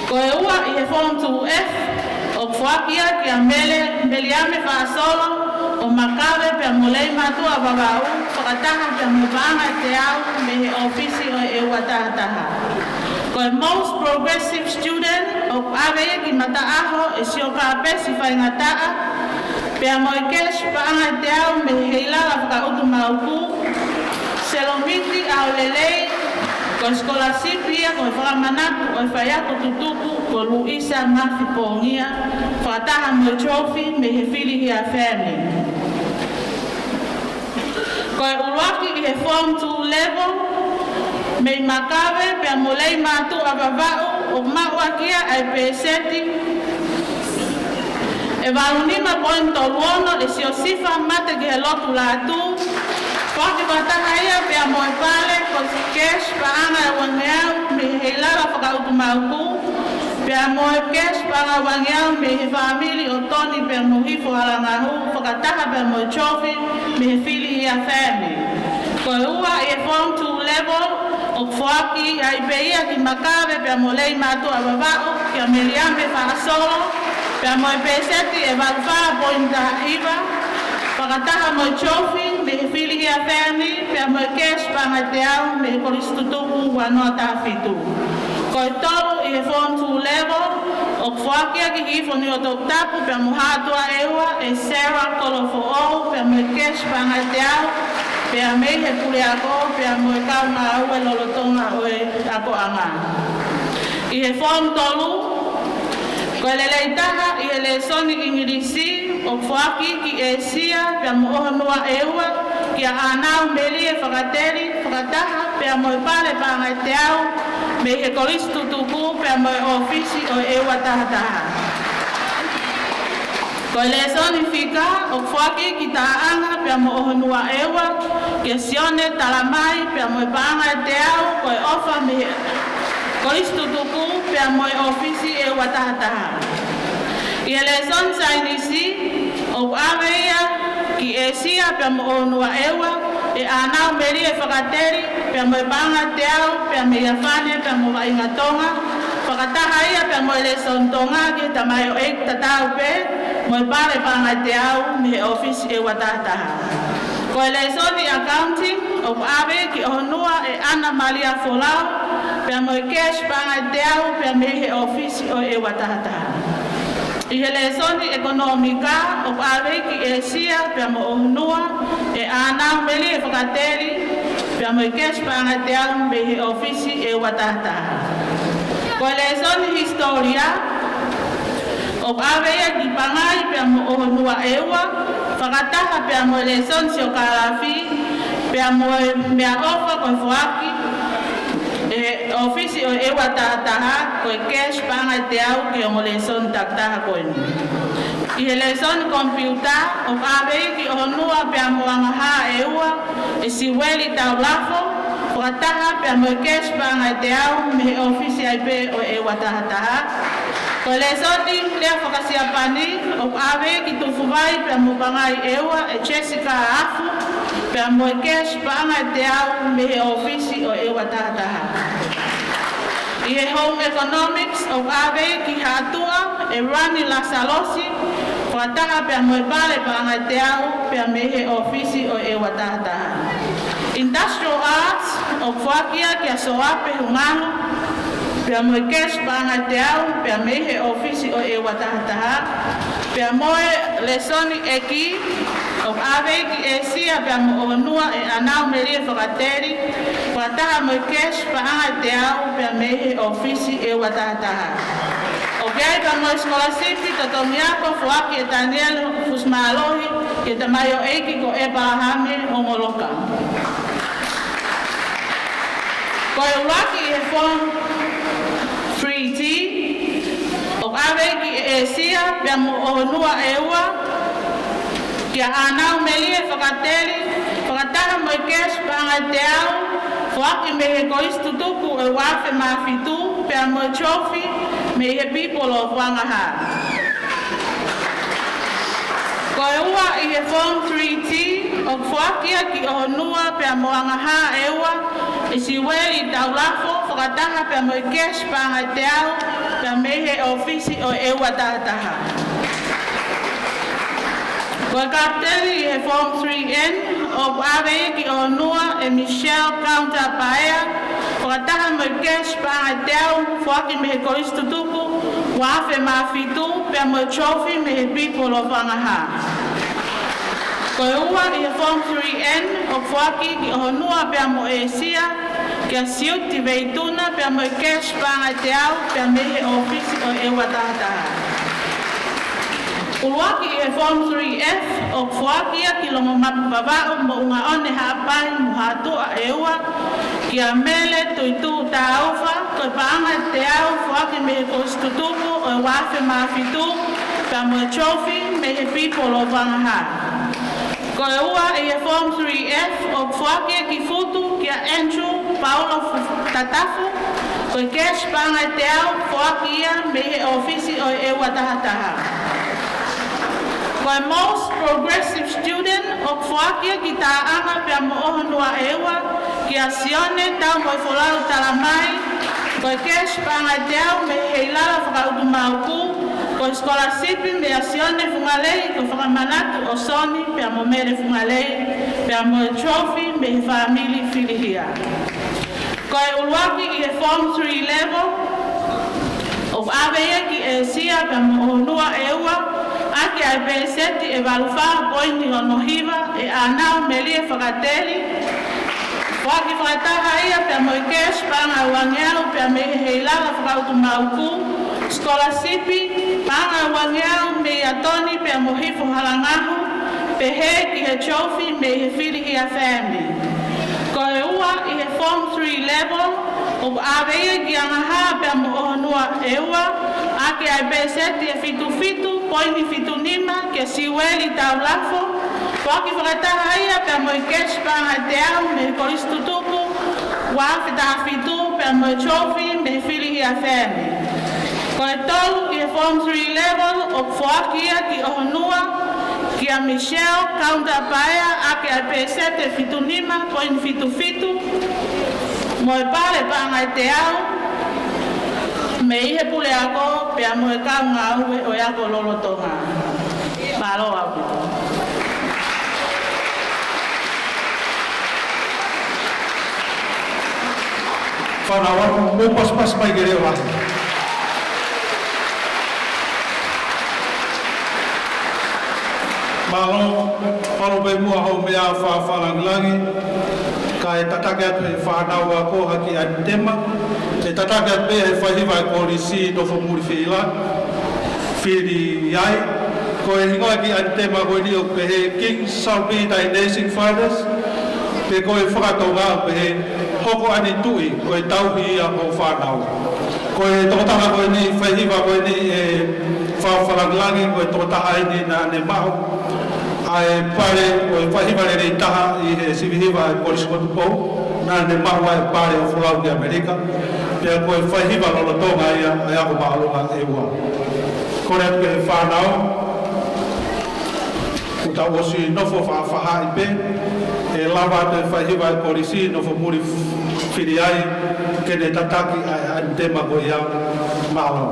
Ko e ua ʻi he Form two F, ʻoku foaki ia kia Mele, Meliame Faʻasolo ʻo Makave pea mo Leimātuʻa Vavaʻu, fakataha pea mo e Paʻanga ʻe Teau mei he ʻōfisi ʻo e ʻEua Tahataha. Ko e Most Progressive Student, ʻoku ʻave ia ki Mataʻaho ʻe Siokapesi Faingataʻa, pea mo e cash paʻanga ʻe teau mei he Heilala Fakaʻutumauku, Selomiti ʻAolelei, ko e sikolasipi ia ko e fakamanatu ʻo e faiako tutuku ko Luisa Mafi Pongia, fakataha mo e trophy mei he Filihia Family. Ko e ʻuluaki ʻi he Form two level, mei Makave pea mo Leimātuʻa Vavaʻu, ʻoku maʻu ʻaki ia ʻa e pēseti ʻe valu nima poini tolu ono ʻe Siosifa Mate ki he Lotu Lātū, foaki fakataha ia pea mo e Pale, ko e cash paʻanga ʻe uangeau mei he Heilala Fakaʻutumauku, pea mo e cash paʻanga ʻe uangeau mei he fāmili ʻo Toni pea mo Hifo Halangahu, fakataha pea mo e trophy mei he Filihia Family. Ko e ua ʻi he Form two level, ʻoku foaki ai pē ia ki Makave pea mo Leimātuʻa Vavaʻu, kia Meliame Faʻasolo, pea mo e pēseti ʻe valu fā poini taha hiva, fakataha mo e trophy mei he Filihia Family, pea mo e cash paʻanga ʻe teau mei he Kolisi Tutuku ua noa taha fitu. Ko e tolu ʻi he Form two level, ʻoku foaki ia ki Hihifo Niuatoputapu pea mo Haʻatuʻaʻeua ʻe Sarah Kolofoʻou, pea mo e cash paʻanga ʻe teau, pea mei he puleako, pea mo e kau ngāue lolotonga ʻo e akoʻanga. ʻI he Form tolu, ko e lelei taha ʻi he lēsoni ʻIngilisi, ʻoku foaki ki ʻĒsia pea mo ʻOhonuaʻeua, kia ʻĀnau Melie Fakateli, fakataha pea mo e Pale Paʻanga ʻe Teau mei he Kolisi Tutuku pea mo e ʻōfisi ʻo e ʻEua Tahataha. Ko e lēsoni fika, ʻoku foaki ki Taʻanga pea mo ʻOhonuaʻeua, kia Sione Talamai pea mo e Paʻanga ʻe Teau, ko e ʻofa mei he Kolisi Tutuku pea mo e ʻōfisi ʻEua Tahataha. ʻI he lēsoni saienisi, ʻoku ʻave ia ki ʻĒsia pea mo ʻOhonuaʻeua ʻe ʻĀnau Melie Fakateli, pea mo e Paʻanga ʻe Teau, pea meia Fane pea mo Vaʻinga Tonga, fakataha ia pea mo e lēsoni Tonga ki he tamaioʻeiki tatau pē, mo e Pale Paʻanga ʻe Teau mei he ʻōfisi ʻEua Tahataha. Ko e lēsoni accounting, ʻoku ʻave ki ʻOhonua ʻe ʻAna Malia Folau, pea mo e keshi paʻanga ʻe teau pea mei he ʻōfisi ʻo e ʻEua Taha Taha. ʻI he lēsoni ʻekonōmika, ʻoku ʻave ki ʻĒsia pea mo ʻOhonua ʻe ʻAnau Melie Fakateli, pea mo e keshi paʻanga ʻe teau mei he ʻōfisi ʻEua Taha Taha. Ko e lēsoni hisitōlia, ʻoku ʻave ia ki Pangai pea mo ʻOhonua ʻEua, fakataha pea mo e lēsoni siokālafi, pea mo e meʻaʻofa ko e foaki ʻe he ʻōfisi ʻo e ʻEua Taha Taha, ko e keshi paʻanga ʻe teau ki he ongo lēsoni takitaha ko eni. ʻI he lēsoni komipiuta, ʻoku ʻave ki ʻOhonua pea mo Angahā ʻEua, ʻe Siueli Taulafo, fakataha pea mo e keshi paʻanga ʻe teau mei he ʻōfisi ai pē ʻo e ʻEua Taha Taha. Ko e lēsoni lea faka-Siapani, ʻoku ʻave ki Tufuvai pea mo Pangai ʻEua, ʻe Jessica Afu, pea mo e keshi paʻanga ʻe teau mei he ʻōfisi ʻo e ʻEua Taha Taha. ʻI he Home Economics, ʻoku ʻave ki Haʻatuʻa ʻe Rani Lasalosi, fakataha pea mo e pale paʻanga ʻe teau pea mei he ʻōfisi ʻo e ʻEua Taha Taha. Industrial Arts, ʻoku foaki ia kia Soape Hungalu, pea mo e keshi paʻanga ʻe teau pea mei he ʻōfisi ʻo e ʻEua Taha Taha. Pea mo e lēsoni ʻEiki, ʻoku ʻave ki ʻĒsia pea mo ʻOhonua ʻe ʻAnau Melie Fakateli, fakataha mo e keshi paʻanga ʻe teau pea mei he ʻōfisi ʻEua Taha Taha. ʻOku ʻi ai pea mo e sikolasipi totongi ako foaki ʻe Taniela Fusimālohi ki he tamaioʻeiki ko ʻEpalahame Ongoloka. Ko e ʻuluaki ʻi he Form three T, ʻoku ʻave ki ʻĒsia pea mo ʻOhonua ʻEua, kia ʻAnau Melie Fakateli, fakataha mo e keshi paʻanga ʻe teau, foaki mei he Kolisi Tutuku ʻo e ua afe mā fitu, pea mo e trophy mei he People of Vangahā. Ko e ua ʻi he Form three T, ʻoku foaki ia ki ʻOhonua pea mo Angahā ʻEua, ʻe Siueli Taulafo, fakataha pea mo e keshi paʻanga ʻe teau, pea mei he ʻōfisi ʻo e ʻEua Taha Taha. Ko e kapiteni ʻi he Form three N, ʻoku ʻave ia ki ʻOhonua ʻe Michelle Counter Paea, fakataha mo e keshi paʻanga ʻe teau, foaki mei he Kolisi Tutuku, ua afe mā fitu, pea mo e trophy mei he People of Vangahā. Ko e ua ʻi he Form three N, ʻoku foaki ki ʻOhonua pea mo ʻĒsia, kia Siuti Veituna, pea mo e keshi paʻanga ʻe teau, pea mei he ʻōfisi ʻo e ʻEua Taha Taha. ʻUluaki ʻi he Form three F, ʻoku foaki ia ki Longomapu Vavaʻu, Moʻungaʻone Haʻapai mo Haʻatuʻa ʻEua, kia Mele Tuituʻu Taufa, ko e paʻanga ʻe teau foaki mei he Kolisi Tutuku ʻo e ua afe mā fitu, pea mo e trophy mei he People of Vangahā. Ko e ua ʻi he Form three F, ʻoku foaki ia ki Futu kia Andrew Paulo Fu-, Tatafu, ko e keshi paʻanga ʻe teau foaki ia mei he ʻōfisi ʻo e ʻEua Taha Taha. Ko e Most Progressive Student, ʻoku foaki ia ki Taʻanga pea mo ʻOhonua ʻEua, kia Sione Taumoefolau Talamai, ko e keshi paʻanga ʻe teau mei he Heilala Fakaʻutumauku, ko e scholarship meia Sione Fungalei, ko e fakamanatu ʻo Soni pea mo Mele Fungalei, pea mo e trophy mei he fāmili Filihia. Ko e ʻuluaki ʻi he Form three level, ʻoku ʻave ia ki ʻĒsia pea mo ʻOhonua ʻEua, ʻaki ʻa e pēseti ʻe valu fā poini ono hiva ʻe ʻAnau Melie Fakateli, foaki fakataha ia pea mo e keshi paʻanga ʻe uangeau pea mei he Heilala Fakaʻutumauku, scholarship paʻanga ʻe uangeau meia Toni pea mo Hifo Halangahu, pehē ki he trophy mei he Filihia family. Ko e ua ʻi he Form three level, ʻoku ʻave ia ki Angahā pea mo ʻOhonua ʻEua, ʻaki ʻa e pēseti ʻe fitu fitu poini fitu nima kia Siueli Taulafo, foaki fakataha ia pea mo e keshi paʻanga ʻe teau mei he Kolisi Tutuku, ua afe taha fitu, pea mo e trophy mei he Filihia family. Ko e tolu ʻi he Form three level, ʻoku foaki ia ki ʻOhonua, kia Michelle Counter Paea, ʻaki ʻa e pēseti ʻe fitu nima poini fitu fitu, mo e pale paʻanga ʻe teau mei he Puleako pea mo e kau ngāue ʻo e ako lolotonga. Mālō ʻaupito. Fānau, mou pasipasi mai ke lea lahi. Mālō, mālō pē muʻa hoʻo meʻa fakalangilangi, kae tataki atu ʻe he fānau ako ha kiʻi ʻanitema, ʻe tataki atu pē ʻe he faihiva ʻa e kolisi Nofomuli Fili-, Fili ai, ko e hingoa e kiʻi ʻanitema ko eni ʻoku pehē Kings Shall Be Thy Nation Fathers, pe ko e fakatonga ʻoku pehē Hoko ʻa e Tuʻi ko e Tauhi ʻa Hoʻo Fānau. Ko e tokotaha ko eni, faihiva ko eni ʻe fakalangilangi, ko e tokotaha eni naʻa ne maʻu ʻa e pale, ko e faihiva lelei taha ʻi he sivihiva ʻa e Kolisi ko Tupou, naʻa ne maʻu ʻa e pale ʻo folau ki ʻAmelika, pea ko e faihiva lolotonga ia ʻa e ako māʻolunga ʻe ua. Kole atu ki he fānau, kuo tau ʻosi nofo fakafaʻahi pē, ʻe lava atu e faihiva e kolisi Nofomuli Fili ai, ke ne tataki ʻa e ʻanitema ko ia. Mālō.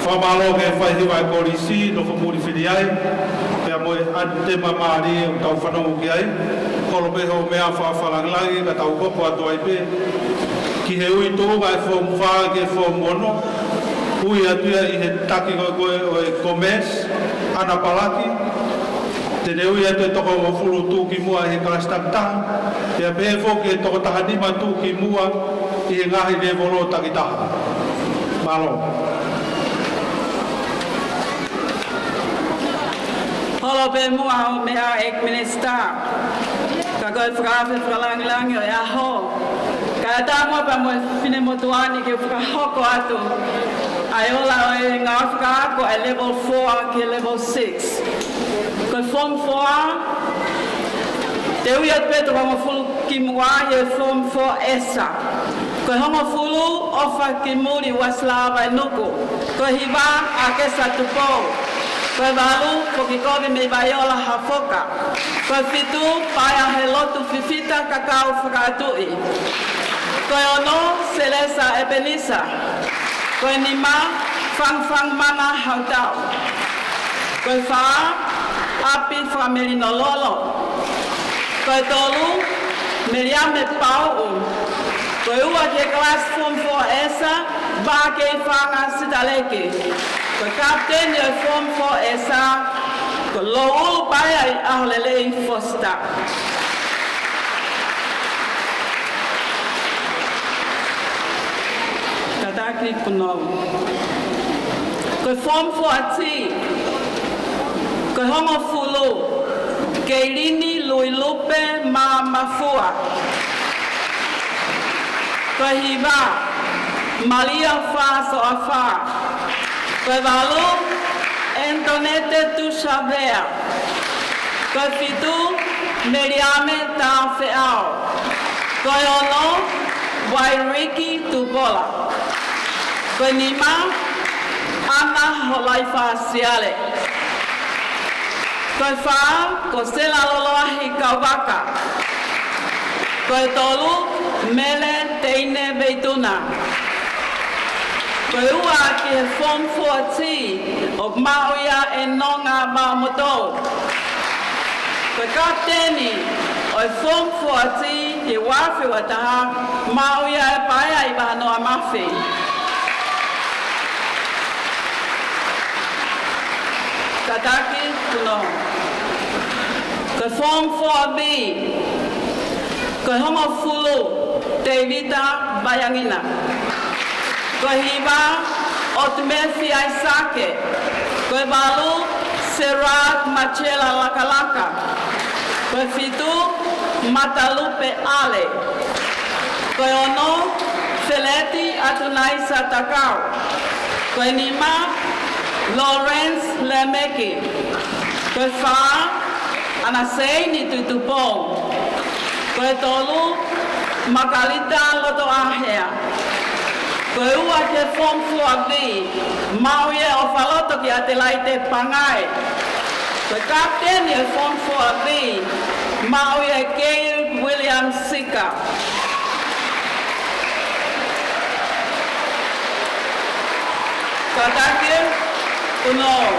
Fakamālō ki he faihiva e kolisi, nofo muli fili ai, pea mo e ʻAnitema mālie ʻoku tau fanongo ki ai. Kolo pē hoʻo meʻa fakalangilangi ka tau hoko atu ai pē ki he ui tuʻunga e Form Four ki he Form One. Ui atu ia ʻi he taki ko ē ʻo e Commerce, ʻAna Palaki. Te ne ui atu e toko hongofulu tuʻukimuʻa ʻi he kalasi takitaha, pea pehē foki e toko tahanima tuʻukimuʻa ʻi he ngaahi lēvolo takitaha. Mālō. Holo pē muʻa hoʻo meʻa ʻEiki Minisitā. Ka ko e fakaafe fakalangilangi ʻo e ʻaho, kae ʻatā muʻa pea mo e finemotuʻa ni ke fakahoko atu ʻa e ola ʻo e ngāue fakaako ʻa e Level Four ki he Level Six. Ko e Form Four, te ui atu pē toko hongofulu kimuʻa ʻi he Form Four ESSA. Ko e hongofulu, ʻOfa ki Muli, Uasilā Vainuku. Ko e hiva, ʻAkesa Tupou. Ko e valu, Foki Kovi mei Vaiola, Hafoka. Ko e fitu, Paea Helotu Fifita, Kakau, Fakaʻatuʻi. Ko e ono, Selesa ʻEpenisa. Ko e nima, Fangfang Mana Hautau. Ko e fā, ʻApi Fakamelino Lolo. Ko e tolu, Meliame Pauʻu. Ko e ua ki he kalasi Form Four ESSA, Vākei Fanga Sitaleki. Ko e kapiteni ʻo e Form Four ESSA, ko Louʻulu Paea ʻi ʻAholelei Fosita. Kātaki Punou. Ko e Form Four T, ko e hongofulu, Keilini Luilupe Mamafua. Ko e hiva, Malia Fasoafa. Ko e valu, Antonete Tusavea. Ko e fitu, Meliame Tafeao. Ko e ono, Wairiki Tupola. Ko e nima, ʻAna Holaifa Siale. Ko e fā, ko Sela Loloahi Kauvaka. Ko e tolu, Mele Teine Veituna. Ko e ua ki he Form Four T, ʻoku maʻu ia ʻe Nonga Mamotou. Ko e kapiteni ʻo e Form Four T ʻi he uaafe uataha, maʻu ia ʻe Paea ʻi Vahanoa Mafi. Kātaki Punou. Ko e Form Four B, ko e hongofulu, Tevita Vaiangina. Ko e hiva, ʻOtumefi ʻAisake. Ko e valu, Sarah Machela Lakalaka. Ko e fitu, Matalupe ʻAle. Ko e ono, Feleti ʻAtunaisa Takau. Ko e nima, Lawrence Lemeki. Ko e fā, ʻAna Seini Tuitupou. Ko e tolu, Makalita Lotoʻahea. Ko e ua ki he Form Four B, maʻu ia ʻe ʻOfaloto ki ʻAtelaite Pangai. Ko e kapiteni ʻo e Form Four B, maʻu ia ʻe Gail Williams Sika. Kātaki Punou.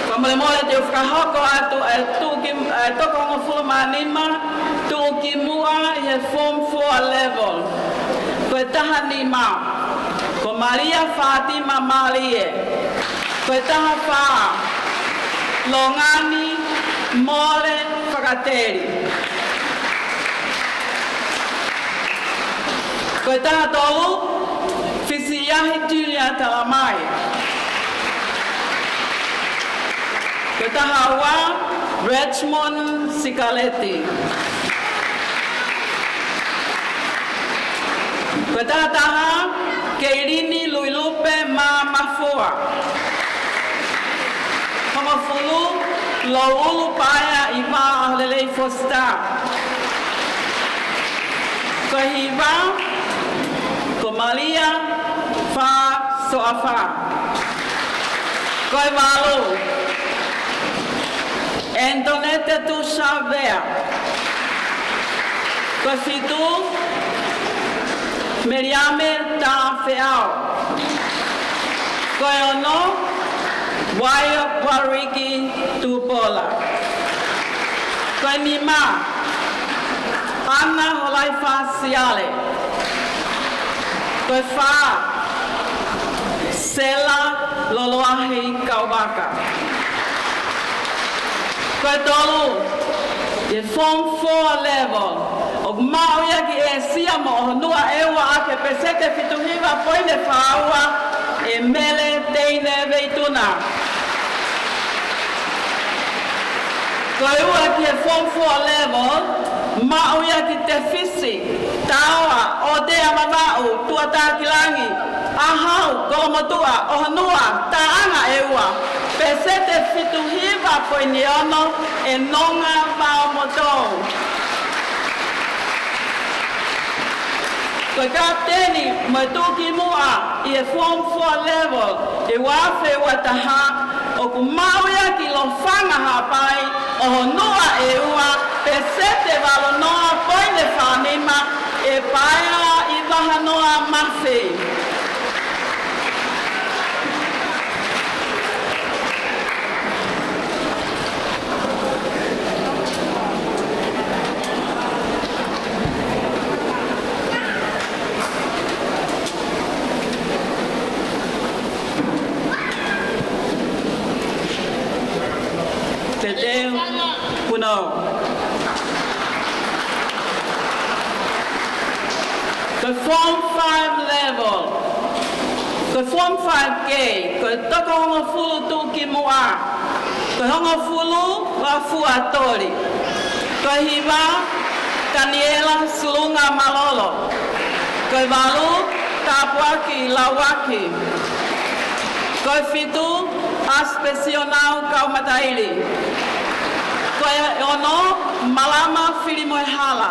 Fakamolemole te u fakahoko atu ʻa e tuʻuki-, ʻa e toko hongofulu mā nima tuʻukimuʻa ʻi he Form Four level. Ko e taha nima, ko Malia Fatima Malie. Ko e taha fā, Longani Mole Fakateli. Ko e taha tolu, Fisiahi Junior Talamai. Ko e taha ua, Richmond Sikaleti. Ko e taha taha, Keilini Luilupe Mamafua. Hongofulu, Louʻulu Paea ʻi Vā ʻAholelei Fosita. Ko e hiva, ko Malia Fasoafa. Ko e valu, Antonete Tusavea. Ko e fitu, Meliame Tafeao. Ko e ono, Waio Wariki Tupola. Ko e nima, ʻAna Holaifa Siale. Ko e fā, Sela Loloahi Kauvaka. Ko e tolu, ʻi he Form four level, ʻoku maʻu ia ki ʻĒsia mo ʻOhonuʻa ʻEua ʻaki e peseti fitu hiva poini fā ua, ʻe Mele Teine Veituna. Ko e ua ki he Form four level, maʻu ia ki Tefisi, Taoa, ʻŌtea Vavaʻu, Tuʻatakilangi, ʻAhau, Kolomotuʻa, ʻOhonuʻa, Taʻanga ʻEua, peseti fitu hiva poini ono, ʻe Nonga Vaomotou. Ko e kapiteni mo e tuʻukimuʻa ʻi he Form four level ʻi he ua afe ua taha, ʻoku maʻu ia ki Lofanga Haʻapai, ʻOhonuʻa ʻEua, peseti valu noa poini fā nima, ʻe Paea ʻIvahanoa Mafi. Te teu, punou. Ko e Form five level. Ko e Form five K, ko e toko hongofulu tuʻukimuʻa. Ko e hongofulu ʻa Fuatoli. Ko e hiva, Taniela Sulunga Malolo. Ko e valu, Tāpuaki Lauaki. Ko e fitu, Aspesionau Kaumataili. Ko e ono, Malama Filimoehala.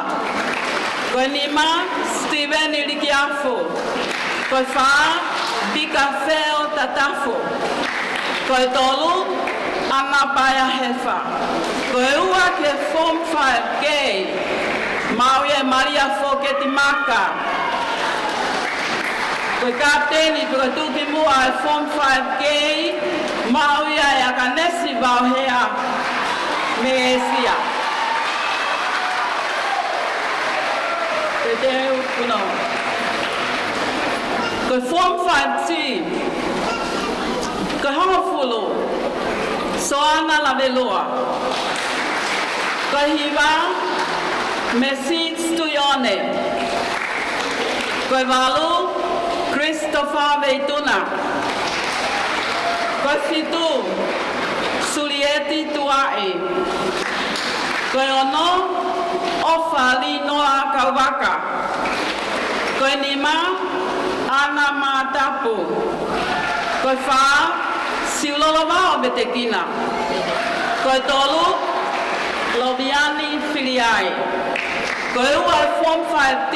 Ko e nima, Steven Likiafu. Ko e fā, Pika Feo Tatafu. Ko e tolu, ʻAna Paea Hefa. Ko e ua ki he Form five K, maʻu ia ʻe Malia Foketi Maka. Ko e kapiteni pe ko e tuʻukimuʻa ʻi he Form five K, maʻu ia ʻe ʻAkanesi Vaohea mei ʻĒsia. Te teu, punou. Ko e Form five T, ko e hongofulu, Soana Lavelua. Ko e hiva, Mesits Tuione. Ko e valu, Christopher Veituna. Ko e fitu, Sulieti Tuaʻi. Ko e ono, ʻOfa Linoa Kauvaka. Ko e nima, ʻAna Matapu. Ko e fā, Siulolo Vao Vetekina. Ko e tolu, Loviani Filiai. Ko e ua ʻi he Form five T,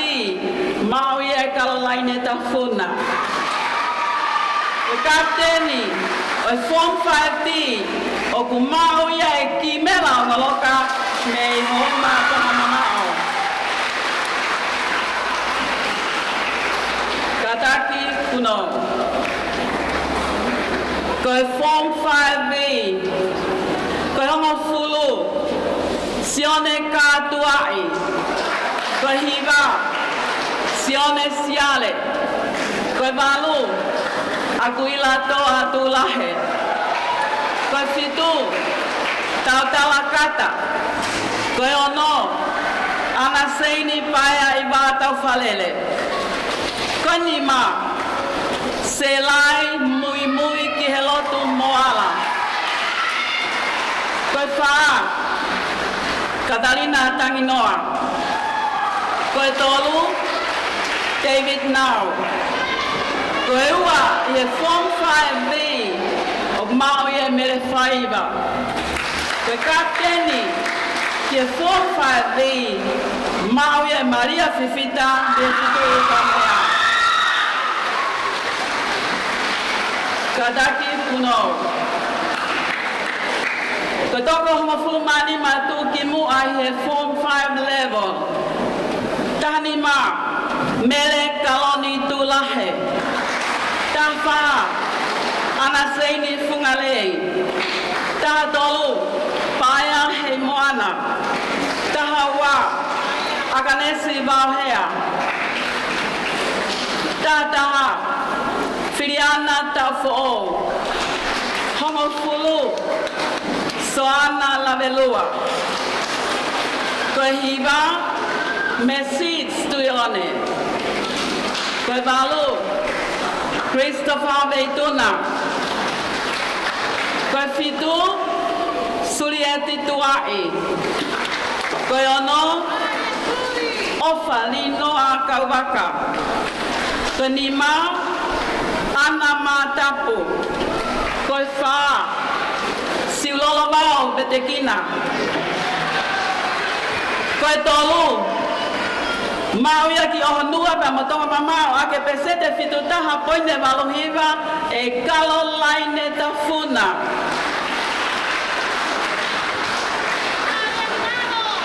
maʻu ia ʻe Kalolaine Tafuna. Ko e kapiteni ʻo e Form five T, ʻoku maʻu ia ʻe Kimela Ongoloka mei Houma Tonga Mamaʻo. Kātaki, punou. Ko e Form five B, ko e hongofulu, Sione Kātuaʻi. Ko e hiva, Sione Siale. Ko e valu, ʻAkuila Toa Tulahe. Ko e fitu, Tautala Kata. Ko e ono, ʻAna Seini Paea ʻIva Taufalele. Ko e nima, Selai Muimui ki he Lotu Moala. Ko e fā, Katalina Tanginoa. Ko e tolu, David Nau. Ko e ua ʻi he Form five B, ʻoku maʻu ia ʻe Mele Faiva. Ko e kapiteni ki he Form five B, maʻu ia ʻe Malia Fifita mei Futuʻu Kaumea. Kātaki, punou. Ko e toko hongofulu mā nima tuʻukimuʻa ʻi he Form five level. Taha nima, Mele Kaloni Tulahe. Taha fā, Ana Seini Fungalei. Taha tolu, Paea Heimoana. Taha ua, Akanesi Vaohea. Taha taha, Filiana Taufoʻou. Hongofulu, Soana Lavelua. Ko e hiva, Message Tuione. Ko e valu, Christopher Veituna. Ko e fitu, Sulieti Tuaʻi. Ko e ono, ʻOfa Linoa Kauvaka. Ko e nima, Ana Matapu. Ko e fā, Siulolo Vao Vetekina. Ko e tolu, maʻu ia ki ʻOhonua pea mo Tonga Mamaʻo ʻaki e peseti fitu taha poini valu hiva, ʻe Kalolaine Tafuna.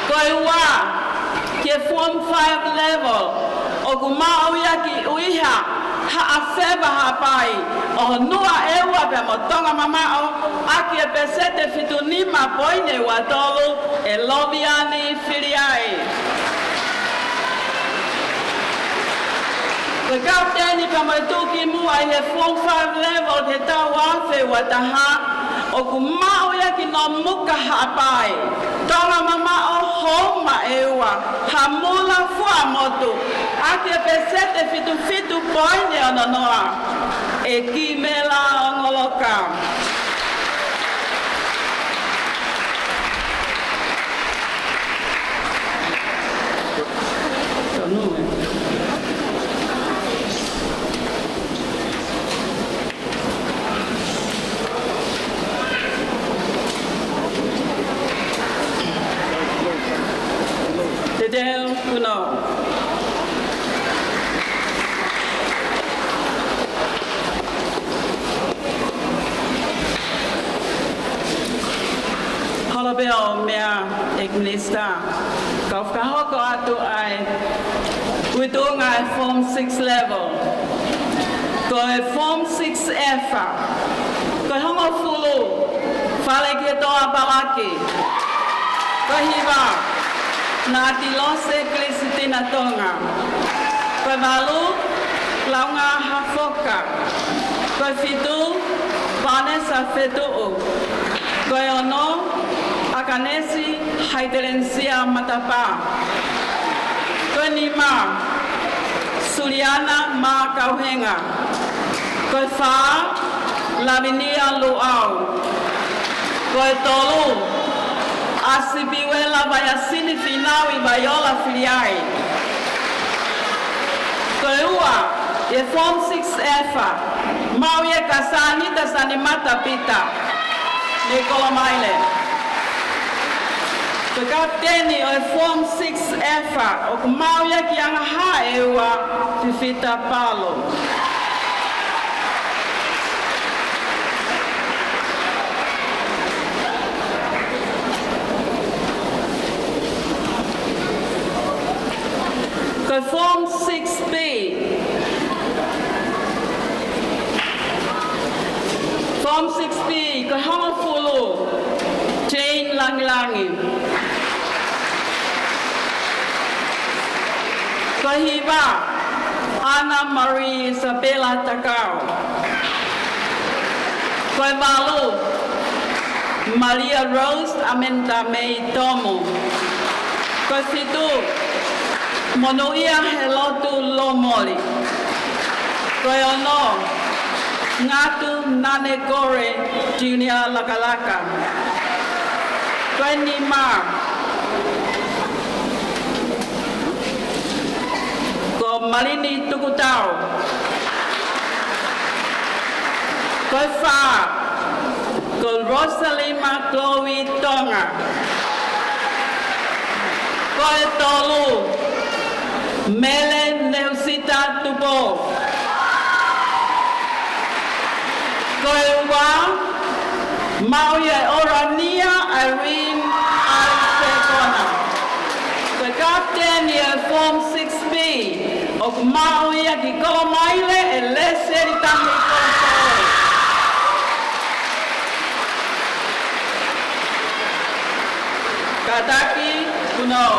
Ko e ua, ki he Form five level, ʻoku maʻu ia ki ʻUiha, Haʻafeva Haʻapai, ʻOhonua ʻEua pea mo Tonga Mamaʻo, ʻaki e peseti fitu nima poini ua tolu, ʻe Loviani Filiai. Ko e kapiteni pea mo e tuʻukimuʻa ʻi he Form five level ki he taʻu ua afe ua taha, ʻoku maʻu ia ki Nomuka Haʻapai, Tonga Mamaʻo, Houma ʻEua, Hamula Fuaʻamotu, ʻaki e peseti fitu fitu poini ono noa, ʻe Kimela Ongoloka. Te teu kuno. Holo pē ʻo meʻa ʻEiki Minisitā. Kau fakahoko atu ʻa e uitunga ʻa e Form six level. Ko e Form six F, ko e hongofulu, Fale Kietoa Palaki. Ko e hiva, Nātilose Kilisitina Tonga. Ko e valu, Launga Hafoka. Ko e fitu, Vanessa Fetuʻu. Ko e ono, Akanesi Haitelenisia Matapā. Ko e nima, Suliana Makauhenga. Ko e fā, Lavinia Luʻau. Ko e tolu, ʻAsipiuela Vaiasini Finaui Vaiola Filiai. Ko e ua, ʻi he Form six F, maʻu ia kia Sanita Sanimata Pita, mei Kolomaile. Ko e kapiteni ʻo e Form six F, ʻoku maʻu ia kia Ngahāʻeua Fifita Palo. Ko e Form six B. Form six B, ko e hongofulu, Jane Langilangi. Ko e hiva, Ana Marie Isabella Takao. Ko e valu, Malia Rose Amenta Mei Tomu. Ko e fitu, Monūʻia Helotu Lomoli. Ko e ono, Ngatu Nanekore Junior Lakalaka. Ko e nima, ko Malini Tukutau. Ko e fā, ko Rosalima Chloe Tonga. Ko e tolu, Mele Neusita Tupou. Ko e ua, maʻu ia ʻe ʻOlania Irene Alfekona. Ko e kapiteni ʻo e Form six B, ʻoku maʻu ia ki Kolomaile ʻe Lesieli Tahi Koto. Kātaki, Punou.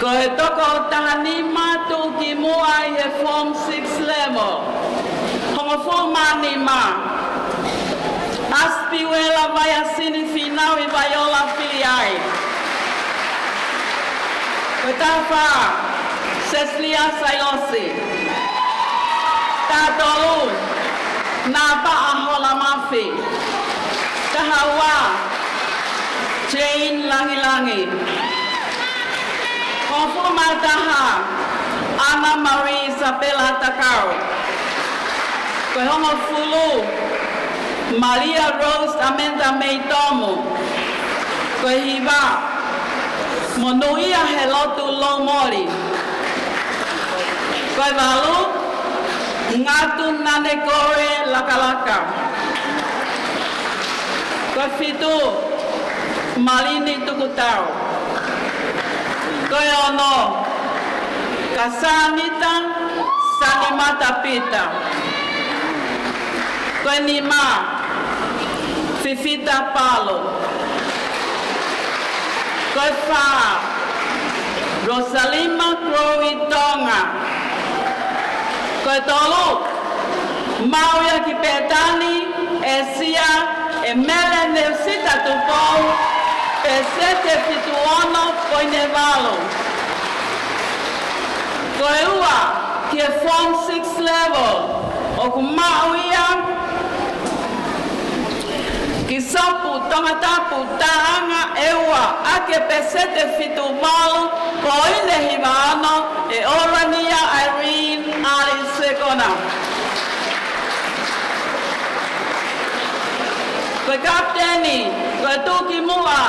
Ko e toko taha nima tuʻukimuʻa ʻi he Form six level. Hongofulu mā nima. Aspiuela Vaiasini Fīnau ʻi Vaiola, Fili ai. Ko e taha fā, Sesilia Sailosi. Taha tolu, Napaʻa Holamafi. Taha ua, Jane Langilangi. Hongofulu mā taha, Ana Marie Isabella Takau. Ko e hongofulu, Malia Rose Amanda Meitomo. Ko e hiva, Monūʻia Helotu Loumoli. Ko e valu, Ngatu Nanekore Lakalaka. Ko e fitu, Malini Tukutau. Ko e ono, Kasanita Sanimata Pita. Ko e nima, Fifita Palo. Ko e fā, Rosalima Chloe Tonga. Ko e tolu, Maui ʻa ki Petani, ʻEsia, ʻEmele Neusita Tupou, peseti fitu ono poini valu. Ko e ua, ki he Form six level, ʻoku maʻu ia, Kisopu Tongatapu Taʻanga ʻEua ʻaki e peseti fitu valu poini hiva ono, ʻe ʻOlania Irene Ali Sekona. Ko e kapiteni, ko e tuʻukimuʻa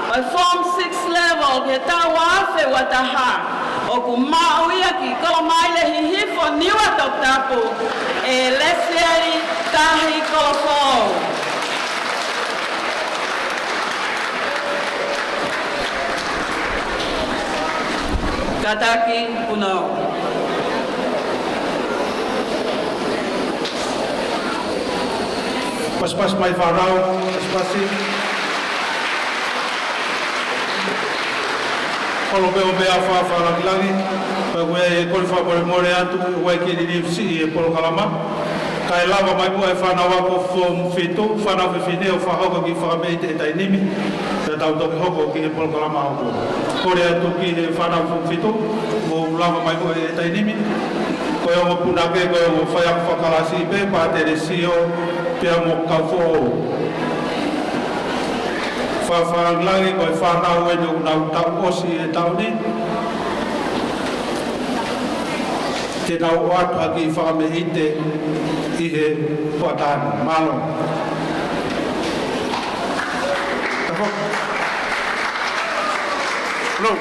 ʻo e Form six level ki he taʻu ua afe ua taha, ʻoku maʻu ia ki Kolomaile Hihifo Niua Toputapu, ʻe Lesieli Tahi Kolofou. Kātaki, Punou. Pasipasi mai fānau, pasipasi. Kolo pē ʻo pē a fā fālangilangi, pea ʻoku ou kole fakamolemole atu, ʻoku ʻikai ke liliu siʻi e polokalama. Kae lava mai muʻa e fānau ako Form fitu, fānau fefine ʻo fakahoko e kiʻi fakameʻite he taimi ni, pea tau toki hoko ki he polokalama ako. Kole atu ki he fānau Form fitu, mou lava mai muʻa he taimi ni. Ko e ongo punake, ko e ongo faiako fakakalasi pē, Pātele Sio, pea mo Kaufoʻou. Fāfālangilangi ko e fānau eni ʻoku nau taʻu ʻosi e taʻu ni. Te nau ʻoatu ha kiʻi fakameʻite ʻi he poatani. Mālō. Tapu. Hello.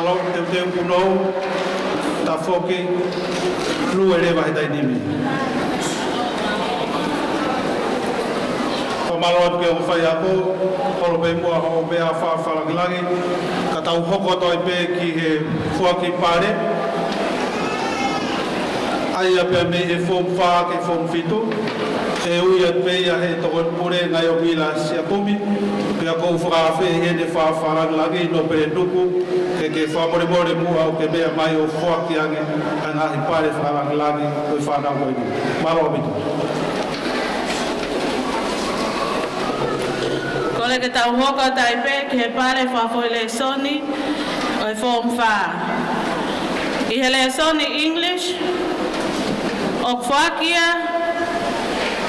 Lau teuteu punou, tafoki, lue leva he taimi ni. Fakamālō atu ki he ongo faiako, holo pē muʻa hoʻo meʻa fakalāngilangi, ka tau hoko atu ai pē ki he foaki pale. ʻA ia pea mei he foomu fā ki he foomu fitu, ʻe ui atu pē ia he tokoni pule Ngaʻiomila Siakumi, pea ʻoku ou fakaafeʻi ʻene fakalāngilangi Nōpele Nuku, ke ke fakamolemole muʻa ʻo ke meʻa mai ʻo foaki ange ʻa e ngaahi pale fakalāngilangi ʻo e fānau ko eni. Mālō ʻaupito. Kole ke tau hoko atu ai pē ki he pale fakafoʻi lēsoni ʻo e foomu fā. ʻI he lēsoni English, ʻoku foaki ia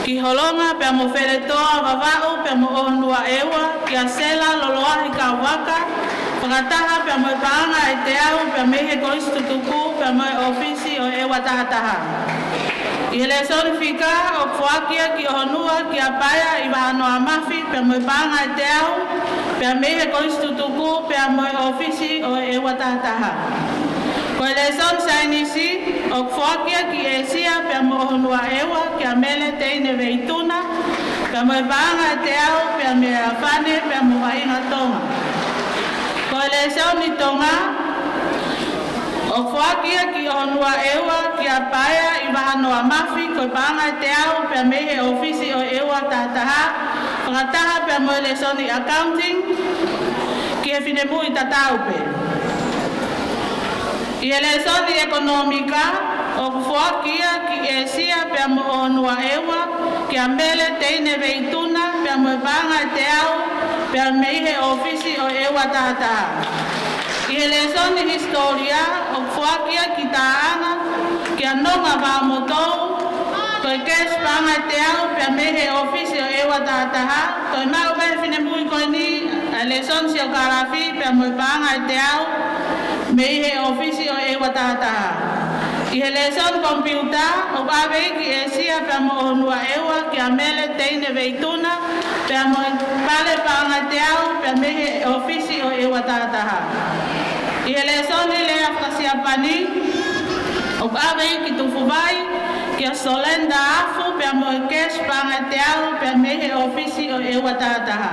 ki Holonga pea mo Feletoa Vavaʻu pea mo ʻOhonua ʻEua, kia Sela Loloahi Kauvaka, fakataha pea mo e paʻanga ʻe teau pea mei he Kolisi Tutuku pea mo e ʻōfisi ʻo e ʻEua Taha Taha. ʻI he lēsoni fika, ʻoku foaki ia ki ʻOhonua kia Paea ʻi Vahanoa Mafi pea mo e paʻanga ʻe teau pea mei he Kolisi Tutuku pea mo e ʻōfisi ʻo e ʻEua Taha Taha. Ko e lēsoni Saienisi, ʻoku foaki ia ki ʻĒsia pea mo ʻOhonua ʻEua kia Mele Teine Veituna, pea mo e paʻanga ʻe teau pea mei he Fane pea mo Vaʻinga Tonga. Ko e lēsoni Tonga, ʻoku foaki ia ki ʻOhonua ʻEua kia Paea ʻi Vahanoa Mafi, ko e paʻanga ʻe teau pea mei he ʻōfisi ʻo e ʻEua Taha Taha, fakataha pea mo e lēsoni Accounting, ki he finemui tatau pē. ʻI he lēsoni ʻEkonōmika, ʻoku foaki ia ki ʻĒsia pea mo ʻOhonua ʻEua, kia Mele Teine Veituna, pea mo e paʻanga ʻe teau pea mei he ʻōfisi ʻo e ʻEua Taha Taha. ʻI he lēsoni Hisitōlia, ʻoku foaki ia ki Taʻanga kia Nonga Vaomotou, ko e keisi paʻanga ʻe teau pea mei he ʻōfisi ʻo e ʻEua Taha Taha. Toe maʻu mei he finemui ko eni ʻa e lēsoni Siokālafi pea mo e paʻanga ʻe teau mei he ʻōfisi ʻo e ʻEua Taha Taha. ʻI he lēsoni Komipiuta, ʻoku ʻave ia ki ʻĒsia pea mo ʻOhonua ʻEua kia Mele Teine Veituna, pea mo e pale paʻanga ʻe teau pea mei he ʻōfisi ʻo e ʻEua Taha Taha. ʻI he lēsoni Lea Fakasiapani, ʻoku ʻave ia ki Tufuvai kia Solenda Afu, pea mo e keisi paʻanga ʻe teau pea mei he ʻōfisi ʻo e ʻEua Taha Taha.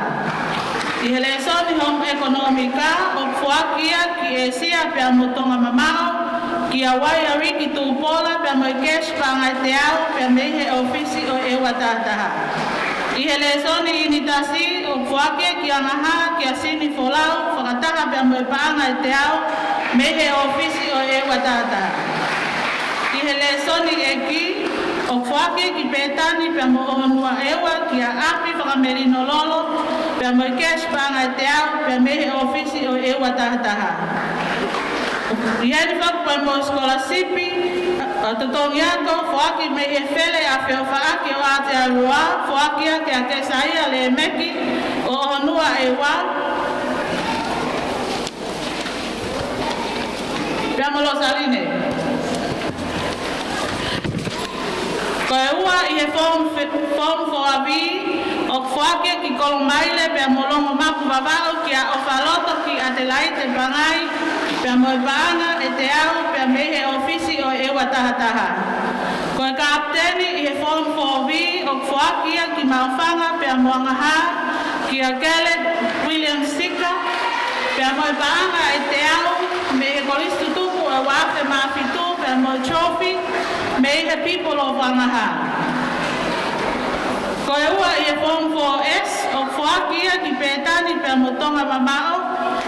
ʻI he lēsoni Home ʻEkonōmika, ʻoku foaki ia ki ʻĒsia pea mo Tonga Mamaʻo, kia Waiariki Tupola, pea mo e keisi paʻanga ʻe teau pea mei he ʻōfisi ʻo e ʻEua Taha Taha. ʻI he lēsoni Initasi, ʻoku foaki ia ki Angaha kia Sini Folau, fakataha pea mo e paʻanga ʻe teau mei he ʻōfisi ʻo e ʻEua Taha Taha. ʻI he lēsoni ʻEiki, ʻoku foaki ia ki Pētani pea mo ʻOhonua ʻEua kia ʻApi Fakamelino Lolo, pea mo e keisi paʻanga ʻe teau pea mei he ʻōfisi ʻo e ʻEua Taha Taha. ʻI he ʻEiki, foaki pea mo e sikolasipi ʻa e totongi ako, foaki mei he Fele ʻa e Feʻofaʻaki ʻo Aotearoa, foaki ia kia Kesaia Lēmeki ʻo ʻOhonua ʻEua, pea mo Losaline. Ko e ua, ʻi he foomu fe-, foomu fō B, ʻoku foaki ia ki Kolomaile pea mo Longomapu Vavaʻu kia ʻOfaloto ki ʻAtelaite Pangai, pea mo e paʻanga ʻe teau pea mei he ʻōfisi ʻo e ʻEua Taha Taha. Ko e kapiteni ʻi he foomu fō B, ʻoku foaki ia ki Maʻufanga pea mo Angaha kia Kele William Sika, pea mo e paʻanga ʻe teau mei he Kolisi Tutuku ʻo e ua afe mā fitu, pea mo e trophy mei he People of Angaha. Ko e ua, ʻi he foomu fō S, ʻoku foaki ia ki Pētani pea mo Tonga Mamaʻo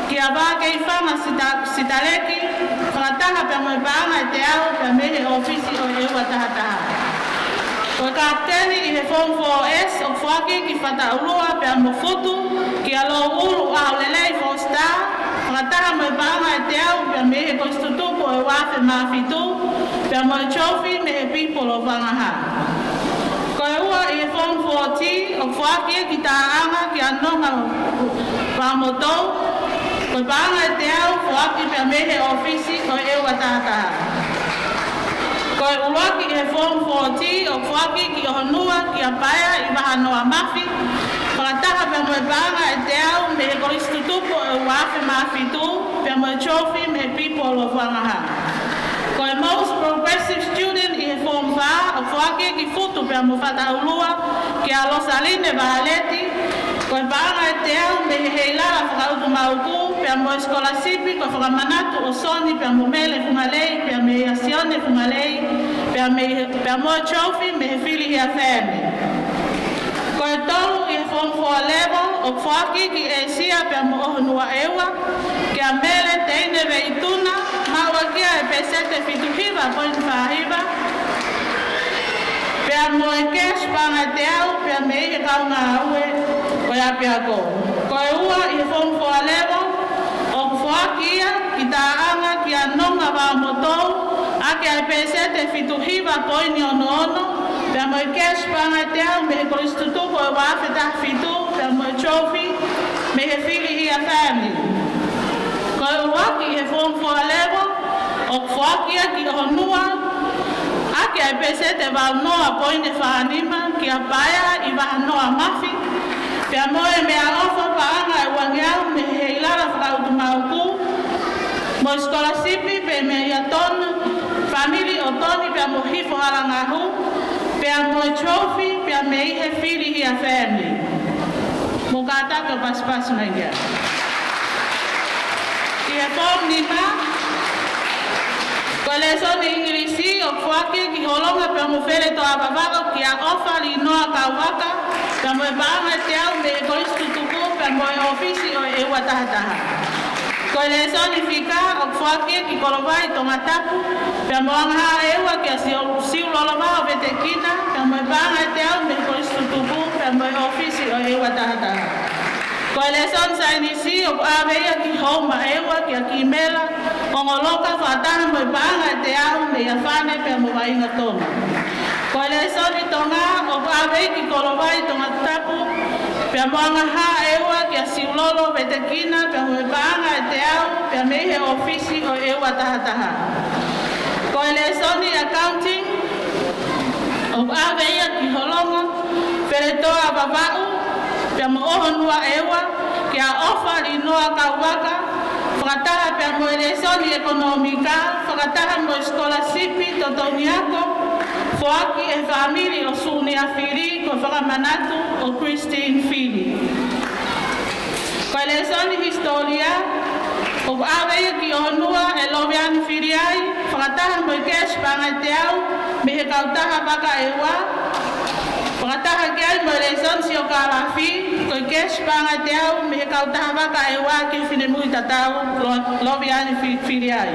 kia Vākeifanga Sita-, Sitaleki, fakataha pea mo e paʻanga ʻe teau pea mei he ʻōfisi ʻo e ʻEua Taha Taha. Ko e kapiteni ʻi he foomu fō S, ʻoku foaki ia ki Fataʻulua pea mo Futu kia Louulu ʻAholelei Fositā, fakataha mo e paʻanga ʻe teau pea mei he Kolisi Tutuku ʻo e ua afe mā fitu, pea mo e trophy mei he People of Angaha. Ko e ua, ʻi he foomu fō T, ʻoku foaki ia ki Taʻanga kia Nonga Vaomotou, ko e paʻanga ʻe teau, foaki pea mei he ʻōfisi ʻo e ʻEua Taha Taha. Ko e ʻuluaki ʻi he foomu fō T, ʻoku foaki ia ki ʻOhonua kia Paea ʻi Vahanoa Mafi, fakataha pea mo e paʻanga ʻe teau mei he Kolisi Tutuku ʻo e ua afe mā fitu, pea mo e trophy mei he People of Vāngaha. Ko e Most Progressive Student ʻi he Form Five ʻoku foaki ki Futu pea mo Fataulua kia Losaline Vāleti, ko e paʻanga ʻe teau mei he Heilala Fakaʻutumauku, pea mo e scholarship ko e fakamanatu ʻo Soni pea mo Mele Fungalei, pea mei a Sione Fungalei, pea mei, pea mo e trophy mei he Fili Hia Family. Ko e tolu ʻi he Form Four level ʻoku foaki ki ʻĒsia pea mo ʻOhonua ʻEua, kia Mele Teine Veituna, maʻu ʻaki ia e peseti ʻe fitu hiva poini fā hiva, pea mo e cash paʻanga ʻe teau, pea mei he kaungāue ʻo e ʻapiako. Ko e ua ʻi he Form Four level ʻoku foaki ia ki Taʻanga kia Nonga Vaomotou, ʻaki ʻa e peseti ʻe fitu hiva poini ono ono, pea mo e cash paʻanga ʻe teau mei he Kolisi Tutuku ʻo e ua afe taha fitu, pea mo e trophy mei he Fili Hia Family. Ko e ʻuluaki ʻi he Form Four level ʻoku foaki ia ki ʻOhonua, ʻaki ʻa e peseti ʻe valu noa poini fā nima kia Paea ʻi Vahanoa Mafi, pea mo e meʻaʻofa paʻanga ʻe uangeau mei he Heilala Fakaʻutumauku, mo e scholarship pea mei a Tona, family ʻo Toni pea mo Hifo Halangahu, pea mo e trophy pea mei he Fili Hia Family. Mou kātaki ʻo pasipasi mai ki ai. ʻI he Form Nima, ko e lēsoni ʻIngilisi ʻoku foaki ki Holonga pea mo Feletoa Vavaʻu kia ʻOfa Linoa Kauvaka, pea mo e paʻanga ʻe teau mei he Kolisi Tutuku pea mo e ʻōfisi ʻo e ʻEua Taha Taha. Ko e lēsoni Fika ʻoku foaki ki Kolovai Tongatapu, pea mo Angaha ʻEua kia Siu-, Siulolo Vao Vetekina, pea mo e paʻanga ʻe teau mei he Kolisi Tutuku pea mo e ʻōfisi ʻo e ʻEua Taha Taha. Ko e lēsoni Saienisi ʻoku ʻave ia ki Houma ʻEua kia Kimela ʻOngoloka, fakataha mo e paʻanga ʻe teau mei a Fane pea mo Vainga Tonga. Ko e lēsoni Tonga ʻoku ʻave ia ki Kolovai Tongatapu, pea mo Angaha ʻEua kia Siulolo Vetekina, pea mo e paʻanga ʻe teau pea mei he ʻōfisi ʻo e ʻEua Taha Taha. Ko e lēsoni Accounting ʻoku ʻave ia ki Holonga, Feletoa Vavaʻu, pea mo ʻOhonua ʻEua, kia ʻOfa Linoa Kauvaka, fakataha pea mo e lēsoni ʻEkonōmika, fakataha mo e scholarship Totongi Ako, foaki ʻe he fāmili ʻo Sunia Fili, ko e fakamanatu ʻo Christine Fili. Ko e lēsoni Hisitōlia ʻoku ʻave ia ki ʻOhonua ʻe Loveani Filiai, fakataha mo e cash paʻanga ʻe teau mei he kautaha Vaka ʻEua, fakataha ki ai mo e lēsoni Siokālafi, ko e cash paʻanga ʻe teau mei he kautaha Vaka ʻEua ki he finemui tatau Lo-, Loveani Fi-, Filiai.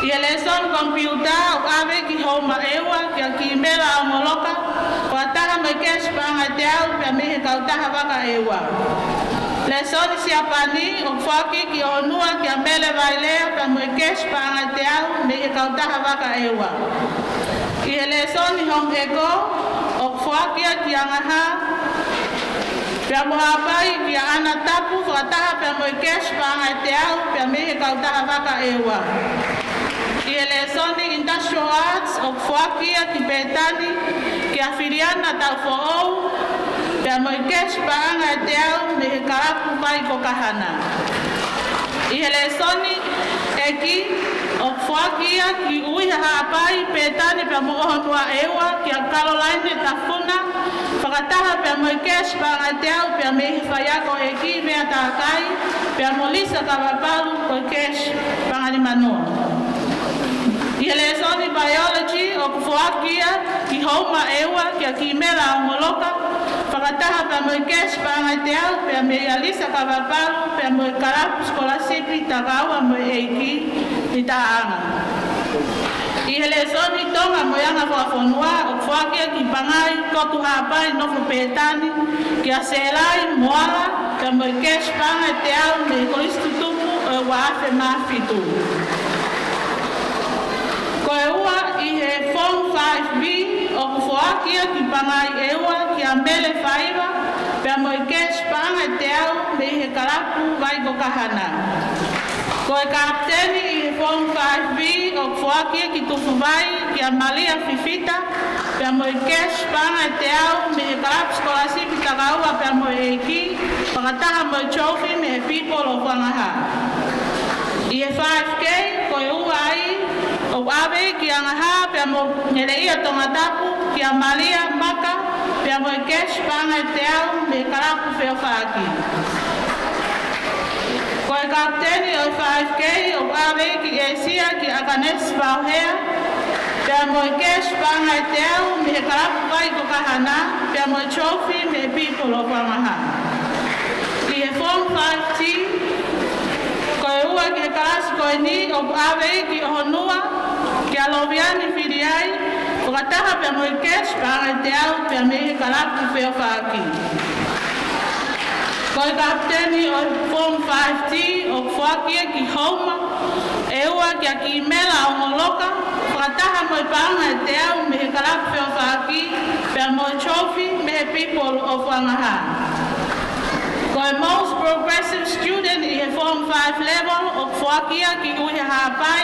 ʻI he lēsoni Komipiuta ʻoku ʻave ki Houma ʻEua kia Kimela ʻOngoloka, fakataha mo e cash paʻanga ʻe teau pea mei he kautaha Vaka ʻEua. Lēsoni Siapani ʻoku foaki ki ʻOhonua kia Mele Vailea pea mo e cash paʻanga ʻe teau mei he kautaha Vaka ʻEua. ʻI he lēsoni Home Eco ʻoku foaki ia ki Angaha pea mo Haʻapai kia ʻAna Tapu, fakataha pea mo e cash paʻanga ʻe teau pea mei he kautaha Vaka ʻEua. ʻI he lēsoni Industrial Arts ʻoku foaki ia ki Pētani kia Filiana Taufoʻou, pea mo e cash paʻanga ʻe teau mei he kalapu Vai ko Kahana. ʻI he lēsoni ʻEiki ʻoku foaki ia ki ʻUiha Haʻapai, Pētani pea mo ʻOhonua ʻEua kia Caroline Tafuna, fakataha pea mo e cash paʻanga ʻe teau pea mei he faiako ʻEiki Vea Takai, pea mo Lisa Kavapalu ko e cash paʻanga ʻe nima noa. ʻI he lēsoni Biology ʻoku foaki ia ki Houma ʻEua kia Kimela ʻOngoloka, fakataha pea mo e cash paʻanga ʻe teau pea mei a Lisa Kavapalu pea mo e kalapu scholarship Takaua mo e ʻEiki ʻi Taʻanga. ʻI he lēsoni Tonga mo e anga fakafonua ʻoku foaki ia ki Pangai, Kotu Haʻapai, Nofo Pētani, kia Selai Moala, pea mo e cash paʻanga ʻe teau mei he Kolisi Tutuku ʻo e ua afe mā fitu. Ko e ua ʻi he Form Five B ʻoku foaki ia ki Pangai ʻEua kia Mele Faiva, pea mo e cash paʻanga ʻe teau mei he kalapu Vai ko Kahana. Ko e kapiteni ʻi he Form Five B ʻoku foaki ia ki Tufuvai kia Malia Fifita, pea mo e cash paʻanga ʻe teau mei he kalapu scholarship Takaua pea mo e ʻEiki, fakataha mo e trophy mei he People of Vāngaha. ʻI he five K, ko e ua ai, ʻoku ʻave ia ki Angahā pea mo Ngeleʻia Tongatapu, kia Malia Maka, pea mo e cash paʻanga ʻe teau mei he kalapu feʻofaʻaki. Ko e kapiteni ʻo e five K, ʻoku ʻave ia ki ʻĒsia kia ʻAkanesi Vaohea, pea mo e cash paʻanga ʻe teau mei he kalapu vai ko Kahana, pea mo e trophy mei he People of Angahā. ʻI he Form five T, ko e ua ki he kalasi ko eni ʻoku ʻave ia ki ʻOhonua, kia Loviani Filiai, fakataha pea mo e cash paʻanga ʻe teau pea mei he kalapu feʻofaʻaki. Ko e kapiteni ʻo e Form five T ʻoku foaki ia ki Houma ʻe ua kia Kimela Ongoloka, fakataha mo e paʻanga ʻe teau mei he kalapu feʻofaʻaki, pea mo e trophy mei he People of Angahā. Ko e Most Progressive Student ʻi he Form five Level ʻoku foaki ia ki ʻUiha Haʻapai,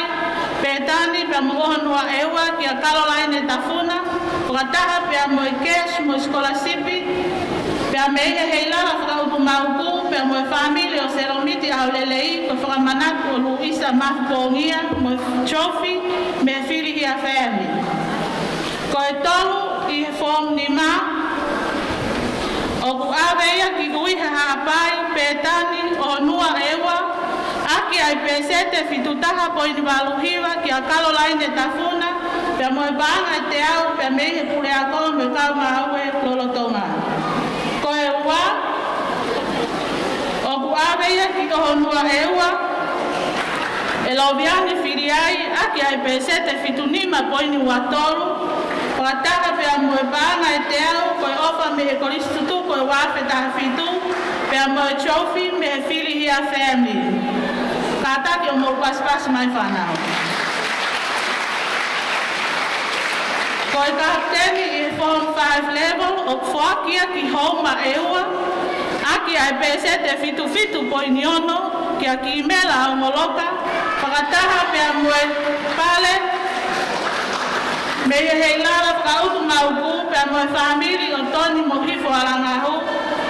Pētani pea mo ʻOhonua ʻe ua kia Kalolaine Tafuna, fakataha pea mo e cash mo e scholarship, pea mei he Heilala Fakaʻutumauku, pea mo e fāmili ʻo Selomiti ʻAholelei, ko e fakamanatu ʻo Luisa Mafu Pongia, mo e trophy mei he Filihia family. Ko e tolu ʻi he Form nima, ʻoku ʻave ia ki ʻUiha Haʻapai, Pētani, ʻOhonua ʻe ua, ʻaki ʻa e pēseti ʻe fitu taha poini valu hiva kia Kalolaine Tafuna, pea mo e paʻanga ʻe teau, pea mei he Puleako mo e Kau Ngāue lolotonga. Ko e ua, ʻoku ʻave ia ki ʻOhonua ʻe ua, ʻe Loviani Filiai, ʻaki ʻa e pēseti ʻe fitu nima poini ua tolu, fakataha pea mo e paʻanga ʻe teau, ko e ʻofa mei he Kolisi Tutuku ʻo e ua afe taha fitu, pea mo e trophy mei he Filihia family. Kātaki ʻo mou pasipasi mai fānau. Ko e kapiteni ʻi he Form five Level ʻoku foaki ia ki Houma ʻe ua, ʻaki ʻa e pēseti ʻe fitu fitu poini ono kia Kimela Ongoloka, fakataha pea mo e pale mei he Heilala Fakaʻutumauku, pea mo e fāmili ʻo Toni mo Hifo Alangahu,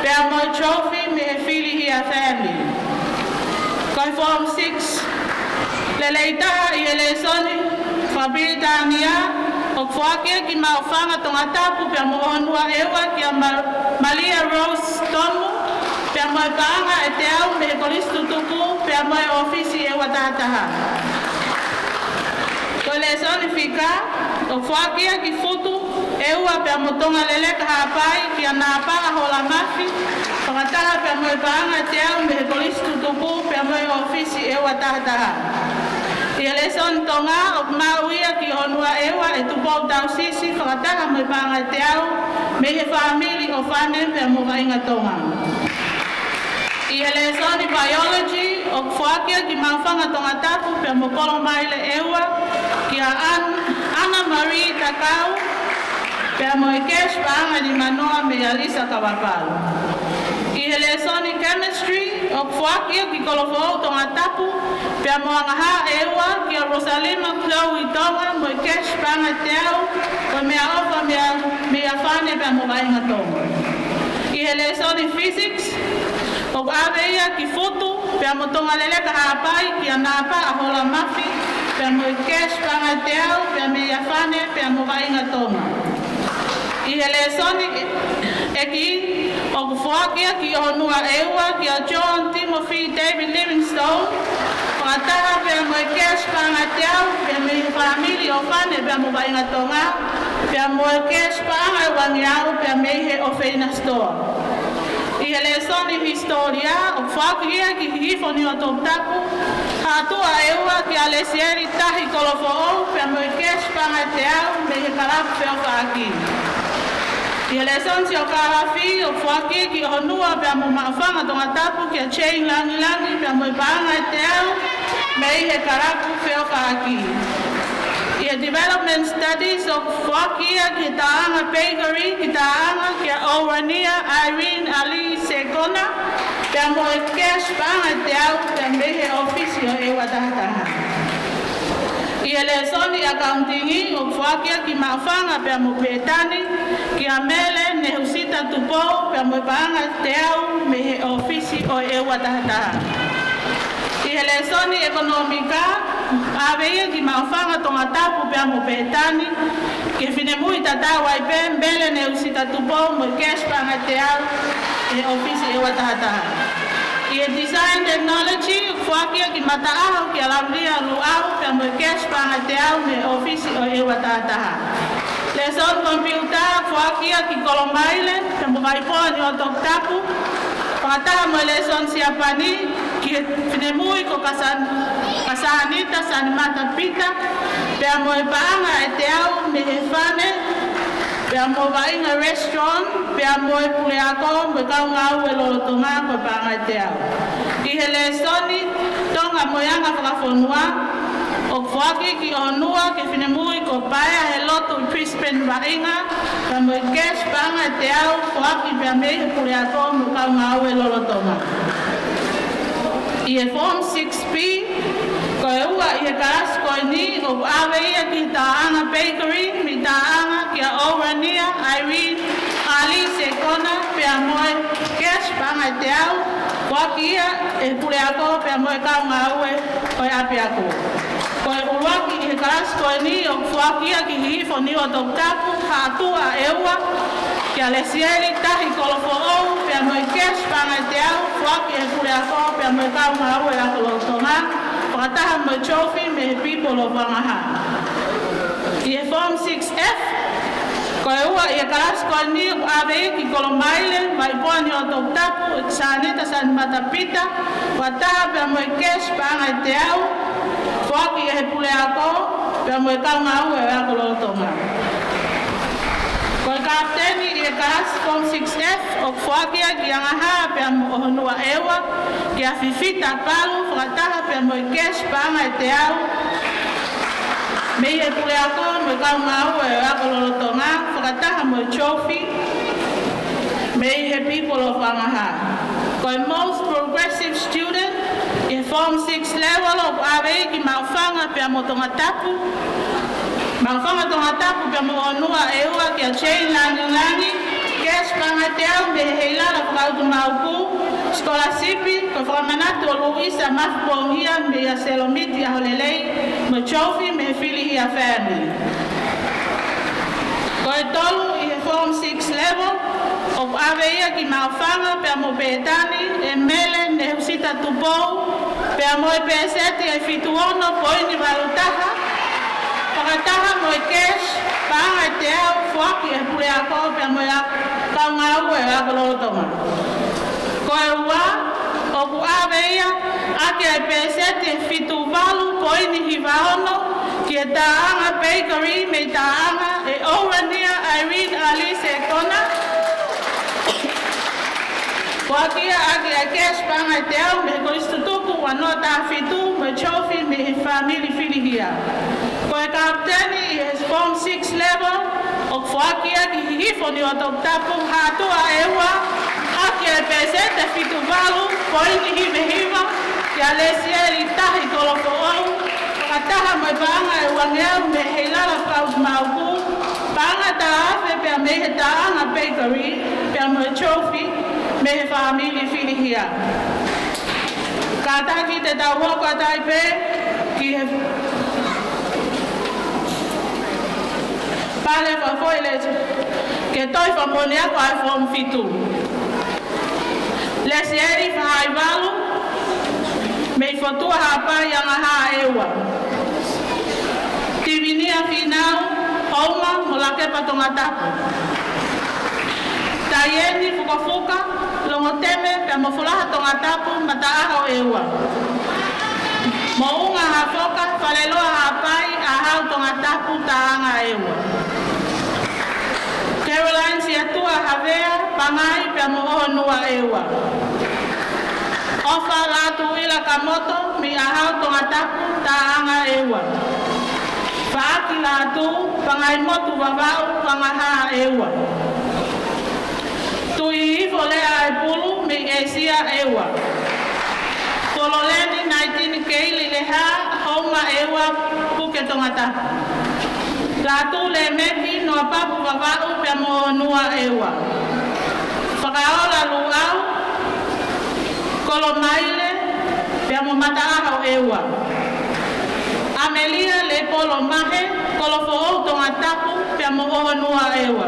pea mo e trophy mei he Filihia family. Ko e Form six, lelei taha ʻi he lēsoni fakapilitānia, ʻoku foaki ia ki Maʻufanga Tongatapu pea mo ʻOhonua ʻe ua kia Ma-, Malia Rose Tomu, pea mo e paʻanga ʻe teau mei he Kolisi Tutuku, pea mo e ʻōfisi ʻe ua taha taha. Ko e lēsoni fika, ʻoku foaki ia ki Futu ʻe ua pea mo Tongaleleka Haʻapai kia Nāpaʻa Hola Mafi, fakataha pea mo e paʻanga ʻe teau mei he Kolisi Tutuku, pea mo e ʻōfisi ʻe ua taha taha. ʻI he lēsoni Tonga, ʻoku maʻu ia ki ʻOhonua ʻe ua ʻe Tupou Tausisi, fakataha mo e paʻanga ʻe teau mei he fāmili ʻo Fane pea mo Vaʻinga Tonga. ʻI he lēsoni Biology, ʻoku foaki ia ki Maʻufanga Tongatapu pea mo Kolomaile ʻe ua kia An-, Anna Marie Takau, pea mo e cash paʻanga ʻe nima noa mei Alisa Kavapau. ʻI he lēsoni Chemistry, ʻoku foaki ia ki Kolofoʻou Tongatapu pea mo Angahā ʻe ua kia Rosalima Chloe Tonga, mo e cash paʻanga ʻe teau, ko e meʻaʻofa mei a, mei a Fane pea mo Vaʻinga Tonga. ʻI he lēsoni Physics, ʻoku ʻave ia ki Futu pea mo Tongaleleka Haʻapai kia Nāpaʻa Hola Mafi, pea mo e cash paʻanga ʻe teau, pea mei a Fane pea mo Vaʻinga Tonga. ʻI he lēsoni ʻEiki, ʻoku foaki ia ki ʻOhonua ʻe ua kia John Timothy David Livingstone, fakataha pea mo e cash paʻanga ʻe teau, pea mei he fāmili ʻo Fane pea mo Vaʻinga Tonga, pea mo e cash paʻanga ʻe uangeau, pea mei he ʻofeina sitoa. ʻI he lēsoni Hisitōlia, ʻoku foaki ia ki Hihifo Niuatoputapu, Haʻatuʻa ʻe ua kia Lesieli Tahi Kolofoʻou, pea mo e cash paʻanga ʻe teau mei he kalapu feʻofaʻaki. ʻI he lēsoni Siokālafi, ʻoku foaki ia ki ʻOhonua pea mo Maʻufanga Tongatapu kia Jane Langilangi, pea mo e paʻanga ʻe teau mei he kalapu feʻofaʻaki. ʻI he Development Studies, ʻoku foaki ia ki he taʻanga bakery, ki taʻanga kia ʻOuania Irene Ali Sekona, pea mo e cash paʻanga ʻe teau, pea mei he ʻōfisi ʻo e ua taha taha. ʻI he lēsoni Accounting, ʻoku foaki ia ki Maʻufanga pea mo Pētani, kia Mele Nehusita Tupou, pea mo e paʻanga ʻe teau mei he ʻōfisi ʻo e ua taha taha. ʻI Lēsoni ʻekonōmika, ʻave ia ki Maʻufanga Tongatapu pea mo Pētani, ki he finemui tatau ai pē, Mele Neusita Tupou mo e keshi paʻanga ʻe teau ʻe he ʻōfisi ʻEua Taha Taha. ʻI he Design Technology, foaki ia ki Mataʻaho kia Lavilia Luʻau pea mo e keshi paʻanga ʻe teau mei he ʻōfisi ʻo ʻEua Taha Taha. Lēsoni komipiuta, foaki ia ki Kolomaile pea mo Vaipoa Niuatokutapu, fakataha mo e lēsoni Siapani ki he finemui ko Kasan-, Kasanita Sanimata Pita, pea mo e paʻanga ʻe teau mei he fane, pea mo Vaʻinga Restaurant, pea mo e puleako mo e kau ngāue lolotonga ko e paʻanga ʻe teau. ʻI he lēsoni Tonga mo e anga fakafonua, ʻoku foaki ki ʻOhonua ki he finemui ko Paea he Lotu ʻi Brisbane Vaʻinga, pea mo e keshi paʻanga ʻe teau, foaki pea mei he puleako mo e kau ngāue lolotonga. ʻI he Form six B, ko e ua ʻi he kalasi ko eni, ʻoku ʻave ia ki he taʻanga bakery, mei he taʻanga kia ʻOurania Irene Ali Sekona, pea mo e keshi paʻanga ʻe teau, foaki ia ʻe he puleako pea mo e kau ngāue ʻo e ʻapiako. Ko e ʻuluaki ʻi he kalasi ko eni, ʻoku foaki ia ki Hihifo Niuatokutapu, Haʻatua ʻEua, kia Lesieli Tahi Kolofoʻou, pea mo e keshi paʻanga ʻe teau, foaki ʻe he puleako pea mo e kau ngāue ako lolotonga, fakataha mo e trophy mei he People of Vangaha. ʻI he Form six F, ko e ua ʻi he kalasi ko eni, ʻoku ʻave ia ki Kolomaile, Vaipoa Niuatokutapu, Sanita Sanimata Pita, fakataha pea mo e keshi paʻanga ʻe teau, foaki ʻe he puleako pea mo e kau ngāue ako lolotonga. Ko e kapiteni ʻi he kalasi Form six F, ʻoku foaki ia ki Angaha pea mo ʻOhonua ʻEua, kia Fifita Palu, fakataha pea mo e keshi paʻanga ʻe teau mei he puleako mo e kau ngāue ako lolotonga, fakataha mo e trophy mei he People of Angaha. Ko e most progressive student ʻi he Form six level, ʻoku ʻave ia ki Maʻufanga pea mo Tongatapu, Maʻufanga Tongatapu pea mo ʻOhonua ʻEua, kia Jane Langilangi, keshi paʻanga ʻe teau mei he Heilala Fakautumauku, scholarship, ko e fakamanatu ʻo Luisa Mafipongia mei he Selomiti ʻAholelei, mo e trophy mei he Filihia family. Ko e tolu ʻi he Form six level, ʻoku ʻave ia ki Maʻufanga pea mo Pētani, ʻe Mele Nehusita Tupou, pea mo e pēseti ʻe fitu ono poini valu taha, fakataha mo e keshi paʻanga ʻe teau, foaki ʻe he puleako pea mo e kau ngāue ako lolotonga. Ko e ua, ʻoku ʻave ia ʻaki ʻa e pēseti ʻe fitu valu poini hiva ono ki he taʻanga bakery mei he taʻanga ʻe ʻOurania Irene Ali Sekona, foaki ia ʻaki ʻa e keshi paʻanga ʻe teau mei he Kolisi Tutuku ua noa taha fitu mo e trophy mei he family Filihia. Ko e kapiteni ʻi he Form six level, ʻoku foaki ia ki Hihifo Niuatokutapu, Haʻatua ʻEua, ʻaki ʻa e pēseti ʻe fitu valu poini hiva hiva kia Lesieli Tahi Kolofoʻou, fakataha mo e paʻanga ʻe uangeau mei he Heilala Fakautumauku, paʻanga ʻe taha afe pea mei he taʻanga bakery, pea mo e trophy mei he family Filihia. Kātaki te tau hoko atu ai pē ki he pale fakafoʻi lēsoni, ke toe fakamoʻoni ʻaki ʻa e Form fitu. Lesieli Fahaivalu mei Fotua Haʻapai, Angaha ʻEua. Tivinia Fīnau, Houma mo Lakepa Tongatapu. Taieni Fukofuka, Longoteme pea mo Folaha Tongatapu, Mataʻaho ʻEua. Moʻunga Hafoka, Faleloa Haʻapai, ʻAhau Tongatapu, taʻanga ʻEua. Caroline Siatua Havea, Pangai pea mo ʻOhonua ʻEua. ʻOfa Lātūʻila Kamoto mei ʻAhau Tongatapu, taʻanga ʻEua. Faʻaki Lātū, Pangaimotu Vavaʻu, Angaha ʻEua. Tuʻihifo Leaʻaepulu mei ʻĒsia ʻEua. Pololeni Naitini Keili Leha, Houma ʻEua, Puke Tongatapu. Lātū Lēmeki Noapapu Vavaʻu pea mo ʻOhonua ʻEua. Fakaola Luʻau, Kolomaile, mo Mataʻaho ʻEua. ʻAmelia Lepolo Mahe, Kolofoʻou Tongatapu, pea mo ʻOhonua ʻEua.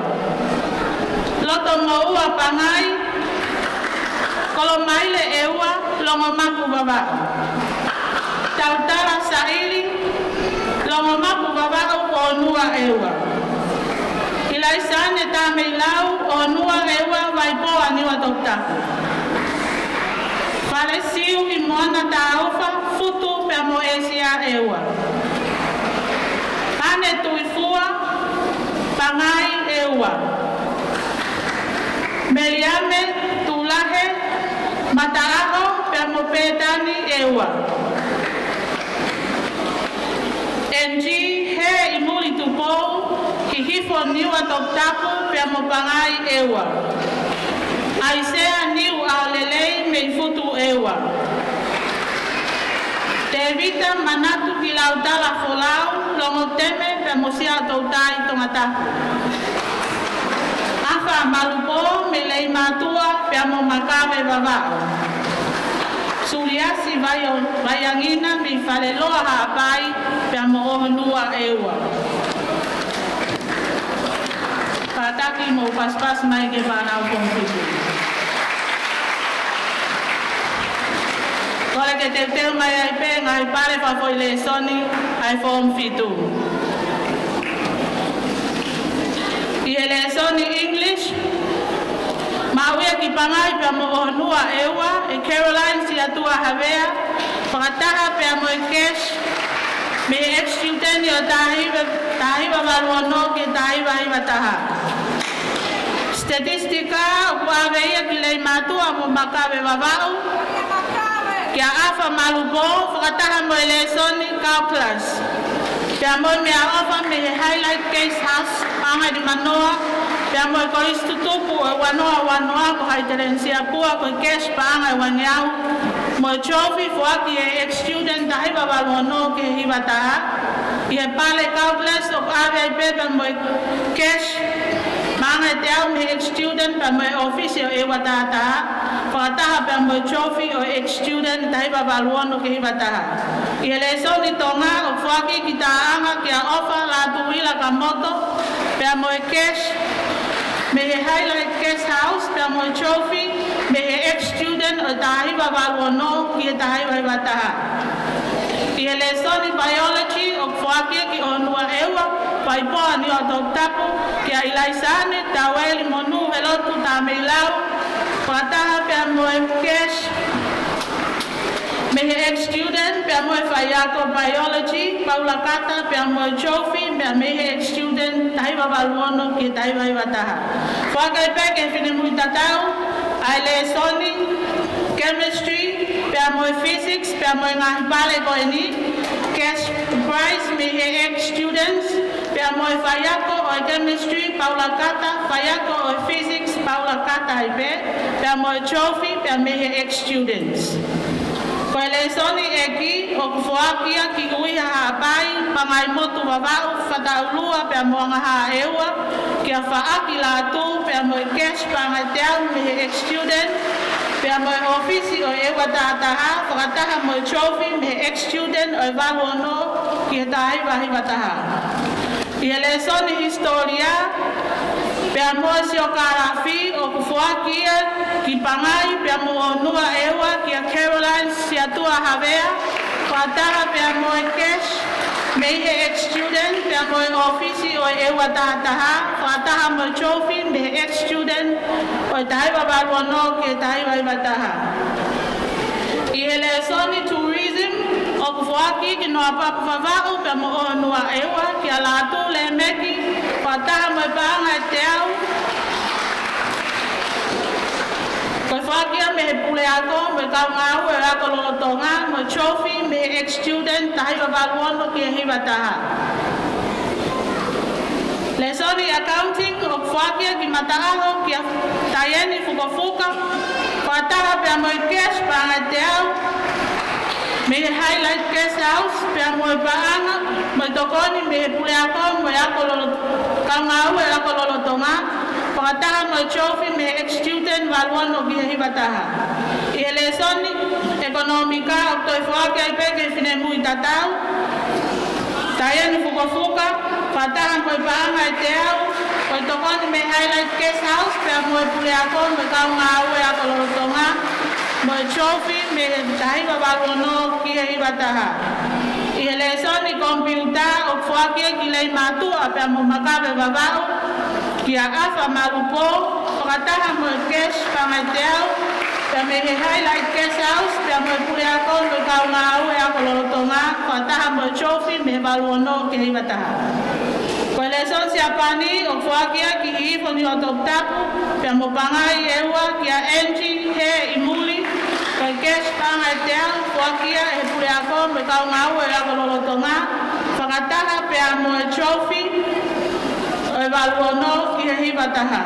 Lotomoua Pangai, Kolomaile ʻEua, Longomaku Vavaʻu. Tautala Saili, Longomaku Vavaʻu, ʻOhonua ʻEua. ʻIlaisane Tameilau, ʻOhonua ʻEua, Vaipoa, Niuatoputapu. Falesiu Himoana Taufa, Futu pea mo ʻĒsia ʻEua. Ane Tuifua, Pangai ʻEua. Meliame Tulahe, Mataʻaho pea mo Petani ʻEua. N G Hei Muli Tupou, Hihifo, Niuatoputapu pea mo Pangai ʻEua. ʻAisea Niu ʻAolelei mei Futu ʻEua. Tevita Manatu Kilautala Folau, Longoteme pea mo Siaʻatoutai, Tongatapu. ʻAfa Malupō mei Leimātuʻa pea mo Makave Vavaʻu. Suliasi Vaio-, Vaiangina mei Faleloa Haʻapai pea mo ʻOhonua ʻEua. Kātaki mou pasipasi mai ki he fānau Form Fitu. Kole ke teuteu mai ai pē ngaahi pale fakafoʻi lēsoni ʻa e Form Fitu. ʻI he lēsoni English, maʻu ia ki Pangai pea mo ʻOhonua ʻEua ʻe Caroline Siatua Havea, fakataha pea mo e cash mei he ex-student ʻo e taha hiva, taha hiva valu ono ki he taha hiva hiva taha. Statistika ʻoku ʻave ia ki Leimātuʻa mo Makave Vavaʻu, kia ʻAfa Malupō, fakataha mo e lēsoni calculus. Pea mo e meʻaʻofa mei he Highlight Guest House, paʻanga ʻe nima noa, pea mo e kolisi tutupu ʻo e ua noa ua noa ko Haitelen Siapua, ko e cash paʻanga ʻe uangeau, mo e trophy foaki ʻe he ex-student taha hiva valu ono ki he hiva taha. ʻI he pale calculus ʻoku ʻave ai pē pea mo e cash paʻanga ʻe teau mei he ex-student pea mo e ʻōfisi ʻo e ʻEua Tahataha, fakataha pea mo e trophy ʻo e ex-student taha hiva valu ono ki he hiva taha. ʻI he lēsoni Tonga ʻoku foaki ki Taʻanga kia ʻOfa Lātūʻila Kamoto, pea mo e cash mei he Highlight Guest House, pea mo e trophy mei he ex-student ʻo e taha hiva valu ono ki he taha hiva hiva taha. ʻI he lēsoni Biology ʻoku foaki ia ki ʻOhonua ʻEua, Vaipoa, Niuatoputapu, kia ʻIlaisane Taueli Monuhelotu Tameilau, fakataha pea mo e cash mei he ex-student pea mo e faiako Biology, Paula Kata, pea mo e trophy mei he ex-student taha hiva valu ono ki he taha hiva hiva taha. Foaki pē ki he finemui tatau ʻa e lēsoni Chemistry pea mo e Physics pea mo e ngaahi pale ko eni, cash prize mei he ex-students, pea mo e faiako ʻo e Chemistry, Paula Kata, faiako ʻo e Physics, Paula Kata ai pē, pea mo e trophy pea mei he ex-students. Ko e lēsoni ʻEiki ʻoku foaki ia ki ʻUiha Haʻapai, Pangaimotu Vavaʻu, Fataʻulua pea mo Angahā ʻEua, kia Faʻaki Lātū, pea mo e cash paʻanga ʻe teau mei he ex-student, pea mo e ʻōfisi ʻo e ʻEua Tahataha, fakataha mo e trophy mei he ex-student ʻo e valu ono ki he taha hiva hiva taha. ʻI he lēsoni Hisitōlia pea mo e Siokālafi ʻoku foaki ia ki Pangai pea mo ʻOhonua ʻEua kia Caroline Siatua Havea, fakataha pea mo e cash mei he ex-student pea mo e ʻōfisi ʻo e ʻEua Tahataha, fakataha mo e trophy mei he ex-student ʻo e taha hiva valu ono ki he taha hiva hiva taha. ʻI he lēsoni Tourism ʻoku foaki ki Noapapu Vavaʻu pea mo ʻOhonua ʻEua kia Lātū Lēmeki, fakataha mo e paʻanga ʻe teau, ko e foaki ia mei he puleako mo e kau ngāue ʻo e ako lolotonga, mo e trophy mei he ex-student taha hiva valu ono ki he hiva taha. Lēsoni Accounting ʻoku foaki ia ki Mataʻaho kia Taieni Fukofuka, fakataha pea mo e cash paʻanga ʻe teau mei he Highlight Guest House, pea mo e paʻanga mo e tokoni mei he puleako mo e ako lolo-, kau ngāue ako lolotonga, fakataha mo e trophy mei he ex-student valu ono ki he hiva taha. ʻI he lēsoni ʻekonōmika ʻoku toe foaki ai pē ki he finemui tatau, Taiani Fukofuka, fakataha mo e paʻanga ʻe teau, ko e tokoni mei he Highlight Guest House, pea mo e puleako mo e kau ngāue ako lolotonga, mo e trophy mei he taha hiva valu ono ki he hiva taha. ʻI he lēsoni komipiuta ʻoku foaki ia ki Leimātuʻa pea mo Makave Vavaʻu, kia ʻAfa Malupo, fakataha mo e cash paʻanga ʻe teau, pea mei he Highlight Guest House, pea mo e puleako mo e kau ngāue ako lolotonga, fakataha mo e trophy mei he valu ono ki he hiva taha. Ko e lēsoni Siapani ʻoku foaki ia ki Hihifo Niuatoputapu, pea mo Pangai ʻEua kia Angie He ʻi muli, ko e cash paʻanga ʻe teau, foaki ia ʻe he puleako mo e kau ngāue ako lolotonga, fakataha pea mo e trophy ʻo e valu ono ki he hiva taha.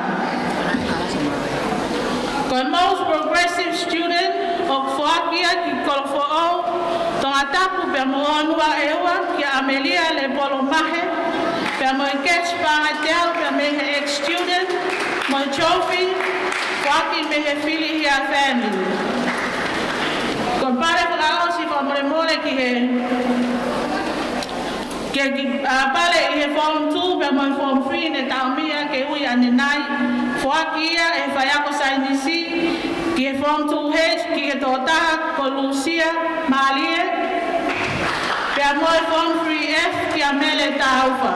Ko e most progressive student ʻoku foaki ia ki Kolofoʻou, Tongatapu pea mo ʻOnua ʻEua kia ʻAmelia Lepolo Mahe, pea mo e cash paʻanga ʻe teau pea mei he ex-student, mo e trophy, foaki mei he Fili Hia family. Ko e pale fakaʻosi fakamolemole ki he, ke ki, ʻa, pale ʻi he form two pea mo e form three ne taʻomia ke ui ʻanenai, foaki ia ʻe he faiako saienisi ki he form two H ki he tokotaha ko Lusia Malie, pea mo e form three F kia Mele Taufa.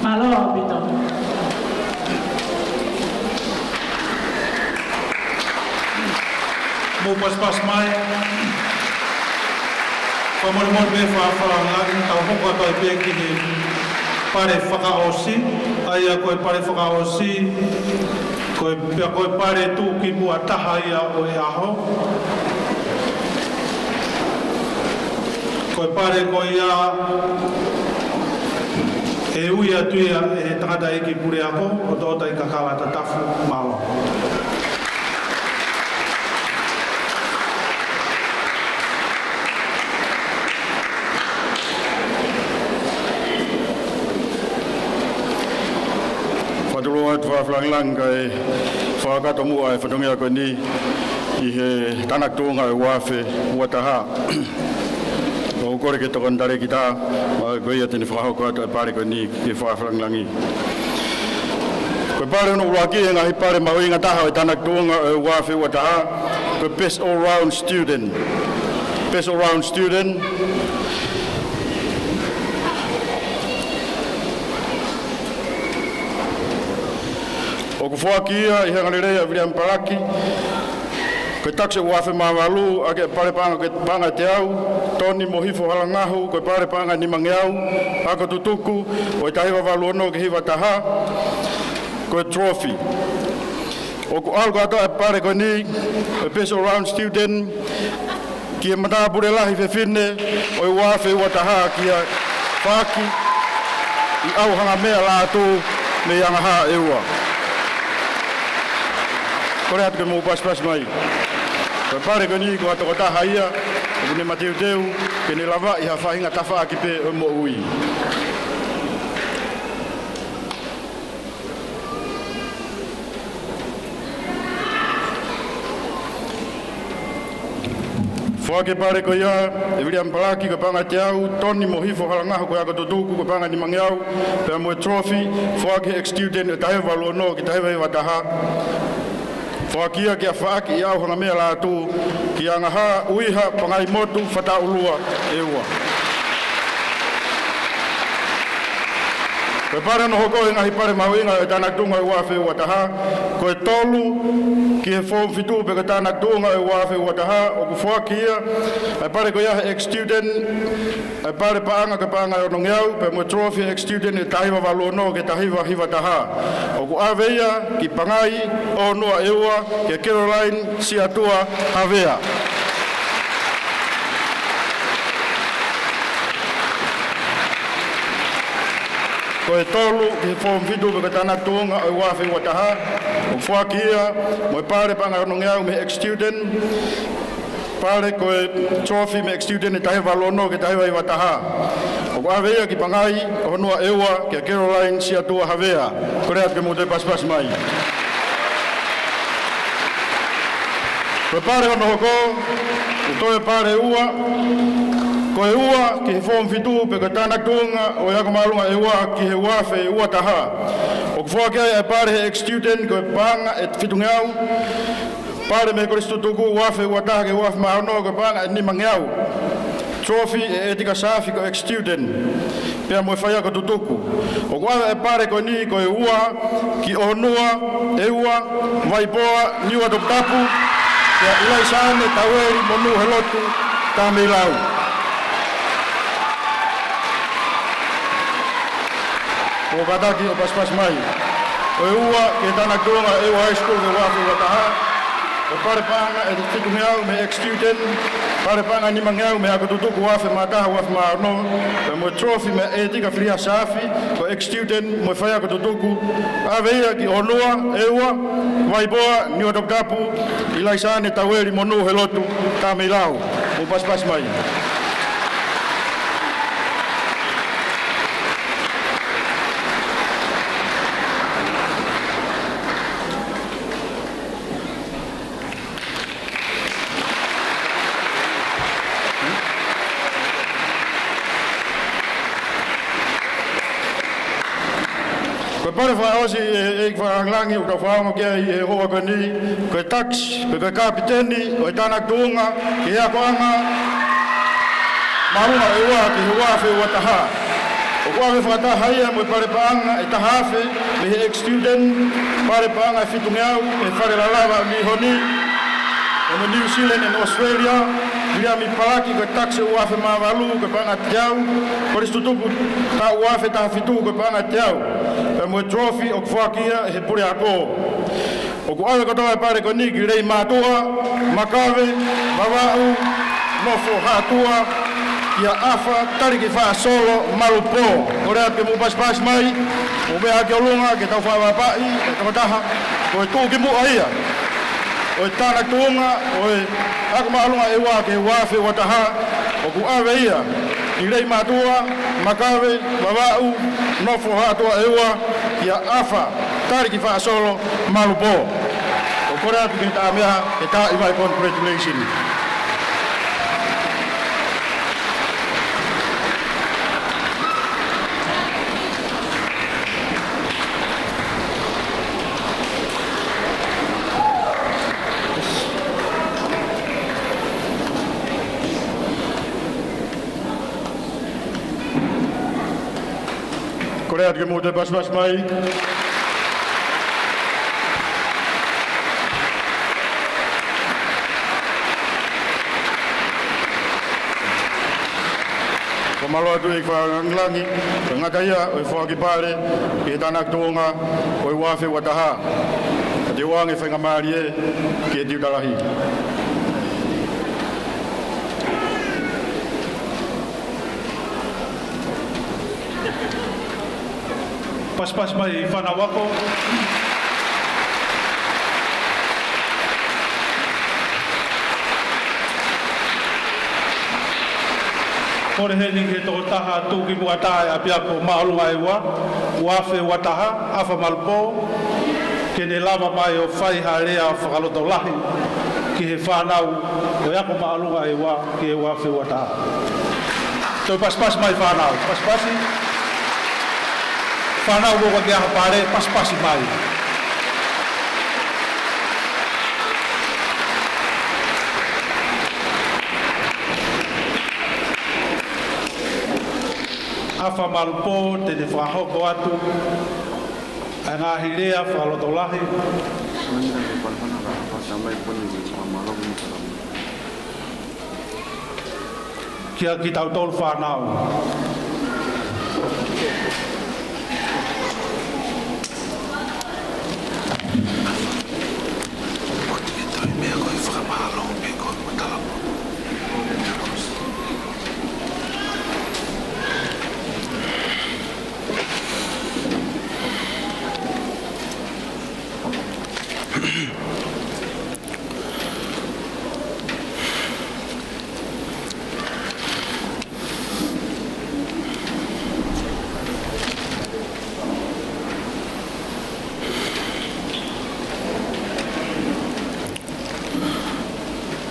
Mālō ʻaupito. Mou pasipasi mai. Fakamolemole pē fakafakalangilangaki, tau hoko atu ai pē ki he pale fakaʻosi, ʻa ia ko e pale fakaʻosi, ko e, pea ko e pale tuʻukimuʻa taha ia ʻo e ʻaho. Ko e pale ko ia ʻe ui atu ia ʻe he tangataʻeiki puleako ʻo Toʻotaikakala Tatafu. Mālō. Fakatulou atu fakafakalangilangaki, kae fakakakato muʻa e fatongia ko eni ʻi he tānaki tuʻunga ʻo e ua afe ua taha. ʻOku ou kole ki he tokoni talēkita, ʻa, ko ia te ne fakahoko atu e pale ko eni ki he fakafakalangilangaki. Ko e pale hono ʻuluaki he ngaahi pale mahuʻinga taha ʻo e tānaki tuʻunga ʻo e ua afe ua taha, ko e Best All Round Student. Best All Round Student. ʻOku foaki ia ʻi he angalelei ʻa Viliami Palaki, ko e taʻu ʻe ua afe mā valu, ʻaki e pale paʻanga, ko e paʻanga ʻe teau, Toni Mohifo Halangahu, ko e pale paʻanga ʻe nimangeau, ako tutuku, ʻo e taha hiva valu ono ki he hiva taha, ko e trophy. ʻOku ʻalu kātoa e pale ko eni, e Best All Round Student, ki he matāpule lahi fefine ʻo e ua afe ua taha kia Faaki ʻi ʻAuhangamea Lātū mei Angahā ʻEua. Kole atu ke mou pasipasi mai. Ko e pale ko eni ko ha tokotaha ia ʻoku ne mateuteu ke ne lavaʻi ha faʻahinga tafaʻaki pē ʻo e moʻui. Foaki e pale ko ia ʻe Viliami Palaki, ko e paʻanga ʻe teau, Toni Mohifo Halangahu, ko e ako tutuku, ko e paʻanga ʻe nimangeau, pea mo e trophy, foaki ʻe he ex-student ʻe taha hiva valu ono ki he taha hiva hiva taha. Foaki ia kia Faaki ʻi ʻAuhangamea Lātū, ki Angahā, ʻUiha, Pangaimotu, Fataʻulua, ʻEua. Ko e pale hono hoko he ngaahi pale mahuʻinga ʻo e tānaki tuʻunga ʻo e ua afe ua taha, ko e tolu ki he form fitu pē ko e tānaki tuʻunga ʻo e ua afe ua taha, ʻoku foaki ia, e pale ko ia he ex-student, e pale paʻanga ko e paʻanga ʻe onongeau, pea mo e trophy ex-student ʻe taha hiva valu ono ki he taha hiva hiva taha. ʻOku ʻave ia ki Pangai ʻOnua ʻEua, kia Caroline Siatua Havea. ko e tolu ki he form fitu pe ko e tānaki tuʻunga ʻo e ua afe ua taha, ʻoku foaki ia mo e pale paʻanga ʻe onongeau mei he ex-student, pale ko e trophy mei he ex-student ʻi he taha hiva valu ono ki he taha hiva hiva taha. ʻOku ʻave ia ki Pangai, ʻOhonua ʻEua, kia Caroline Siatua Havea. Kole atu ke mou toe pasipasi mai. Ko e pale hono hoko, ʻoku toe pale ua, ko e ua ki he form fitu pe ko e tānaki tuʻunga ʻo e ako māʻolunga ʻe ua ki he ua afe ua taha. ʻOku foaki ai e pale he ex-student ko e paʻanga ʻe fitungeau, pale mei he Kolisi Tutuku ua afe ua taha ki he ua afe mā ono ko e paʻanga ʻe nimangeau. Trophy ʻe ʻEtika Saafi ko e ex-student, pea mo e faiako Tutuku. ʻOku ʻave e pale ko eni ko e ua ki ʻOhonua ʻEua, Vaipoa, Niua Toputapu, kia ʻIlaisaane Taueli Monūhelotu Tameilau. Mou kātaki ʻo pasipasi mai. Ko e ua ki he tānaki tuʻunga ʻEua High School ki he ua afe ua taha. Ko e pale paʻanga ʻe fitungeau mei he ex-student, pale paʻanga ʻe nimangeau mei he ako Tutuku ua afe mā taha ua afe mā ono, pea mo e trophy mei ʻEtika Filiha Saafi, ko e ex-student mo e faiako Tutuku, ʻave ia ki ʻOhonua ʻEua, Vaipoa, Niua Toputapu, ʻIlaisaane Taueli Monūhelotu Tameilau. Mou pasipasi mai. Ko e pale fakaʻosi ʻe he ʻEiki Fakalāngilangi ʻoku tau fakaongo ki ai he houa ko eni, ko e takisi pe ko e kapiteni ʻo e tānaki tuʻunga ki he akoʻanga māʻolunga ʻe ua ki he ua afe ua taha. ʻOku ʻave fakataha ia mo e pale paʻanga ʻe taha afe mei he ex-student, pale paʻanga ʻe fitungeau mei he Fale Lalava ʻo Nihoni, ʻo e New Zealand and Australia, Viliami Palaki ko e takisi ua afe mā valu ko e paʻanga ʻe teau, Kolisi Tutuku taʻu ua afe taha fitu ko e paʻanga ʻe teau. Pea mo e trophy ʻoku foaki ia ʻe he puleako. ʻOku ʻave kotoa e pale ko eni ki Leimātuʻa, Makave, Vavaʻu, Nofo Haʻatua, kia ʻAfa Taliki Faʻasolo Malupō. Kole atu ke mou pasipasi mai, mou meʻa ki ʻolunga ke tau fakavaʻapaʻi e tokotaha ko e tuʻukimuʻa ia ʻo e tānaki tuʻunga ʻo e ako māʻolunga ʻe ua ki he ua afe ua taha, ʻoku ʻave ia ki Leimātuʻa, Makave, Vavaʻu, Nofo Haʻatua ʻEua, kia ʻAfa Taliki Faʻasolo Malupō. ʻOku kole atu ke tau meʻa, ke tau ʻi mai, congratulations. Kole atu ke mou toe pasipasi mai. Fakamālō atu ʻEiki Fakalāngilangi, ʻoku ngata ia ʻo e foaki pale ki he tānaki tuʻunga ʻo e ua afe ua taha. Ka te u ʻoange faingamālie ki he tiuta lahi. Pasipasi mai fānau ako. Kole heni ki he tokotaha tuʻukimuʻa taha ʻo e ʻapiako māʻolunga ʻe ua, ua afe ua taha, ʻAfa Malupō, ke ne lava mai ʻo fai ha lea fakalotolahi ki he fānau ʻo e ako māʻolunga ʻe ua ki he ua afe ua taha. Toe pasipasi mai fānau, pasipasi. Fānau ʻoku ʻikai ke ʻi ai ha pale, pasipasi mai. ʻAfa Malupō te ne fakahoko atu ʻa e ngaahi lea fakalotolahi kiate kitautolu fānau.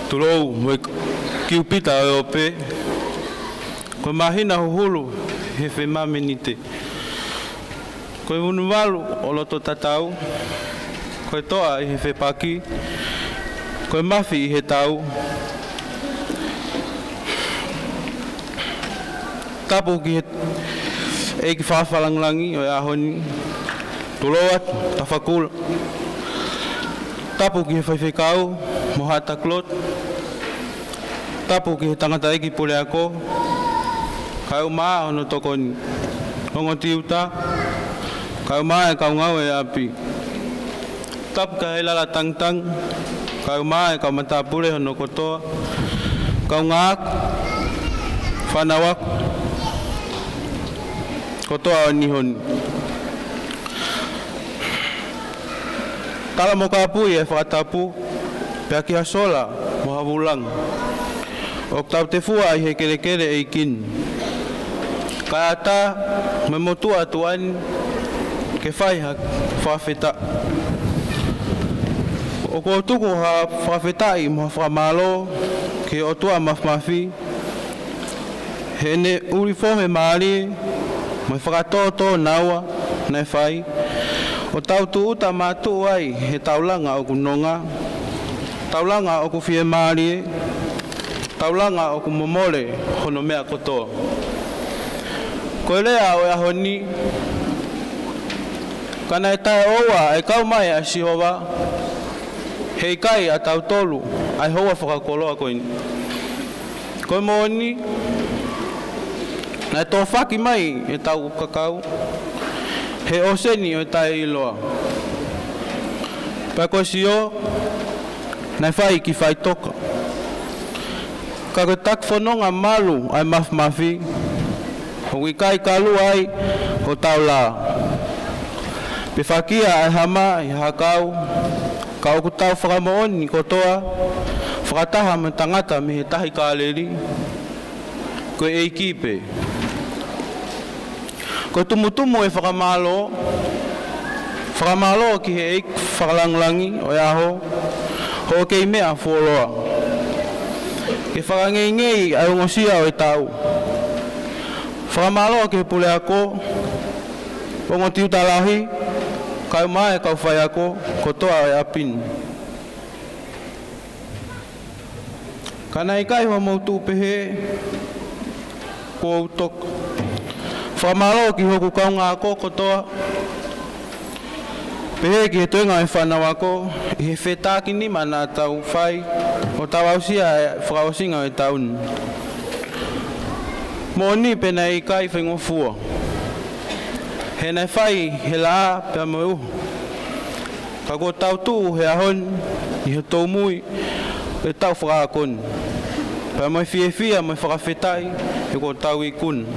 Tulou mo e kiupita ʻo e ope, ko e māhina huhulu he femāmenite, ko e unuvalu ʻo loto tatau, ko e toʻa ʻi he fepaki, ko e mafi ʻi he tau. Tapu ki he ʻEiki Fakalangilangi ʻo e ʻaho ni, tulou atu, tafakula. Tapu ki he faifekau mo Hata Klot. Tapu ki he tangataʻeiki puleako, kae ʻumaʻā hono tokoni, ongo tiuta, kae ʻumaʻā e kau ngāue ʻapi. Tapu ki he lala tangitang, kae ʻumaʻā e kau matāpule hono kotoa, kaungā ako, fānau ako kotoa ʻo e niʻihi ni. Tala mo kāpui e fakatapu, pea ki ha sola mo ha vūlanga ʻoku tau tefua ʻi he kelekele ʻeiki ni, kae ʻatā mo e motuʻa tuʻa ni ke fai ha fakafetaʻi. ʻOku ou tuku ha fakafetaʻi mo ha fakamālō ki he ʻOtua Māfimafi, heʻene ʻuli fohe mālie mo e fakatōtō naua naʻe fai, ʻo tau tūʻuta mātuʻu ai he taulanga ʻoku nonga, taulanga ʻoku fiemālie, taulanga ʻoku momole hono meʻa kotoa. Ko e lea ʻo e ʻaho ni, ka naʻe taʻeʻoua e kau mai ʻa Sihova, heʻikai ʻa tautolu ʻa e houa fakakoloa ko eni. Ko e moʻoni, naʻe tōfaki mai ʻetau kakau he ʻōseni ʻo e taʻeʻiloa. Pea ko e sio, naʻe fai ki faʻitoka. Ka ko e taki fononga malu ʻa e Māfimafi, ʻoku ʻikai kalua ai hotau lā, pe fakia ʻa e hama ʻi ha hakau, ka ʻoku tau fakamoʻoni kotoa, fakataha mo e tangata mei he Tahi Kāleli, ko e ʻEiki pē. Ko e tumutumu e fakamālō, fakamālō ki he ʻEiki Fakalangilangi ʻo e ʻaho, hoʻo kei meʻa fuoloa ke fakangeingei ʻa e ongosia ʻo e taʻu. Fakamālō ki he puleako, ongo tiuta lahi, kae ʻumaʻā e kau faiako kotoa ʻo e ʻapi ni. Ka naʻe ʻikai hoʻomou tuʻu pehē, kuo u toka. Fakamālō ki hoku kaungā ako kotoa, pehē ki he toenga ʻo e fānau ako, ʻi he fetākinima naʻa tau fai, ʻo tau aʻusia e fakaʻosinga ʻo e taʻu ni. Moʻoni pē naʻe ʻikai faingofua, he naʻe fai he laʻā pea mo e uho. Ka kuo tau tuʻu he ʻaho ni ʻi he tōmui e taʻu fakaako ni, pea mo e fiefia mo e fakafetaʻi he kuo tau ikuna.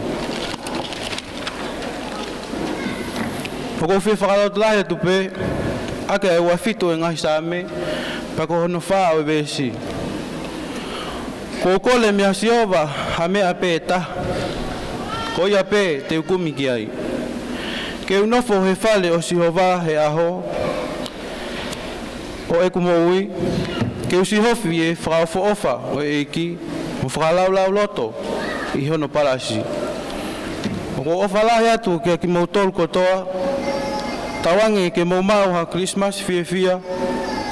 ʻOku ou fie fakalotolahi atu pē ʻaki ʻa e ua fitu ʻo e ngaahi Saame, pea ko hono fā ʻo e veesi. Kuo u kole meia Sihova ha meʻa pē ʻe taha, ko ia pē te u kumi ki ai. Ke u nofo he fale ʻo Sihova he ʻaho ʻo ʻeku moʻui, ke u sihofi e fakaʻofoʻofa ʻo e ʻEiki, mo fakalaulauloto ʻi hono palasi. ʻOku ou ʻofa lahi atu kiate kimoutolu kotoa, tauange ke mou maʻu ha Kilisimasi fiefia,